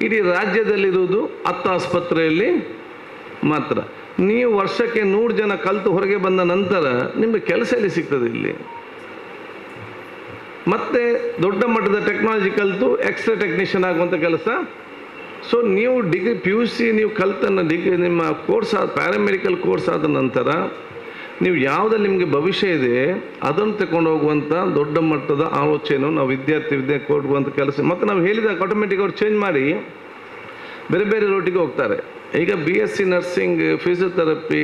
ಇಡೀ ರಾಜ್ಯದಲ್ಲಿರುವುದು 10 ಆಸ್ಪತ್ರೆಯಲ್ಲಿ ಮಾತ್ರ. ನೀವು ವರ್ಷಕ್ಕೆ 100 ಜನ ಕಲಿತು ಹೊರಗೆ ಬಂದ ನಂತರ ನಿಮಗೆ ಕೆಲಸ ಎಲ್ಲಿ ಸಿಗ್ತದೆ ಇಲ್ಲಿ? ಮತ್ತು ದೊಡ್ಡ ಮಟ್ಟದ ಟೆಕ್ನಾಲಜಿ ಕಲಿತು ಎಕ್ಸ್ರೇ ಟೆಕ್ನಿಷಿಯನ್ ಆಗುವಂಥ ಕೆಲಸ. ಸೊ ನೀವು ಡಿಗ್ರಿ PUC ನೀವು ಕಲಿತ ಡಿಗ್ರಿ ನಿಮ್ಮ ಕೋರ್ಸ್ ಪ್ಯಾರಾಮೆಡಿಕಲ್ ಕೋರ್ಸ್ ಆದ ನಂತರ ನೀವು ಯಾವುದಲ್ಲಿ ನಿಮಗೆ ಭವಿಷ್ಯ ಇದೆ ಅದನ್ನು ತಗೊಂಡು ಹೋಗುವಂಥ ದೊಡ್ಡ ಮಟ್ಟದ ಆಲೋಚನೆಯನ್ನು ನಾವು ವಿದ್ಯಾರ್ಥಿ ಕೊಡುವಂಥ ಕೆಲಸ. ಮತ್ತು ನಾವು ಹೇಳಿದಾಗ ಆಟೋಮೆಟಿಕ್ ಅವ್ರು ಚೇಂಜ್ ಮಾಡಿ ಬೇರೆ ಬೇರೆ ರೂಟಿಗೆ ಹೋಗ್ತಾರೆ. ಈಗ BSc nursing, physiotherapy,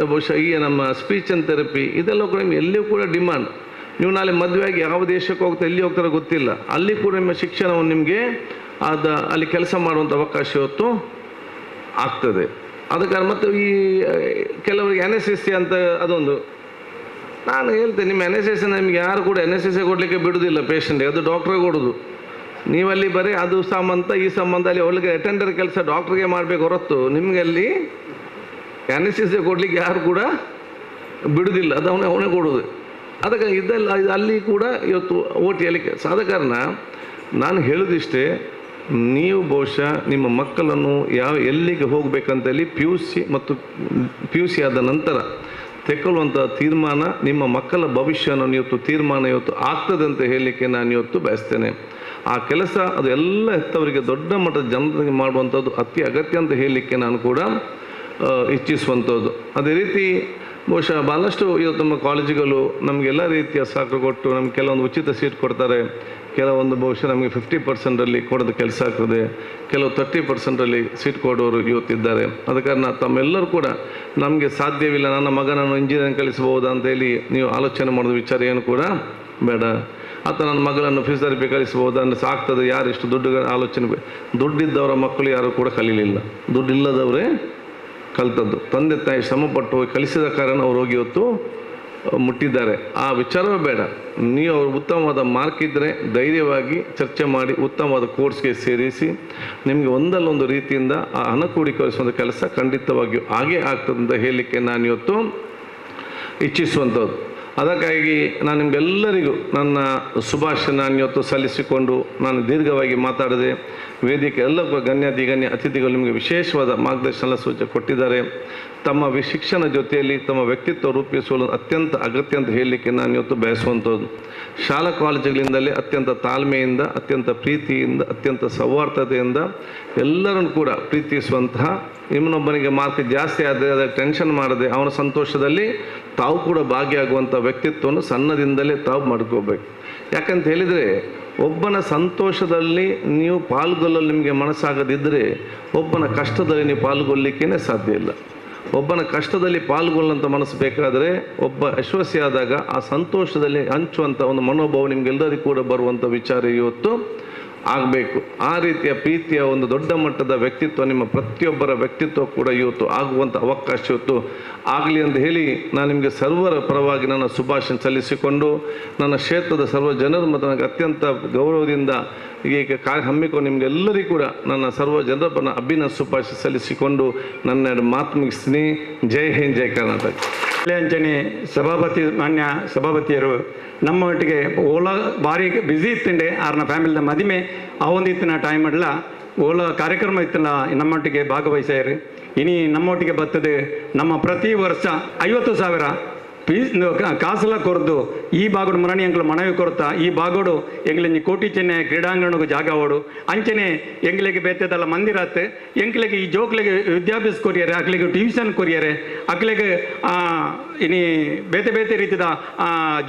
ಬಹುಶಃ ಈ ನಮ್ಮ ಸ್ಪೀಚ್ ಆ್ಯಂಡ್ ಥೆರಪಿ ಇದೆಲ್ಲ ಕೂಡ ನಿಮ್ಗೆ ಎಲ್ಲಿಯೂ ಕೂಡ ಡಿಮಾಂಡ್. ನೀವು ನಾಳೆ ಮದುವೆಯಾಗಿ ಯಾವ ದೇಶಕ್ಕೆ ಹೋಗ್ತಾರೆ, ಎಲ್ಲಿ ಹೋಗ್ತಾರೋ ಗೊತ್ತಿಲ್ಲ, ಅಲ್ಲಿ ಕೂಡ ನಿಮ್ಮ ಶಿಕ್ಷಣವನ್ನು ನಿಮಗೆ ಆದ ಅಲ್ಲಿ ಕೆಲಸ ಮಾಡುವಂಥ ಅವಕಾಶ ಇವತ್ತು ಆಗ್ತದೆ. ಅದಕ್ಕೆ ಮತ್ತು ಈ ಕೆಲವರಿಗೆ NSS ಅಂತ ಅದೊಂದು ನಾನು ಹೇಳ್ತೇನೆ, ನಿಮ್ಮ NSS ನಿಮಗೆ ಯಾರು ಕೂಡ NSS ಕೊಡಲಿಕ್ಕೆ ಬಿಡೋದಿಲ್ಲ ಪೇಷಂಟ್ಗೆ, ಅದು ಡಾಕ್ಟ್ರಿಗೆ ಕೊಡೋದು. ನೀವಲ್ಲಿ ಬರೀ ಅದು ಸಂಬಂಧ ಈ ಸಂಬಂಧ ಅಲ್ಲಿ ಒಳಗೆ ಅಟೆಂಡರ್ ಕೆಲಸ ಡಾಕ್ಟ್ರಿಗೆ ಮಾಡಬೇಕು ಹೊರತು ನಿಮಗೆ ಅಲ್ಲಿ NSS ಕೊಡಲಿಕ್ಕೆ ಯಾರು ಕೂಡ ಬಿಡೋದಿಲ್ಲ, ಅದು ಅವನೇ ಅವನೇ ಕೊಡೋದು. ಅದಕ್ಕೆ ಇದೆಲ್ಲ ಅಲ್ಲಿ ಕೂಡ ಇವತ್ತು OTಯಲ್ಲಿ ಕೆಲಸ. ಆದ ಕಾರಣ ನಾನು ಹೇಳೋದಿಷ್ಟೇ, ನೀವು ಬಹುಶಃ ನಿಮ್ಮ ಮಕ್ಕಳನ್ನು ಯಾವ ಎಲ್ಲಿಗೆ ಹೋಗಬೇಕಂತೇಳಿ PUC ಮತ್ತು PUC ಆದ ನಂತರ ತೆಕ್ಕೊಳ್ಳುವಂಥ ತೀರ್ಮಾನ ನಿಮ್ಮ ಮಕ್ಕಳ ಭವಿಷ್ಯವನ್ನು ಇವತ್ತು ತೀರ್ಮಾನ ಇವತ್ತು ಆಗ್ತದೆ ಅಂತ ಹೇಳಲಿಕ್ಕೆ ನಾನು ಇವತ್ತು ಬಯಸ್ತೇನೆ. ಆ ಕೆಲಸ ಅದು ಎಲ್ಲ ಹೆತ್ತವರಿಗೆ ದೊಡ್ಡ ಮಟ್ಟದ ಜನರಿಗೆ ಮಾಡುವಂಥದ್ದು ಅತಿ ಅಗತ್ಯ ಅಂತ ಹೇಳಲಿಕ್ಕೆ ನಾನು ಕೂಡ ಇಚ್ಛಿಸುವಂಥದ್ದು. ಅದೇ ರೀತಿ ಬಹುಶಃ ಭಾಳಷ್ಟು ಇವತ್ತು ನಮ್ಮ ಕಾಲೇಜುಗಳು ನಮಗೆಲ್ಲ ರೀತಿಯ ಸಹಕಾರ ಕೊಟ್ಟು ನಮ್ಗೆ ಕೆಲವೊಂದು ಉಚಿತ ಸೀಟ್ ಕೊಡ್ತಾರೆ, ಕೆಲವೊಂದು ಬಹುಶಃ ನಮಗೆ 50% ಕೊಡೋದು ಕೆಲಸ ಆಗ್ತದೆ, ಕೆಲವು 30% ಸೀಟ್ ಕೊಡೋರು ಇವತ್ತಿದ್ದಾರೆ. ಆದ ಕಾರಣ ತಮ್ಮೆಲ್ಲರೂ ಕೂಡ ನಮಗೆ ಸಾಧ್ಯವಿಲ್ಲ, ನನ್ನ ಮಗನನ್ನು ಇಂಜಿನಿಯರಿಂಗ್ ಕಲಿಸ್ಬೋದಾ ಅಂತೇಳಿ ನೀವು ಆಲೋಚನೆ ಮಾಡೋದು ವಿಚಾರ ಏನು ಕೂಡ ಬೇಡ. ಅಥವಾ ನನ್ನ ಮಗಳನ್ನು ಫಿಸಿಯೋಥೆರಪಿ ಕಲಿಸ್ಬೋದಾ ಅಂದರೆ ಸಾಕ್ತದೆ, ಯಾರು ಇಷ್ಟು ದುಡ್ಡು ಆಲೋಚನೆ, ದುಡ್ಡಿದ್ದವರ ಮಕ್ಕಳು ಯಾರೂ ಕೂಡ ಕಲೀಲಿಲ್ಲ, ದುಡ್ಡಿಲ್ಲದವರೇ ಕಲಿತದ್ದು. ತಂದೆ ತಾಯಿ ಶ್ರಮಪಟ್ಟು ಹೋಗಿ ಕಲಿಸಿದ ಕಾರಣ ಅವರು ಹೋಗಿ ಇವತ್ತು ಮುಟ್ಟಿದ್ದಾರೆ. ಆ ವಿಚಾರವೇ ಬೇಡ. ನೀವು ಅವರು ಉತ್ತಮವಾದ ಮಾರ್ಕ್ ಇದ್ದರೆ ಧೈರ್ಯವಾಗಿ ಚರ್ಚೆ ಮಾಡಿ ಉತ್ತಮವಾದ ಕೋರ್ಸ್ಗೆ ಸೇರಿಸಿ ನಿಮಗೆ ಒಂದಲ್ಲೊಂದು ರೀತಿಯಿಂದ ಆ ಹಣ ಕೂಡಿಕರಿಸುವಂಥ ಕೆಲಸ ಖಂಡಿತವಾಗಿಯೂ ಹಾಗೇ ಆಗ್ತದೆ ಅಂತ ಹೇಳಲಿಕ್ಕೆ ನಾನು ಇವತ್ತು ಇಚ್ಛಿಸುವಂಥದ್ದು. ಅದಕ್ಕಾಗಿ ನಾನು ನಿಮಗೆಲ್ಲರಿಗೂ ನನ್ನ ಶುಭಾಶಯ ನಾನು ಇವತ್ತು ಸಲ್ಲಿಸಿಕೊಂಡು ನಾನು ದೀರ್ಘವಾಗಿ ಮಾತಾಡದೆ ವೇದಿಕೆ ಎಲ್ಲ ಗಣ್ಯಾತಿಗಣ್ಯ ಅತಿಥಿಗಳು ನಿಮಗೆ ವಿಶೇಷವಾದ ಮಾರ್ಗದರ್ಶನ ಸೂಚನೆ ಕೊಟ್ಟಿದ್ದಾರೆ. ತಮ್ಮ ಶಿಕ್ಷಣ ಜೊತೆಯಲ್ಲಿ ತಮ್ಮ ವ್ಯಕ್ತಿತ್ವ ರೂಪಿಸಲು ಅತ್ಯಂತ ಅಗತ್ಯ ಅಂತ ಹೇಳಲಿಕ್ಕೆ ನಾನು ಇವತ್ತು ಬಯಸುವಂಥದ್ದು. ಶಾಲಾ ಕಾಲೇಜುಗಳಿಂದಲೇ ಅತ್ಯಂತ ತಾಳ್ಮೆಯಿಂದ, ಅತ್ಯಂತ ಪ್ರೀತಿಯಿಂದ, ಅತ್ಯಂತ ಸೌಹಾರ್ದತೆಯಿಂದ ಎಲ್ಲರನ್ನು ಕೂಡ ಪ್ರೀತಿಸುವಂತಹ, ಇನ್ನೊಬ್ಬನಿಗೆ ಮಾರ್ಕ್ ಜಾಸ್ತಿ ಆದರೆ ಅದಕ್ಕೆ ಟೆನ್ಷನ್ ಮಾಡದೆ ಅವನ ಸಂತೋಷದಲ್ಲಿ ತಾವು ಕೂಡ ಭಾಗಿಯಾಗುವಂಥ ವ್ಯಕ್ತಿತ್ವವನ್ನು ಸಣ್ಣದಿಂದಲೇ ತಾವು ಮಾಡ್ಕೋಬೇಕು. ಯಾಕಂತ ಹೇಳಿದರೆ ಒಬ್ಬನ ಸಂತೋಷದಲ್ಲಿ ನೀವು ಪಾಲ್ಗೊಳ್ಳಲು ನಿಮಗೆ ಮನಸ್ಸಾಗದಿದ್ದರೆ ಒಬ್ಬನ ಕಷ್ಟದಲ್ಲಿ ನೀವು ಪಾಲ್ಗೊಳ್ಳಲಿಕ್ಕೇ ಸಾಧ್ಯ ಇಲ್ಲ. ಒಬ್ಬನ ಕಷ್ಟದಲ್ಲಿ ಪಾಲ್ಗೊಳ್ಳುವಂಥ ಮನಸ್ಸು ಬೇಕಾದರೆ ಒಬ್ಬ ಯಶಸ್ವಿಯಾದಾಗ ಆ ಸಂತೋಷದಲ್ಲಿ ಹಂಚುವಂಥ ಒಂದು ಮನೋಭಾವ ನಿಮಗೆಲ್ಲರಿಗೂ ಕೂಡ ಬರುವಂಥ ವಿಚಾರ ಇವತ್ತು ಆಗಬೇಕು. ಆ ರೀತಿಯ ಪ್ರೀತಿಯ ಒಂದು ದೊಡ್ಡ ಮಟ್ಟದ ವ್ಯಕ್ತಿತ್ವ ನಿಮ್ಮ ಪ್ರತಿಯೊಬ್ಬರ ವ್ಯಕ್ತಿತ್ವ ಕೂಡ ಇವತ್ತು ಆಗುವಂಥ ಅವಕಾಶ ಇವತ್ತು ಆಗಲಿ ಅಂತ ಹೇಳಿ ನಾನು ನಿಮಗೆ ಸರ್ವರ ಪರವಾಗಿ ನನ್ನ ಶುಭಾಶಯ ಸಲ್ಲಿಸಿಕೊಂಡು, ನನ್ನ ಕ್ಷೇತ್ರದ ಸರ್ವ ಜನರು ಮತ್ತು ನನಗೆ ಅತ್ಯಂತ ಗೌರವದಿಂದ ಈಗ ಕಾರ್ಯ ಹಮ್ಮಿಕೊಂಡು ನಿಮಗೆಲ್ಲರಿಗೂ ಕೂಡ ನನ್ನ ಸರ್ವ ಜನರ ಪರ ಅಭಿನಂದನೆ ಶುಭಾಶಯ ಸಲ್ಲಿಸಿಕೊಂಡು ನನ್ನ ಮಾತು ಮುಗಿಸ್ತೀನಿ. ಜೈ ಹಿಂದ್, ಜೈ ಕರ್ನಾಟಕ. ಅಂಚನೆ ಸಭಾಪತಿ ಮಾನ್ಯ ಸಭಾಪತಿಯರು ನಮ್ಮ ಒಟ್ಟಿಗೆ ಓಲಾ ಭಾರಿ ಬ್ಯುಸಿ ಇತ್ತಂಡೆ ಆರ್ನ ಫ್ಯಾಮಿಲಿದ ಮದಿಮೆ ಆ ಒಂದು ಇತ್ತಿನ ಟೈಮ್ ಅಡ್ಲ ಓಲಾ ಕಾರ್ಯಕ್ರಮ ಇತ್ತಲ್ಲ ನಮ್ಮೊಟ್ಟಿಗೆ ಭಾಗವಹಿಸ್ಯಾರು. ಇನಿ ನಮ್ಮೊಟ್ಟಿಗೆ ಬರ್ತದೆ ನಮ್ಮ ಪ್ರತಿ ವರ್ಷ 50,000 ಪೀಸ್ ಕಾಸಲ ಕೊರ್ದು ಈ ಬಾಗೋಡು ಮರಣಿ ಅಂಕಲು ಮನವಿ ಕೊರ್ತಾ ಈ ಬಾಗೋಡು ಎಂಗ್ಲಿಂಜಿ ಕೋಟಿ ಚೆನ್ನೆ ಕ್ರೀಡಾಂಗಣಗೂ ಜಾಗ ಓಡು ಅಂಚನೆ ಎಂಗ್ಲಿಗೆ ಬೇತೆದಲ್ಲ ಮಂದಿರಾತ್ ಎಂಕ್ಲಿಗೆ ಈ ಜೋಕ್ಲಿಗೆ ವಿದ್ಯಾಭ್ಯಾಸ ಕೊರಿಯರೆ ಅಕ್ಲಿಗೆ ಟ್ಯೂಷನ್ ಕೊರಿಯರೆ ಅಕ್ಲಿಗೆ ಇನಿ ಬೇತೆ ಬೇತೆ ರೀತಿದ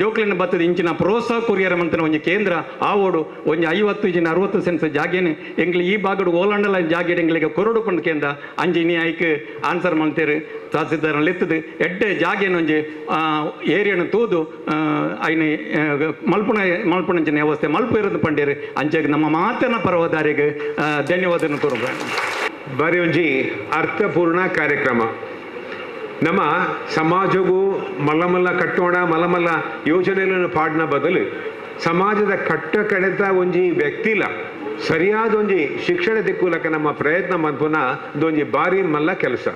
ಜೋಕ್ಲಿನ ಬತ್ತದ ಇಂಚಿನ ಪ್ರೋತ್ಸಾಹ ಕೊರಿಯರೆ ಮಂತನ ಒಂಜಿ ಕೇಂದ್ರ ಆ ಓಡು ಒಂಜಿ 50 ಇಂಚಿನ 60 ಸೆನ್ಸ್ ಜಾಗೇನೆ ಎಂಗ್ಲಿ ಈ ಬಾಗೋಡು ಓಲಂಡಲ ಜಾಗೇಡು ಎಂಗ್ಲಿಗೆ ಕೊರಡು ಪಂಡ್ ಕೇಂದ್ರ ಅಂಜಿ ಇನಿ ಐಕ್ ಆನ್ಸರ್ ಮಾಡ್ತೇರು ತಹಸೀಲ್ದಾರ್ ಎತ್ತದು ಎಡ್ಡೆ ಜಾಗೇನು ಒಂಜಿ ಏರಿಯನ್ನು ತೂದು ಐನ ಮಲ್ಪುಣ ಮಲ್ಪುಣಂಚಿನ ವ್ಯವಸ್ಥೆ ಮಲ್ಪು ಇರೋದು ಪಂಡೇರು ಅಂಚಾಗಿ ನಮ್ಮ ಮಾತನ ಪರವದಾರಿಗೆ ಧನ್ಯವಾದ ಕೊರಬ. ಬಾರಿ ಒಂಜಿ ಅರ್ಥಪೂರ್ಣ ಕಾರ್ಯಕ್ರಮ. ನಮ್ಮ ಸಮಾಜಗೂ ಮಲ್ಲಮಲ್ಲ ಕಟ್ಟೋಣ ಮಲ್ಲಮಲ್ಲ ಯೋಜನೆಗಳನ್ನು ಪಾಡಿನ ಬದಲು ಸಮಾಜದ ಕಟ್ಟ ಕಡೆತ ಒಂಜಿ ವ್ಯಕ್ತಿಲ ಸರಿಯಾದ ಒಂಜಿ ಶಿಕ್ಷಣ ದಿಕ್ಕುಲಕ ನಮ್ಮ ಪ್ರಯತ್ನ ಮನ್ಪುನ ಒಂಜಿ ಬಾರಿ ಮಲ್ಲ ಕೆಲಸ.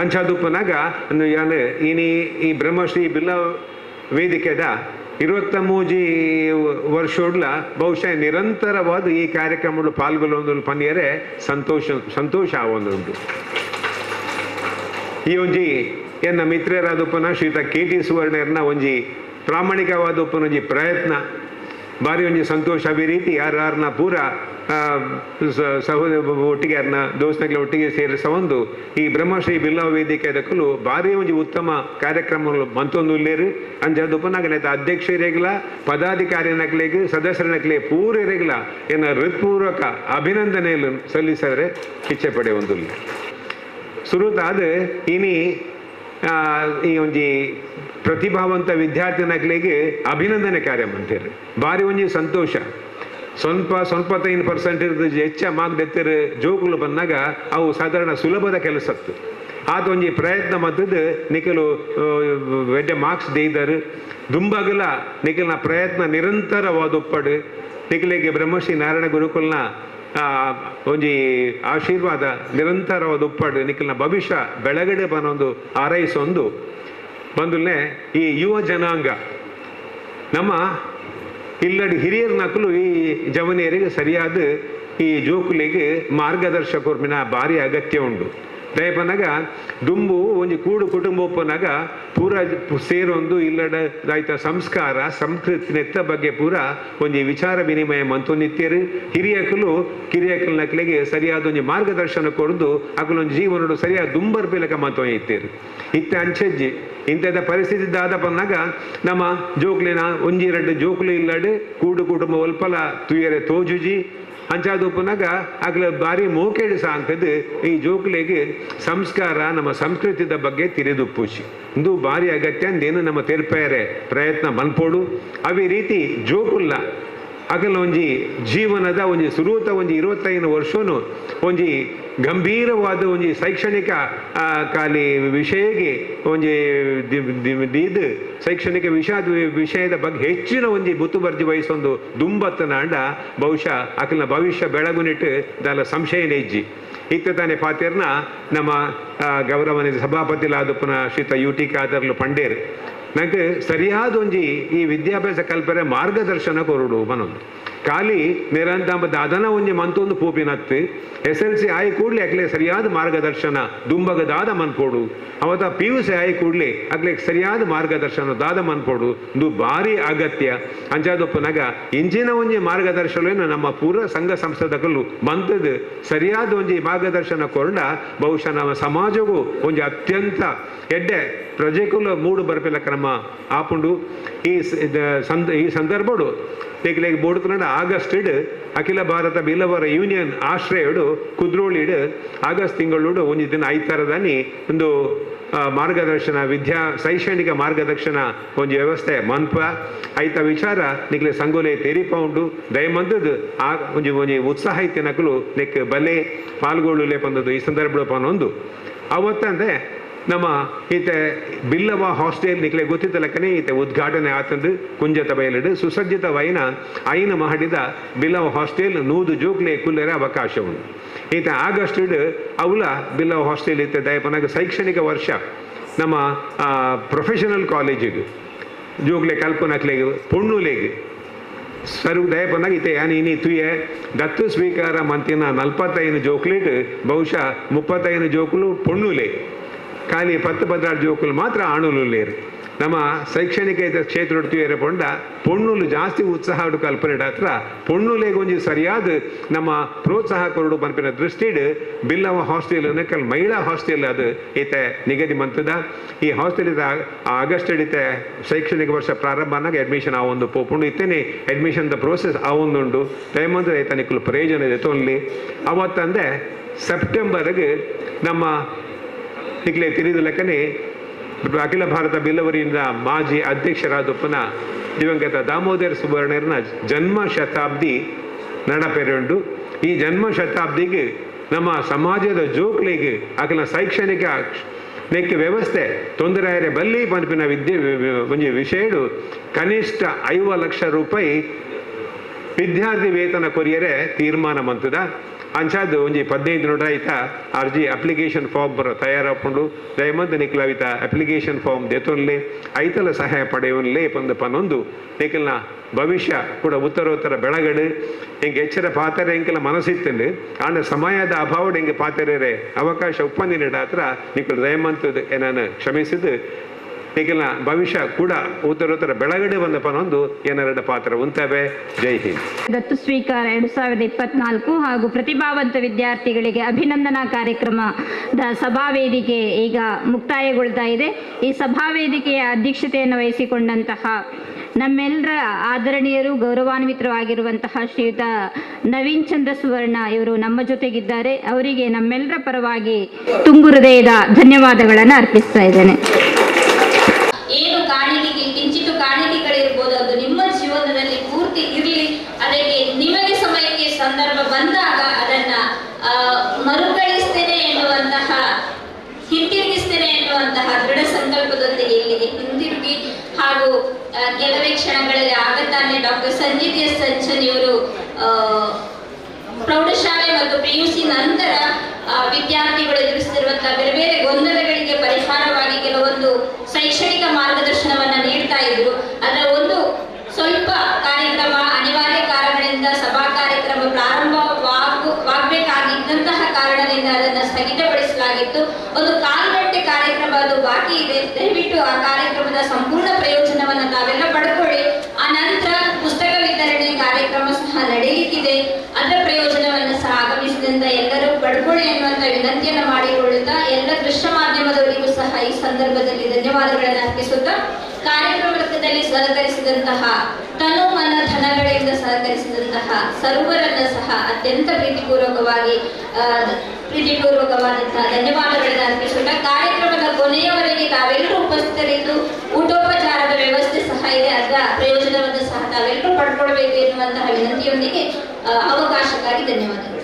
ಅಂಚಾದುಪ್ಪನಾಗ ಯಾನು ಇನಿ ಈ ಬ್ರಹ್ಮಶ್ರೀ ಬಿಲ್ಲ ವೇದಿಕೆದ 23 ವರ್ಷೋಡ್ಲ ಬಹುಶಃ ನಿರಂತರವಾದ ಈ ಕಾರ್ಯಕ್ರಮಗಳು ಪಾಲ್ಗೊಳ್ಳೊಂದು ಪನ್ನಿಯರೆ ಸಂತೋಷ ಸಂತೋಷ ಆವೊಂದುಂಟು. ಈ ಒಂಜಿ ಎನ್ನ ಮಿತ್ರರಾದಪ್ಪನ ಶ್ರೀತ ಕೆ ಟಿ ಸುವರ್ಣರ್ನ ಒಂಜಿ ಪ್ರಾಮಾಣಿಕವಾದ ಒಂಜಿ ಪ್ರಯತ್ನ ಬಾರಿ ಒಂಜಿ ಸಂತೋಷ. ಅದೇ ರೀತಿ ಯಾರನ್ನ ಪೂರ ಸಹೋದರ ಒಟ್ಟಿಗೆ ಯಾರನ್ನ ದೋಸ್ತಗಳ ಒಟ್ಟಿಗೆ ಸೇರಿಸ ಒಂದು ಈ ಬ್ರಹ್ಮಶ್ರೀ ಬಿಲ್ಲ ವೇದಿಕೆ ದಕ್ಕಲು ಭಾರಿ ಒಂಜಿ ಉತ್ತಮ ಕಾರ್ಯಕ್ರಮಗಳು ಮಂತೊಂದು ಉಲ್ಲೇರು. ಅಂಜಾದ ಉಪನಾಗನೇತ ಅಧ್ಯಕ್ಷರಿಗಲ ಪದಾಧಿಕಾರಿ ನಕಲಿಗೆ ಸದಸ್ಯರ ನಕಲಿ ಪೂರ್ವರಿಗಲ ಎನ್ನ ಹೃತ್ಪೂರ್ವಕ ಅಭಿನಂದನೆಯನ್ನು ಸಲ್ಲಿಸಿದರೆ ಇಚ್ಛೆ ಪಡೆಯುವಂತಿಲ್ಲ. ಸುರುತಾದ ಇನಿ ಈ ಒಂಜಿ ಪ್ರತಿಭಾವಂತ ವಿದ್ಯಾರ್ಥಿನಕ್ಲಿಗೆ ಅಭಿನಂದನೆ ಕಾರ್ಯ ಅಂತೀರಿ ಭಾರಿ ಒಂಜಿ ಸಂತೋಷ. ಸ್ವಲ್ಪ ಸ್ವಲ್ಪ 5% ಇರ್ತದೆ ಹೆಚ್ಚ ಮಾರ್ಕ್ ಜೋಕುಲು ಬಂದಾಗ ಅವು ಸಾಧಾರಣ ಸುಲಭದ ಕೆಲಸತ್ತು. ಆತ ಒಂಜಿ ಪ್ರಯತ್ನ ಮತ್ತದು ನಿಖಲು ವೆಡ್ಡೆ ಮಾರ್ಕ್ಸ್ ದೇಯ್ದರು ದುಂಬಗಲ ನಿಖಲ್ನ ಪ್ರಯತ್ನ ನಿರಂತರವಾದ ಒಪ್ಪಡು ನಿಖಲಿಗೆ ಬ್ರಹ್ಮಶ್ರೀ ನಾರಾಯಣ ಗುರುಕುಲ್ನ ಒಂಜಿ ಆಶೀರ್ವಾದ ನಿರಂತರವಾದ ಒಪ್ಪಡು ನಿಖಲ್ನ ಭವಿಷ್ಯ ಬೆಳಗಡೆ ಬನ್ನೊಂದು ಆರೈಸೊಂದು ಬಂದುಲ್ಲೆ ಈ ಯುವ ಜನಾಂಗ ನಮ್ಮ ಇಲ್ಲಡಿ ಹಿರಿಯರ ನಕಲು ಈ ಜವನಿಯರಿಗೆ ಸರಿಯಾದ ಈ ಜೋಕುಲಿಗೆ ಮಾರ್ಗದರ್ಶಕರ್ಮಿನ ಭಾರಿ ಅಗತ್ಯ ಉಂಟು. ದಯಪನಾಗ ದುಂಬು ಒಂಜಿ ಕೂಡು ಕುಟುಂಬ ಒಪ್ಪನಾಗ ಪೂರ ಸೇರೊಂದು ಇಲ್ಲಡ ಆಯ್ತ ಸಂಸ್ಕಾರ ಸಂಸ್ಕೃತಿ ನೆತ್ತ ಬಗ್ಗೆ ಪೂರ ಒಂಜಿ ವಿಚಾರ ವಿನಿಮಯ ಮಂತೊಂದಿತ್ತೇರು. ಹಿರಿಯಕಲು ಕಿರಿಯಕಲ್ ನಕಲಿಗೆ ಸರಿಯಾದ ಒಂಜಿ ಮಾರ್ಗದರ್ಶನ ಕೊಡದು ಅಕಲೊಂದು ಜೀವನಡು ಸರಿಯಾದ ದುಂಬರ್ಪಿಲಕ ಮಂತೊಂದಿತ್ತೇರು. ಇತ್ತ ಅಂಚೆಜ್ಜಿ ಇಂಥದ ಪರಿಸ್ಥಿತಿ ದಾದಪನ್ನಾಗ ನಮ್ಮ ಜೋಕ್ಲಿನ ಒಂಜಿ ಎರಡು ಜೋಕ್ಲು ಇಲ್ಲಡೆ ಕೂಡು ಕುಟುಂಬ ಒಲ್ಪಲ ತುಯರೆ ತೋಜುಜಿ ಅಂಚಾದೊಪ್ಪನಾಗ ಆಗಲ ಭಾರಿ ಮೋಕೇಡು ಸಾಂತದ್ದು ಈ ಜೋಕ್ಲಿಗೆ ಸಂಸ್ಕಾರ ನಮ್ಮ ಸಂಸ್ಕೃತಿದ ಬಗ್ಗೆ ತಿಳಿದುಪ್ಪುಚಿ ಇಂದು ಭಾರಿ ಅಗತ್ಯ ಅಂದೇನು ನಮ್ಮ ತೆರ್ಪೇರೆ ಪ್ರಯತ್ನ ಮನ್ಪೋಡು. ಅವೇ ರೀತಿ ಜೋಕುಲ್ಲ ಅಗಲ ಒಂಜಿ ಜೀವನದ ಒಂಜಿ ಸುರೂತ ಒಂಜಿ 25 ವರ್ಷನು ಒಂಜಿ ಗಂಭೀರವಾದ ಒಂಜಿ ಶೈಕ್ಷಣಿಕ ಖಾಲಿ ವಿಷಯಕ್ಕೆ ಒಂಜಿ ದೀದ್ ಶೈಕ್ಷಣಿಕ ವಿಷಯದ ಬಗ್ಗೆ ಹೆಚ್ಚಿನ ಒಂಜಿ ಮುತುವರ್ಜಿ ವಹಿಸೊಂದು ದುಂಬತ್ತನಾಂಡ ಬಹುಶಃ ಅಕಲ್ನ ಭವಿಷ್ಯ ಬೆಳಗುನಿಟ್ಟು ದಾಲ ಸಂಶಯ ಇಜ್ಜಿ. ಇತ್ತ ತಾನೇ ಪಾತಿರ್ನ ನಮ್ಮ ಗೌರವನಿತ ಸಭಾಪತಿಲಾದಪ್ಪನ ಶ್ರೀತ ಯು ಟಿ ಖಾದರ್ಲು ಪಂಡೇರ್ ನಂಗೆ ಸರಿಯಾದ ಒಂಜಿ ಈ ವಿದ್ಯಾಭ್ಯಾಸ ಕಲ್ಪನೆ ಮಾರ್ಗದರ್ಶನ ಕೊರಡು ಮನೊಂದು ಖಾಲಿ ನಿರಂತರ ಅದನ ಒಂಜಿ ಮಂತೊಂದು ಪೂಪಿನತ್ತು ಎಸ್ ಎಲ್ ಸಿ ಆಯಿ ಕೂಡಲೇ ಅಕ್ಲೆ ಸರಿಯಾದ ಮಾರ್ಗದರ್ಶನ ದುಂಬಗದಾದ ಮನ್ಪೋಡು ಅವತ್ತ ಪಿ ಯು ಸಿ ಆಯಿ ಕೂಡಲೇ ಅಕ್ಲೆ ಸರಿಯಾದ ಮಾರ್ಗದರ್ಶನ ದಾದ ಮನ್ಪೋಡು ಇದು ಭಾರಿ ಅಗತ್ಯ. ಅಂಚಾದೊಪ್ಪನಾಗ ಇಂಜಿನ ಒಂಜಿ ಮಾರ್ಗದರ್ಶನ ನಮ್ಮ ಪೂರ್ವ ಸಂಘ ಸಂಸ್ಥೆದಕಲು ಮಂತದ್ದು ಸರಿಯಾದ ಒಂಜಿ ಮಾರ್ಗದರ್ಶನ ಕೊರಡ ಬಹುಶಃ ನಮ್ಮ ಸಮಾಜಕ್ಕೂ ಒಂಜಿ ಅತ್ಯಂತ ಎಡ್ಡೆ ಪ್ರಜೆಕುಲ ಮೂಡು ಬರ್ಪಿಲ್ಲ ಕ್ರಮ ಆಪುಂಡು. ಈ ಸಂದರ್ಭಡು ನಿಕ್ಲೆಗ್ ಬೋಡುತ್ತುಂಡ ಆಗಸ್ಟ್ ಅಖಿಲ ಭಾರತ ಬಿಲ್ಲವರ ಯೂನಿಯನ್ ಆಶ್ರಯಡು ಕುದ್ರೋಳಿಡ್ ಆಗಸ್ಟ್ ತಿಂಗಳು ಒಂಜಿ ದಿನ ಐತಾರದಾನಿ ಒಂದು ಮಾರ್ಗದರ್ಶನ ವಿದ್ಯಾ ಶೈಕ್ಷಣಿಕ ಮಾರ್ಗದರ್ಶನ ಒಂಜಿ ವ್ಯವಸ್ಥೆ ಮನ್ಪ ಐತ ವಿಚಾರ ನಿಕ್ಲೆ ಸಂಗೋಲೆ ತೆರಿಪ ಉಂಡು ದಯಮಂದದ್ ಆ ಒಂಜಿ ಒಂಜಿ ಉತ್ಸಾಹ ಇತ್ತಿನಕುಲು ನೆಕ್ ಬಲೆ ಪಾಲ್ಗೊಳ್ಳುಲೆ ಪಂದದ್ದು ಈ ಸಂದರ್ಭ ಪನೊಂದು. ಅವತ್ತಂದೆ ನಮ್ಮ ಈತೆ ಬಿಲ್ಲವ ಹಾಸ್ಟೆಲ್ ನಿಕ್ಲೆ ಗೊತ್ತಿದ್ದಲಕ್ಕನೆ ಈತೆ ಉದ್ಘಾಟನೆ ಆತಂದು ಕುಂಜತ ಬಯಲಿಡು ಸುಸಜ್ಜಿತ ವೈನ ಐನ ಮಹಡಿದ ಬಿಲ್ಲವ ಹಾಸ್ಟೆಲ್ 100 ಜೋಕ್ಲೆ ಕುಲ್ಲರ ಅವಕಾಶ ಉಂಡು. ಈತ ಆಗಸ್ಟ್ ಅವಲ ಬಿಲ್ಲವ ಹಾಸ್ಟೆಲ್ ಇತ್ತೆ ದಯಪನಾಗ ಶೈಕ್ಷಣಿಕ ವರ್ಷ ನಮ್ಮ ಪ್ರೊಫೆಷನಲ್ ಕಾಲೇಜಿಗೆ ಜೋಕ್ಲೆ ಕಲ್ಪನಕ್ಲೆಗ್ ಪೊಣ್ಣುಲೆಗ್ ಸರು ದಯಪನಾಗ ಇತ್ತೆ ಯಾನ್ ಇನಿ ತುಯೆ ದತ್ತು ಸ್ವೀಕಾರ ಮಂತಿನ 45 ಜೋಕ್ಲೇಟ್ ಬಹುಶಃ 35 ಜೋಕುಲು ಪೊಣ್ಣುಲೆ ಖಾಲಿ 10 16 ಜೋಕುಲು ಮಾತ್ರ ಆಣುಲು ಲೇರು. ನಮ್ಮ ಶೈಕ್ಷಣಿಕ ಕ್ಷೇತ್ರ ತುಯರೆ ಪೊಂಡ ಪೊಣ್ಣುಲು ಜಾಸ್ತಿ ಉತ್ಸಾಹ ಕಲ್ಪನೆ ಹತ್ರ ಪೊಣ್ಣುಲೆಗ್ ಒಂಜಿ ಸರಿಯಾದ ನಮ್ಮ ಪ್ರೋತ್ಸಾಹ ಕೊರಡು ಪನ್ಪಿನ ದೃಷ್ಟಿಡ್ ಬಿಲ್ಲವ ಹಾಸ್ಟೆಲ್ ಕಲ್ ಮಹಿಳಾ ಹಾಸ್ಟೆಲ್ ಅದು ಈತೆ ನಿಗದಿ ಮಂತದ. ಈ ಹಾಸ್ಟೆಲ್ ಆಗಸ್ಟ್ ಇತ್ತೆ ಶೈಕ್ಷಣಿಕ ವರ್ಷ ಪ್ರಾರಂಭ ಅನ್ನಾಗ ಅಡ್ಮಿಷನ್ ಆ ಒಂದು ಪೋಪುಂಡು ಇತ್ತೇನೆ admission the process ಆ ಒಂದುಂಡು ದಯಮಂದ್ರೆ ಐತ ನಿಕ್ಕಲು ಪ್ರಯೋಜನ ಇದೆ ತೊನ್ಲಿ. ಅವತ್ತಂದೆ ಸೆಪ್ಟೆಂಬರ್ಗೆ ನಮ್ಮ ನಿಕ್ಲೆ ತಿಳಿದ ಲೆಕ್ಕನೆ ಅಖಿಲ ಭಾರತ ಬಿಲ್ಲವರಿಂದ ಮಾಜಿ ಅಧ್ಯಕ್ಷರಾದೊಪ್ಪನ ದಿವಂಗತ ದಾಮೋದರ ಸುವರ್ಣರನ ಜನ್ಮ ಶತಾಬ್ದಿ ನಡಪೆರುಂಡು. ಈ ಜನ್ಮ ಶತಾಬ್ದಿಗೆ ನಮ್ಮ ಸಮಾಜದ ಜೋಕ್ಲಿಗೆ ಅಖಿಲ ಶೈಕ್ಷಣಿಕ ನೆಕ್ ವ್ಯವಸ್ಥೆ ತೊಂದರೆ ಆಯರೆ ಬಲ್ಲಿ ಪನ್ಪಿನ ವಿದ್ಯೆ ಒಂಜಿ ವಿಷಯಡು ಕನಿಷ್ಠ 50 ಲಕ್ಷ ರೂಪಾಯಿ ವಿದ್ಯಾರ್ಥಿ ವೇತನ ಕೊರಿಯರೆ ತೀರ್ಮಾನ ಮಂತದ. ಅಂಚಾದ ಒಂಜಿ 15 ನೂರ ಐತ ಅರ್ಜಿ ಅಪ್ಲಿಕೇಶನ್ ಫಾರ್ಮ್ ಬರೋ ತಯಾರಾಪುಂಡು. ದಯಮಂತ ನಿಕ್ಲಾವಿತ ಅಪ್ಲಿಕೇಶನ್ ಫಾರ್ಮ್ ದೆತೊನ್ಲೆ ಐತಲ ಸಹಾಯ ಪಡೆಯುವನ್ಲೇ ಪಂದು ಪನೊಂದು ನಿಖಲ್ನ ಭವಿಷ್ಯ ಕೂಡ ಉತ್ತರೋತ್ತರ ಬೆಳಗಡು ಹಿಂಗೆ ಎಚ್ಚರ ಪಾತಾರೆ ಎಂಕೆಲ್ಲ ಮನಸ್ಸಿತ್ತಂಡು ಆಂಡ ಸಮಯದ ಅಭಾವಡ್ ಹಿಂಗೆ ಪಾತೆರೆ ಅವಕಾಶ ಉಪ್ಪಂದಿನ ಹತ್ರ ನಿಖಲ್ ದಯಮಂತದ ಏನಾನ ಕ್ಷಮಿಸಿದ್ದು ನಿಖಲ್ನ ಭವಿಷ್ಯ ಕೂಡ ಉತ್ತರೋತ್ತರ ಬೆಳಗಡೆ ಬಂದ ಪನೊಂದು ಏನಾರ ಪಾತ್ರ ಉಂತವೆ. ಜೈ ಹಿಂದ್. ದತ್ತು ಸ್ವೀಕಾರ 2024 ಹಾಗೂ ಪ್ರತಿಭಾವಂತ ವಿದ್ಯಾರ್ಥಿಗಳಿಗೆ ಅಭಿನಂದನಾ ಕಾರ್ಯಕ್ರಮದ ಸಭಾವೇದಿಕೆ ಈಗ ಮುಕ್ತಾಯಗೊಳ್ತಾ ಇದೆ. ಈ ಸಭಾವೇದಿಕೆಯ ಅಧ್ಯಕ್ಷತೆಯನ್ನು ವಹಿಸಿಕೊಂಡಂತಹ ನಮ್ಮೆಲ್ಲರ ಆದರಣೀಯರು ಗೌರವಾನ್ವಿತರಾಗಿರುವಂತಹ ಶ್ರೀಯುತ ನವೀನ್ ಚಂದ್ರ ಸುವರ್ಣ ಇವರು ನಮ್ಮ ಜೊತೆಗಿದ್ದಾರೆ. ಅವರಿಗೆ ನಮ್ಮೆಲ್ಲರ ಪರವಾಗಿ ತುಂಬು ಹೃದಯದ ಧನ್ಯವಾದಗಳನ್ನು ಅರ್ಪಿಸ್ತಾ ಇದ್ದೇನೆ. ಏನು ಕಾಣಿಕೆ ಕಿಂಚಿತು ಕಾಣಿಕೆಗಳಿರ್ಬೋದು, ಅದು ನಿಮ್ಮ ಜೀವನದಲ್ಲಿ ಪೂರ್ತಿ ಇರಲಿ. ಅದಕ್ಕೆ ನಿಮಗೆ ಸಮಯಕ್ಕೆ ಸಂದರ್ಭ ಬಂದಾಗ ಅದನ್ನ ಮರುಕಳಿಸ್ತೇನೆ ಎನ್ನುವಂತಹ, ಹಿಂತಿರುಗಿಸ್ತೇನೆ ಎನ್ನುವಂತಹ ದೃಢ ಸಂಕಲ್ಪದೊಂದಿಗೆ ಇಲ್ಲಿಗೆ ಹಿಂತಿರುಗಿ ಹಾಗೂ ಕೆಲವೇ ಕ್ಷಣಗಳಲ್ಲಿ ಆಗತಾನೆ ಡಾಕ್ಟರ್ ಸಂಜಿತ್ ಎಸ್ ಸಂಚನ್ ಇವರು ಪ್ರೌಢಶಾಲೆ ಮತ್ತು ಪಿಯುಸಿ ನಂತರ ವಿದ್ಯಾರ್ಥಿಗಳು ಎದುರಿಸುತ್ತಿರುವಂತಹ ಬೇರೆ ಬೇರೆ ಗೊಂದಲಗಳಿಗೆ ಪರಿಹಾರವಾಗಿ ಕೆಲವೊಂದು ಶೈಕ್ಷಣಿಕ ಮಾರ್ಗದರ್ಶನವನ್ನು ನೀಡ್ತಾ ಇದ್ರು. ಅದರ ಒಂದು ಸ್ವಲ್ಪ ಕಾರ್ಯಕ್ರಮ ಅನಿವಾರ್ಯ ಕಾರಣಗಳಿಂದ ಸಭಾ ಕಾರ್ಯಕ್ರಮ ಪ್ರಾರಂಭವಾಗಬೇಕಾಗಿದ್ದಂತಹ ಕಾರಣದಿಂದ ಅದನ್ನು ಸ್ಥಗಿತಗೊಳಿಸಲಾಗಿತ್ತು. ಒಂದು 1/4 ಗಂಟೆ ಕಾರ್ಯಕ್ರಮ ಅದು ಬಾಕಿ ಇದೆ. ದಯವಿಟ್ಟು ಆ ಕಾರ್ಯಕ್ರಮದ ಸಂಪೂರ್ಣ ಪ್ರಯೋಜನವನ್ನು ತಾವೆಲ್ಲ ಪಡ್ಕೊಳ್ಳಿ. ಆ ನಂತರ ಪುಸ್ತಕ ವಿತರಣೆ ಕಾರ್ಯಕ್ರಮ ಸಹ ನಡೆಯಲಿಕ್ಕಿದೆ. ಅದರ ಪ್ರಯೋಜನವನ್ನು ಸಹ ಆಗಮಿಸಿದಂತ ಎಲ್ಲರೂ ಪಡ್ಕೊಳ್ಳಿ ಎನ್ನುವಂತ ವಿನಂತಿಯನ್ನು ಮಾಡಿಕೊಳ್ಳುತ್ತಾ ಎಲ್ಲ ದೃಶ್ಯ ಮಾಧ್ಯಮದವರಿಗೂ ಸಹ ಈ ಸಂದರ್ಭದಲ್ಲಿ ಧನ್ಯವಾದಗಳನ್ನು ಅರ್ಪಿಸುತ್ತಾ, ಕಾರ್ಯಕ್ರಮದಲ್ಲಿ ಸಹಕರಿಸಿದಂತಹ ತನು ಮನ ಧನಗಳಿಂದ ಸಹಕರಿಸಿದಂತಹ ಸರ್ವರನ್ನ ಸಹ ಅತ್ಯಂತ ಪ್ರೀತಿಪೂರ್ವಕವಾದಂತಹ ಧನ್ಯವಾದಗಳನ್ನು ಅರ್ಪಿಸುತ್ತಾ, ಕಾರ್ಯಕ್ರಮದ ಕೊನೆಯವರೆಗೆ ತಾವೆಲ್ಲರೂ ಉಪಸ್ಥಿತರಿದ್ದು ಊಟೋಪಚಾರದ ವ್ಯವಸ್ಥೆ ಸಹ ಇದೆ, ಅದರ ಪ್ರಯೋಜನವನ್ನು ಸಹ ತಾವೆಲ್ಲರೂ ಪಡ್ಕೊಳ್ಬೇಕು ಎನ್ನುವಂತಹ ವಿನಂತಿಯೊಂದಿಗೆ ಅವಕಾಶಕ್ಕಾಗಿ ಧನ್ಯವಾದಗಳು.